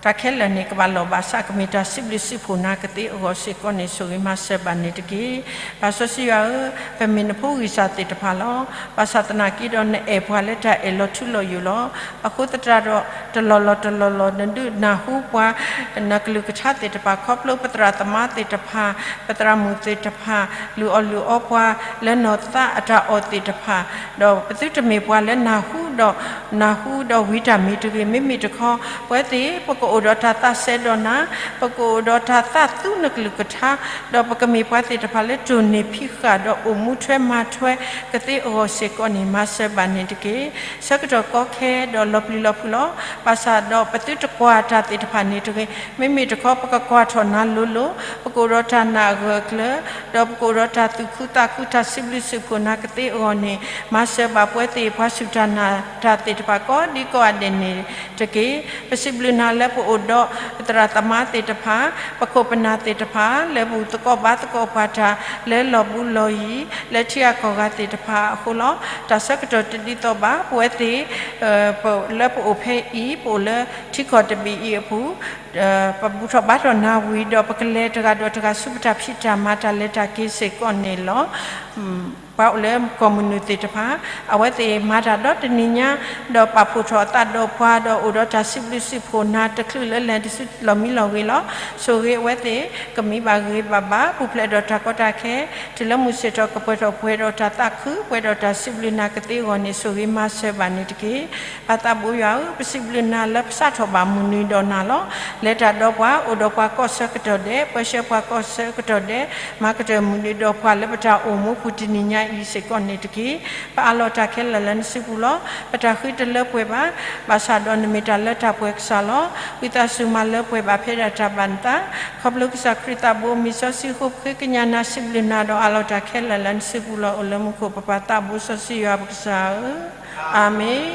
တၢ်ခဲလၢာ်န့ၣ် ကဘၣ်လီၢ်ဘၣ်ဆၣ် ကမ့ၢ်တၢ်စံးဘျုးစံးဖှိၣ်နၤကသ့အဂီၢ်စ့ၢ်ကီးန့ၣ် ဆိၣ်ဂ့ၤမၤစၢၤဘၣ်န့ၣ်တက့ၢ်. ပၢ်စီဆှံယွၤဧၢ, ပမ့ၢ်နဖိဂံၢ်စၢ်သ့ၣ်တဖၣ်လီၤ. ဘၣ်ဆၣ်သနာ်က့ဒီး နအဲၣ်ပှၤလၢတၢ်အဲၣ်လီၤထူလီၤယိာ်လီၤ. အဃိသတးဒီး တလီၢ်လီၢ်တလီၢ်လီၢ် နဒုးနၢ်ဟူပှၤ နကလုၢ်ကထါသ့ၣ်တဖၣ် ခီဖျိပသရၣ်သမါသ့ၣ်တဖၣ်, ပသရၣ်မုၣ်သ့ၣ်တဖၣ်, လုၢ်အီၣ်လုၢ်အီပှၤလၢနီၢ်သးအတၢ်အီၣ်သ့ၣ်တဖၣ်, ဒီးပသုတမ့ၢ်ပှၤလၢနၢ်ဟူဒီး နၢ်ဟူဒီးဝံၤတၢ်မ့ၢ်တဂ့ၤ, မ့မ့ၢ်တခီ ပဝဲသ့ၣ် ပကအိၣ်ဒီးတၢ်သးစဲဒီးနၤ, ပကအိၣ်ဒီးတၢ်သးသူနကလုၢ်ကထါ, ဒီးပကမ့ၢ်ပှၤသ့ၣ်တဖၣ်လၢတိၢ်န့ၢ်ဖံးဃာ်ဒီး အိၣ်မူထွဲမၤထွဲကသ့အဂီၢ်စ့ၢ်ကီးန့ၣ် မၤစၢၤဘၣ်န့ၣ်တက့ၢ်. ဆၢကတီၢ်ကီခဲဒီးလီၤပျံၤလီၤဖုးလီၤ. ဘၣ်ဆၣ်ဒီးပသုတကွၢ်တၢ်သ့ၣ်တဖၣ်န့ၣ်တဂ့ၤ, မ့မ့ၢ်တခီ ပကကွၢ်ထီၣ်နၤလိၤလိၤ, ပကအိၣ်ဒီးတၢ်နာ်အဂၢၢ်အကျၢၤ, ဒီးပကအိၣ်ဒီးတၢ်သူၣ်ခုသးခု တၢ်စံးဘျုးစံးဖှိၣ်နၤကသ့အဂီၢ်န့ၣ် မၤစၢၤဘၣ်ပဝဲသ့ၣ်ပှၤစူၢ်တၢ်နာ်တၢ်သ့ၣ်တဖၣ် ကိးဒံကိးဂၤဒဲးန့ၣ်တက့ၢ်. ပစံးဘျုးနၤလၢပအိၣ်ဒီးသရၣ်သမါသ့ၣ်တဖၣ်, ပခိၣ်ပနၢ်သ့ၣ်တဖၣ် လၢဘူၣ်သကိးဘါသကိးပှၤတၢ် လၢလီၢ်ဘူးလီၢ်ယံၤ လၢထံဂၤကီၢ်ဂၤသ့ၣ်တဖၣ်အဃိလီၤ. တၢ်ဆၢကတီၢ်တဒ်သိးဘၣ် ပဝဲသ့ၣ် လၢပအိၣ်ဖဲအံၤ ပအိၣ်လၢထံကီၢ်တဘ့ၣ်အံၤအပူၤ, ပဘူၣ်ထီၣ်ဘါထီၣ်နၤဝံၤဒီး ပကလဲၤတဂၤဒီးတဂၤဆူပတၢ်ဖံးတၢ်မၤတၢ်လဲၤတၢ်က့ၤစ့ၢ်ကီးန့ၣ်လီၤ. ပှၤအိၣ်လၢကီၢ်မုၢ်နုာ်သ့ၣ်တဖၣ် အဝဲသ့ၣ်မၤတၢ်ဒီတနံၤညါ, ဒီးပာ်ဖှိၣ်ထီၣ်အသးဒီးပှၤ ဒီးအိၣ်ဒီးတၢ်စံးဘျုးစံးဖှိၣ်နၤ တချုးလၢလဲၤတစုလီၢ်မံလီၢ်ဂ့ၤလီၤ. ဆိၣ်ဂ့ၤအဝဲသ့ၣ် ကမံဘၣ်ဂ့ၤဘၣ်ဘၣ် ပူၤဖျဲးဒီးတၢ်ကီတၢ်ခဲ တုၤလၢမုၢ်ဆ့ၣ်ထီၣ်ကပှဲၤထီၣ် ပှဲၤဒီးတၢ်သးခု ပှဲၤဒီးတၢ်စံးဘျုးနၤကသ့အဂီၢ်န့ၣ် ဆိၣ်ဂ့ၤမၤစၢၤဘၣ်န့ၣ်တက့ၢ်. ပၢ်သးဘိယွၤဧၢ, ပစံးဘျုးနၤလၢပစးထီၣ်ဘၣ်မုၢ်နံၤဒီးနၤလီၤ. လဲၤတၢ်ဒီးပှၤ အိၣ်ဒီးပှၤကိးဆၢကတီၢ်ဒဲး, ပၢဆှၢပှၤကိးဆၢကတီၢ်ဒဲး, မၤကတၢၢ်မုၢ်နံၤဒီးပှၤလၢပတၢ်အိၣ်မူပူၤတနံၤညါအံၤစ့ၢ်ကီးန့ၣ်တက့ၢ်. ပအးလီၤတၢ်ခဲလၢာ်လၢနစုပူၤလီၤ. ပတၢ်ဃံတလၢပှဲၤဘၣ်, ဘၣ်ဆၣ်ဒီးနမ့ၢ်တၢ်လၢတၢ်ပှဲၤကစၢ်လီၤ. ဝံသးစူၤမၤလၢပှဲၤဘၣ်ဖဲဒၣ်တၢ်ဘၣ်နသး, ခီဖျိကစၢ်ခရံာ်သးဘိမံၤစီဆှံအဃိ ပဃ့ကညးနၤစံးဘျုးနၤဒီးအးလီၤတၢ်ခဲလၢာ်လၢနစုပူၤလီၤ. အိၣ်လၢမူခိၣ်ပပၢ်သးဘိစီဆှံယွၤပကစၢ်ဧၢ, အၤမ့ၣ်.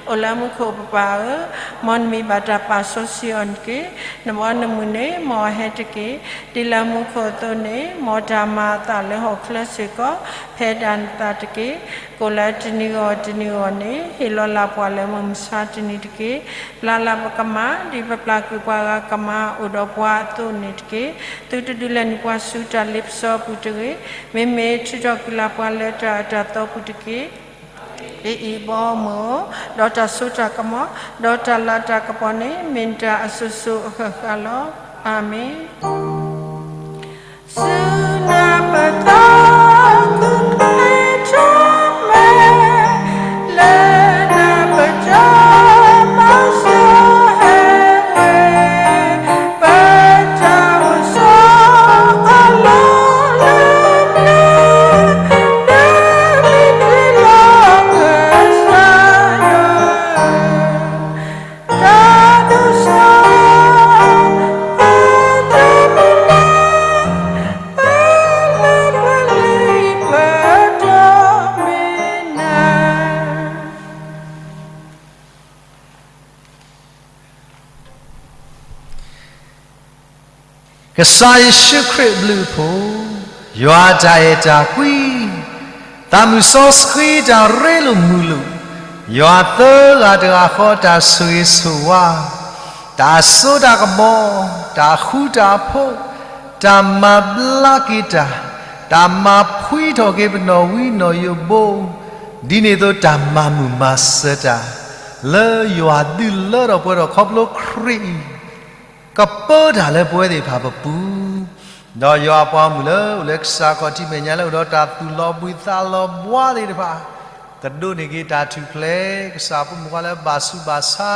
အိၣ်လၢမူခိၣ်ပပၢ်ဧၢ, မ်နမံၤဘၣ်တၢ်ပာ်စီဆှံအီၤတက့ၢ်. နဘီနမုၢ်န့ၣ် မ်အဟဲတက့ၢ်. ဒ်လၢမူခိၣ်အသိးန့ၣ် မ်တၢ်မၤအသးလၢဟီၣ်ချၢစ့ၢ်ကီး ဖဲဒၣ်နသးတက့ၢ်. ကိၣ်လၢတနံၤဂီၢ်တနံၤဂီၢ်န့ၣ် ဟ့ၣ်လီၤလၢ်ပှၤလၢမုၢ်မဆါတနံၤတက့ၢ်. ပျၢ်လၢ်ပကမၣ် ဒ်ပပျၢ်ကွံာ်ပှၤဂၤကမၣ် အိၣ်ဒီးပှၤအသိးန့ၣ်တက့ၢ်. သုတဒုးလဲၤနုာ်ပှၤဆူတၢ်လ့ပစီအပူၤတဂ့ၤ, မ့မ့ၢ်ထုးထီၣ်ကွံာ်လၢ်ပှၤလၢတၢ်အၢတၢ်သီပူၤတက့ၢ်. ဒ်အံၤ, ဘီမုၢ်ဧၢ, ဒီးတၢ်စိတၢ်ကမီၤ, ဒီးတၢ်လၤတၢ်ကပီၤန့ၣ် မ့ၢ်နတၢ်အစိၤစိၤအဃၣ်ဃၣ်လီၤ. အၤမ့ၣ်. ကစၢ်ယ့ၣ်ၡူးခရံာ်အဘျုးအဖှိၣ်, ယွၤအတၢ်အဲၣ်တၢ်ကွံ, သးမုၢ်စီဆှံတၢ်ရ့လိာ်မုာ်လိာ်, ယွၤသၢဂၤတဂၤဃီတၢ်ဆိၣ်ဂ့ၤဆိၣ်ဝါ, တၢ်စိတၢ်ကမီၤ, တၢ်ဃူတၢ်ဖိး, တၢ်မၤဘျါက့ၤတၢ်, တၢ်မၤဖှံထီၣ်က့ၤပနီၣ်ဝံနီၣ်ယိးဘိ, ဒ်န့ၣ်အသိးတၢ်မၤမုာ်မၤစၢၤတၢ်, လၢယွၤဒုးလၢထီၣ်ပှဲၤထီၣ်ခီဖျိခရံာ်အံၤ, ကပၢတၢ်လၢပဝဲသ့ၣ်တဖၣ်ပပူၤ, ဒီးယွၤအပှၤမုၣ်လၢအိၣ်လၢကစၢ်ခီၣ်ထံးမဲာ်ညါလၢအိၣ်ဒီးတၢ်သူၣ်လီၤဘှံးသးလီၤဘှါသ့ၣ်တဖၣ်, တ ကဒိးန့ၢ်က့ၤတၢ်ထူၣ်ဖျဲး ကစၢ်ဖိမုၣ်ဖိခွါလၢဘၣ်ဆူးဘၣ်ဆါ,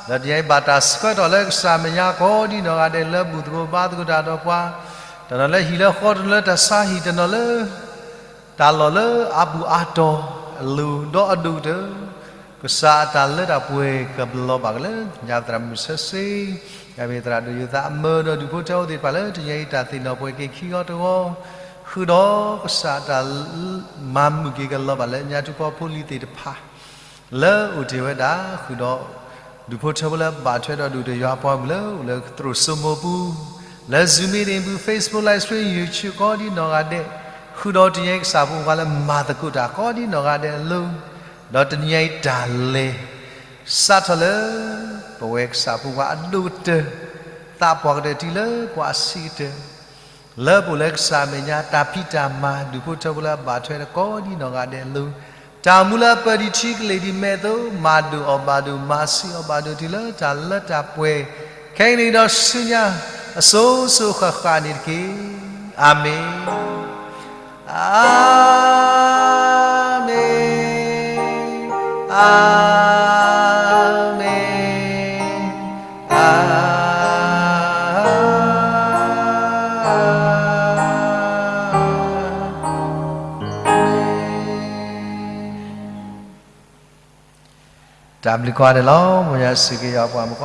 ဒီးတနံၤအံၤဘၣ်တၢ်ဆှၢထီၣ်လၢကစၢ်မဲာ်ညါကိးဒ်နီၢ်ဂၤဒဲးလၢဘူၣ်သကိးဘါသကိးတၢ်ဒီးပှၤ, တနီၤလၢဟံၣ်လၢဃီ, တနီၤလၢတၢ်ဆါဟံၣ်, တနီၤလၢ တၢ်လီၢ်လၢအဘူးအါတီၤအလိၤ, ဒီးအဒိၣ်ကတၢၢ် ကစၢ်အတၢ်လၢတၢ်ပှဲၤကလီၤဘၣ်က့ၤလၢ ညါသရၣ်မုၣ်ဆၢစ့, ညါမ့ၢ်သရၣ်ဒိၣ်ယိၤသးအမၢဒီးဒူၣ်ဖိထၢဖိသ့ၣ်တဖၣ်လၢတနံၤအံၤတၢ်သ့ၣ်နီၣ်ပှဲၤက့ၤခံဂီၤတဂီၤ, ဃုာ်ဒီးကစၢ်အတၢ် မၤမုာ်က့ၤကလီၤဘၣ်လၢညါထူၣ်ကီၢ်ဖိလံၤသ့ၣ်တဖၣ် လၢအိၣ်တ့ၢ်ဝဲဒၣ်, ဃုာ်ဒီး ဒူၣ်ဖိထၢဖိလၢဘၣ်ထွဲဒီးဒူၣ်တယွၤပှၤမုၣ်လၢအိၣ်လၢသရိာ်စိမိၢ်ပူၤ, လၢ Zoom meeting ပူၤ Facebook live stream YouTube ကိးဒ်နီၢ်ဂၤဒဲး, ဃုာ်ဒီးတနံၤအံၤကစၢ်ဖိမုၣ်ဖိခွါလၢမၤသကိးတၢ်ကိးဒ်နီၢ်ဂၤဒဲးအလိၤ, ဒီးတနံၤအံၤတၢ်လဲၤ စးထီၣ်လၢ ပဝဲကစၢ်ဖိမုၣ်ဖိခွါအဒိၣ်ကတၢၢ်, သးပှၢ်ကတၢၢ်တုၤလၢပှၤအဆံးကတၢၢ် လၢပအိၣ်လၢကစၢ်အမဲာ်ညါ တၢ်ဖံးတၢ်မၤ ဒူၣ်ဖိထၢဖိလၢအဘၣ်ထွဲဒီးကိးဒ်နီၢ်ဂၤဒဲးအလိၤ, တၢ်အိၣ်မူလၢအပၢၢ်ဒံးထံကလ့ၢ်ဒံးမဲာ်အသိး မၤဒိၣ်အီၣ်ဘၣ်ဒိၣ် မၤဆံးအီၣ်ဘၣ်ဒိၣ်တုၤလၢတၢ်လၢတၢ်ပှဲၤ, ခဲကနံၣ်ဒီးဆူညါ အစိၤစိၤဃၣ်ဃၣ်န့ၣ်တက့ၢ်. အၤမ့ၣ်, အၤမ့ၣ်, အၤမ့ၣ်, အၤမ့ၣ်. တၢ်ဘျုးကိးဂၤဒဲးလီၤ. မ်ယွၤဆိၣ်ဂ့ၤယွၤပှၤမုၣ်ကီး